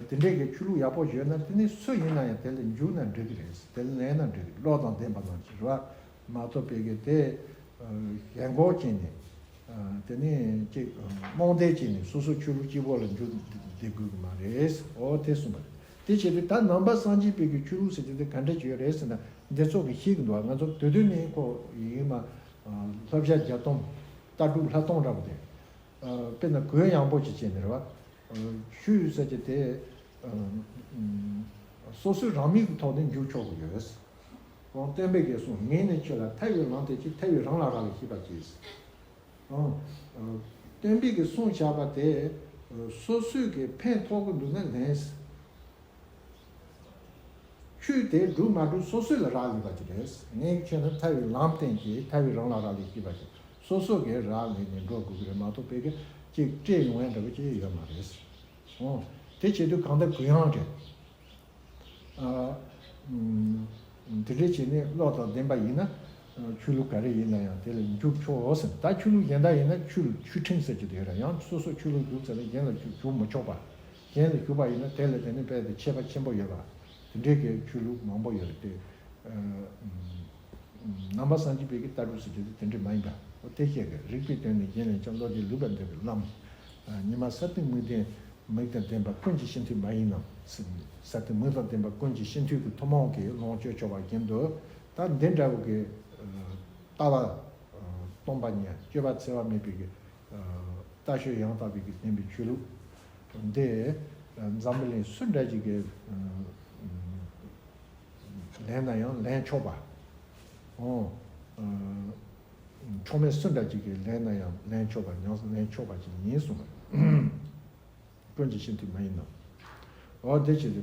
དེ་འདྲའི་གི་ཆོས་ལུགས་ཡག་པོ་ཡོད་ན། དེ་ནི་སུ་ཡིན་ན་ཡང་དེ་ལ་འཇུག་ན་འགྲིག་གི་རེད། དེ་ལ་ལེན་ན་འགྲིག་གི་རེད། བློ་དང་ལྡན་པ་ནང་བཞིན་རེད་བ། མ་གཏོགས་པའི་གི་དེ་ཞེན་ཁོག་བྱས་ནས་དེ་ནི་ཅིག་རྨོངས་དད་བྱས་ནས་སོ་སོ་ཆོས་ལུགས་གཅིག་པོ་ལ་འཇུག་བསྡད་དགོས་གི་མ་རེད། འོ་དེ་གསུངས་པ་རེད། དེ་བྱས་དུས་ད་ནང་པ་སངས་རྒྱས་པའི་གི་ཆོས་ལུགས་ཟེར་གྱི་དེ་ག་འདྲ་ཅིག་ཡོད་རེད་ཟེར་ན། འདི་ཚོ་གི་ཤེས་ཀྱི་འདུག་ང་ཚོ་དུས་དུས་ནས་ཁོ་ཡིན་མ། ལྷ་བྱ་བརྒྱ་སྟོང་། ལྟ་གྲུབ་ལྷ་སྟོང་འདྲ་པོ་དེ། དཔེར་ན་གུ་ཡངས་པོ་ཅིག་བྱས་ནས་རེད་བ། ཆོས་ཟེར་གྱི་དེ་སོ་སོའི་རང་མོས་ཀྱི་ཐོག་ནས་འཇུག་ཆོག་གི་ཡོད། ཁོང་སྟོན་པས་ཀྱིས་གསུངས། ངས་ནི་ཁྱོད་ལ་ཐར་བའི་ལམ་སྟོན་ཅིང་། ཐར་བའི་རང་ལ་རག་ལས་ཤེས་པར་གྱིས། ཨང་། སྟོན་པས་ཀྱིས་གསུངས་བཞག་པ་དེ་སོ་སོས་ཀྱི་ཕན་ཐོགས་ཀྱི་འདུག་ན་ལེན། ཆོས་དེ་སྒྲུབ་མ་སྒྲུབ་སོ་སོ་ལ་རག་ལས་པ་ཅིག་རེད། ངས་ཁྱོད་ལ་ཐར་བའི་ལམ་སྟོན་གྱིས། ཐར་བའི་རང་ལ་རག་ལས་ཤེས་པར་གྱིས། སོ་སོ་གིས་རག་ལས་ནས་འགྲོ་དགོས་ཀྱི་རེད་མ་གཏོགས་པའི་གི་ཅིག་སྤྲད་ཡོང་ཡ་འདྲ་པོ་ཅིག་ཡོད་མ་རེད། ཨང་། དེ་བྱེད་དུས་གང་ལྟར་གུ་ཡངས་རེད། ཨ། འདི་འདྲ་བྱས་ནས་བློ་དང་ལྡན་པ་ཡིན་ན། ཆོས་ལུགས་ག་རེ་ཡིན་ན་ཡང་དེ་ལ་འཇུག་ཆོག་ཟེར། ད་ཆོས་ལུགས་གཞན་དག་ཡིན་ན་ཆོས་ལུགས་ཆོས་ཁྲིམས་ཟེར་གྱི་དེ་ར་ཡང་སོ་སོ་ཆོས་ལུགས་འཇུག་ཚར་ན་གཞན་ལ་འཇུག་འཇུག་མི་ཆོག་པ། གཞན་ལ་ཞུགས་པ་ཡིན་ན་དེ་ལ་དེ་ནི་རྦད་དེ་ཆད་པ་ཆེན་པོ་ཡོད་པ། དེ་འདྲའི་གི་ཆོས་ལུགས་མང་པོ་ཡོད་རེད་དེ། ནང་པ་སངས་རྒྱས་པའི་གི་ལྟ་གྲུབ་ཟེར་གྱི་དེ་དེ་འདྲ་མ་ཡིན་པ། འོ་དེ་བཤད་གི། རིགས་པའི་དོན་ནི་གཞན་ལས་ཀྱང་། བློ་ལྡན་ལེགས་པར་འདོད་པའི་བླམ། ཉི་མ་ས་སྟེང་མིག་ལྡན་མིག་དང་ལྡན་པ་ཀུན་གྱི་ཤིན་ཏུ་མ་ཡིན་ནམ། ས་སྟེང་མིག་དང་ལྡན་པ་ཀུན་གྱི་ཤིན་ཏུ་གི་ཐུན་མོང་གི་ལོངས་སྤྱོད་ཆོག་པ་བཞིན་དུ། ད་འདི་འདྲ་བོ་གི་ལྟ་བ་སྟོང་པ་ཉིད་སྤྱོད་པ་འཚེ་བ་མེད་པའི་གི་ལྟ་སྤྱོད་ཡང་དག་པའི་གི་བསྟན་པའི་ཆོས་ལུགས་འདི་འཛམ་བུ་གླིང་སུ་འདྲ་ཅིག་གི་ལེན་ན་ཡང་ལེན་ཆོག་པ། འོ། འཕྲོག་མེད་སུ་འདྲ་ཅིག་གིས་ལེན་ན་ཡང་ལེན་ཆོག་པ། ཉམས་སུ་ལེན་ཆོག་པ་ཅིག་ཡིན་གསུངས་པ། ཀུན་གྱི་ཤིན་ཏུ་མ་ཡིན་ནམ། འོ་དེ་བྱས་ཏེ་ད།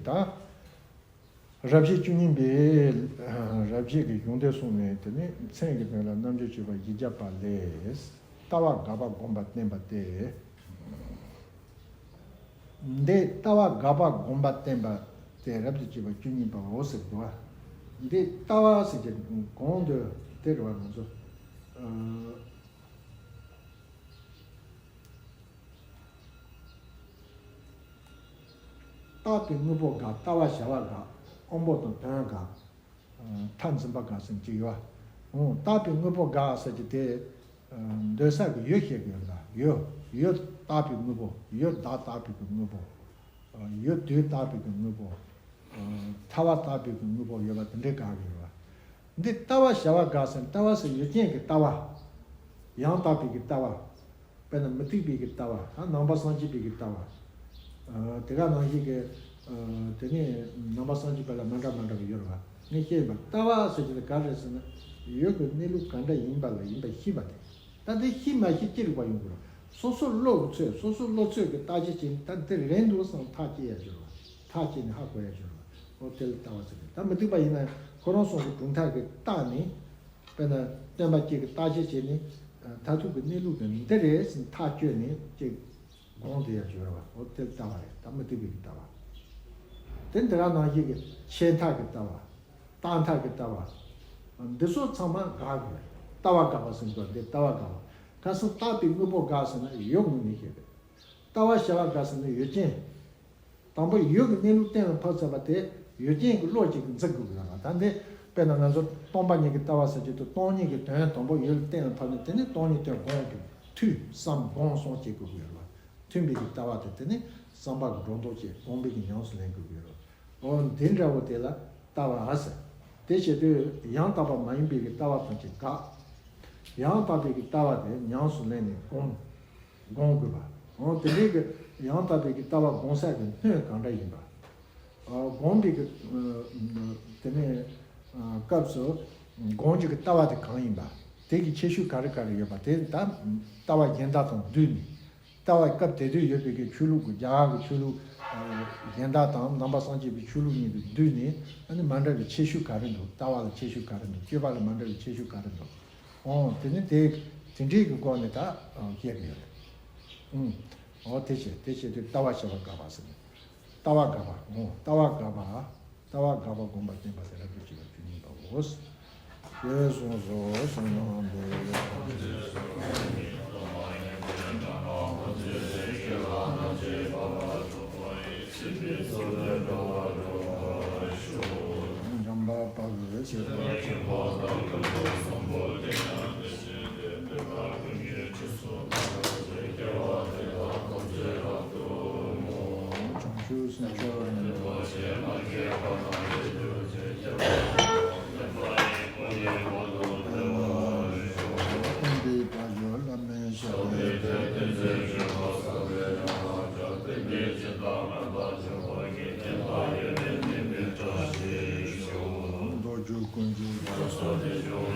རབ་བྱེད་བཅུ་གཉིས་པའི་རབ་བྱེད་ཀྱི་གཞུང་དོན་གསུངས་ནས། དེ་ནི་མཚན་གྱི་དོན་ལ་རྣམ་འགྱུར་བྱས་པ་བཞི་བརྒྱ་པ་ལས། ལྟ་བ་དགག་པ་བསྒོམ་པ་བསྟན་པ་སྟེ། འདི་ལྟ་བ་དགག་པ་བསྒོམ་པ་བསྟན་པ་སྟེ་རབ་ཏུ་བྱེད་པ་བཅུ་གཉིས་པའོ་ཟེར་གྱི་འདུག་བ། འདི་ལྟ་བ་ཟེར་གྱི་གོང་དུ་དེ་རེད་བ། ང་ཚོ་བརྟགས་པའི་དངོས་པོ་དགག་ལྟ་བ་བྱ་བ་དགག་དབང་པོ་དང་དོན་དགག་མཐར་འཛིན་པ་དགག་ཟེར་གྱི་ཡོད། འོ་བརྟགས་པའི་དངོས་པོ་དགག་ཟེར་གྱི་དེ། འདོད་ཆགས་ཀྱི་ཡུལ་བཤད་ཀྱི་ཡོད་ལ། ཡུལ་ཡུལ་བརྟགས་པའི་དངོས་པོ། ཡུལ་བདག་བརྟགས་པའི་གི་དངོས་པོ། ཡུལ་དུས་བརྟགས་པའི་གི་དངོས་པོ། ཐལ་བ་བརྟགས་པའི་གི་དངོས་པོ་ཡོད་པ་དེ་འདྲའི་དགག་གི་ཡོད་པ། འདི་ལྟ་བ་བྱ་བ་དགག་ཟེར། ལྟ་བ་ཟེར་ཡུལ་ཅན་གྱི་ལྟ་བ། ཡང་དག་པའི་གི་ལྟ་བ། དཔེར་ན་མུ་སྟེགས་པའི་གི་ལྟ་བ། ནང་པ་སངས་རྒྱས་པའི་གི་ལྟ་བ། དེ་ག་ནང་བཞིན་གྱི། དེ་ནས་ནང་པ་སངས་རྒྱས་པ་ལ་མི་འདྲ་མི་འདྲ་བ་ཡོད་རེད་བ། ངས་བཤད་པ་ལྟ་བ་ཟེར་གྱི་དེ་ག་རེད་ཟེར་ན། ཡུལ་གྱི་གནས་ལུགས་ག་འདྲ་ཡིན་པ་ལ་ཡིན་པ་ཤེས་པ་དེ། ད་དེ་ཤེས་མ་ཤེས་ཅི་རིགས་པ་ཡོང་གི་རེད། སོ་སོ་བློ་གི་ཚོད། སོ་སོ་བློ་ཚོད་ཀྱི་བརྟག་དཔྱད་བྱས་ནས། ད་འདི་རེད་འདུག་བསམ་ཐག་བཅད་ཡ་སྦྱོར་བ། ཐག་བཅད་ནས་ཧ་གོ་ཡ་སྦྱོར་བ། འོ་དེ་ལ་ལྟ་བ་ཟེར་གི། ད་མུ་སྟེགས་པ་ཡིན་ན་ཁོ་རང་གསུང་གི་གྲུབ་མཐའ་གི་བརྟགས་ནས། དཔེར་ན་སྟོན་པ་གཅིག་གི་བརྟག་དཔྱད་བྱས་ནས། མཐར་ཐུག་གི་གནས་ལུགས་དེ་འདི་རེད་ཟེར་ཐག་བཅད་ནས་ཅིག་སྒོམ་བསྡད་ཡ་སྦྱོར་བ། འོ་དེ་ལ་ལྟ་བ་རེད། ད་མུ་སྟེགས་པའི་གི་ལྟ་བ། དེ་འདི་ག་ནང་བཞིན་གྱི་ཆད་མཐའ་གི་ལྟ་བ། རྟག་མཐའ་གི་ལྟ་བ། འདི་ཚོ་ཚང་མ་དགག་དགོས། ལྟ་བ་དགག་པ་ཟེར་གྱི་འདུག་འདི་ལྟ་བ་དགག་པ། ཁ་སང་བརྟགས་པའི་དངོས་པོ་དགག་ཟེར་ན་ཡུལ་ངོས་ནས་བཤད་པས། ལྟ་བ་བྱ་བ་དགག་ཟེར་ན་ཡུལ་ཅན། དང་པོ་ཡུལ་གྱི་གནས་ལུགས་གཏན་ལ་ཕབ་ཚར་བ་དེ་ཡུལ་ཅན་གྱི་བློ་གཅིག་གིས་འཛིན་དགོས་ཀྱི་ཡོད་རེད། ད་འདི་དཔེར་ན་ང་ཚོ་སྟོང་པ་ཉིད་ཀྱི་ལྟ་བ་ཟེར་གྱི་འདུག་སྟོང་ཉིད་ཀྱི་དོན་དང་པོ་ཡུལ་ལ་གཏན་ལ་ཕབ་ནས། དེ་ནས་སྟོང་ཉིད་དོན་སྒོམ་དགོས། ཐོས་བསམ་སྒོམ་གསུམ་བྱེད་དགོས་ཀྱི་ཡོད་རེད། མཐུན་པའི་གི་ལྟ་བ་དེ། དེ་ནས་བསམ་པ་གི་སྒྲོ་འདོགས་བཅད། སྒོམ་པའི་གི་ཉམས་སུ་ལེན་དགོས་ཀྱི་ཡོད་རེད། འོ་འདི་འདྲ་བོ་དེ་ལ་ལྟ་བ་ཟེར། དེ་བྱེད་དུས་ཡང་དག་པ་མ་ཡིན་པའི་གི་ལྟ་བ་ཐམས་ཅད་དགག་ཡང་དག་པའི་གི་ལྟ་བ་དེ་ཉམས་སུ་ལེན་ནས་སྒོམ། སྒོམ་དགོས་པ། འོ་དེ་འདྲའི་གི་ཡང་དག་པའི་གི་ལྟ་བ་སྒོམ་ས་གི་སྣོད་གང་འདྲ་ཡིན་པ། སྒོམ་པའི་གི། དེ་ནས་སྐབས་སུ་སྒོམ་རྒྱུ་གི་ལྟ་བ་དེ་གང་ཡིན་པ། དེ་གི་ཁྱད་ཆོས་ག་རེ་ག་རེ་ཡོད་པ། དེ་ད་ལྟ་བ་གཞན་དག་དང་བསྡུས་ནས། ལྟ་བ་སྐབས་དེ་དུས་ཡོད་པའི་གི་ཆོས་ལུགས་ཀྱི། རྒྱ་གར་གྱི་ཆོས་ལུགས་གཞན་དག་དང་ནང་པ་སངས་རྒྱས་པའི་ཆོས་ལུགས་གཉིས་དེ་བསྡུས་ནས། ཨ་ནི་མ་འདྲ་བའི་ཁྱད་ཆོས་ག་རེ་འདུག་ལྟ་བ་ལ་ཁྱད་ཆོས་ག་རེ་འདུག་སྤྱོད་པ་ལ་མ་འདྲ་བའི་ཁྱད་ཆོས་ག་རེ་འདུག་འོ་དེ་ནི་དེ་དེ་འདྲའི་གི་སྒོ་ནས་ད་བཤད་གི་ཡོད་རེད། ཨུམ། འོ་དེ་བྱས། དེ་བྱས་དུས་ལྟ་བ་བྱ་བ་དགག་པ་ཟེར་ནས། ལྟ་བ་དགག་པ། འོ་ལྟ་བ་དགག་པ། ལྟ་བ་དགག་པ་སྒོམ་པ་བསྟན་པ་ཟེར་བ་དེ་བྱེད་པ་བཅུ་གཉིས་པའོ། ཞེས་གསུངས་སོ། གསུངས་ན་འདི་ལས་ཐམས་ཅད་སོ། འཇམ་དཔལ་དཔའ་བོས་བྱས་པ་ཆེན་པོ་དང་། བྱང་ཆུབ་སེམས་མཆོག་རིན་པོ་ཆེ། ཀུན་གྱི་དཔལ་འབྱོར་བླ་མེད་ཤོག། མདོ་རྒྱུད་ཀུན་གྱི་རྒྱལ་སྲས།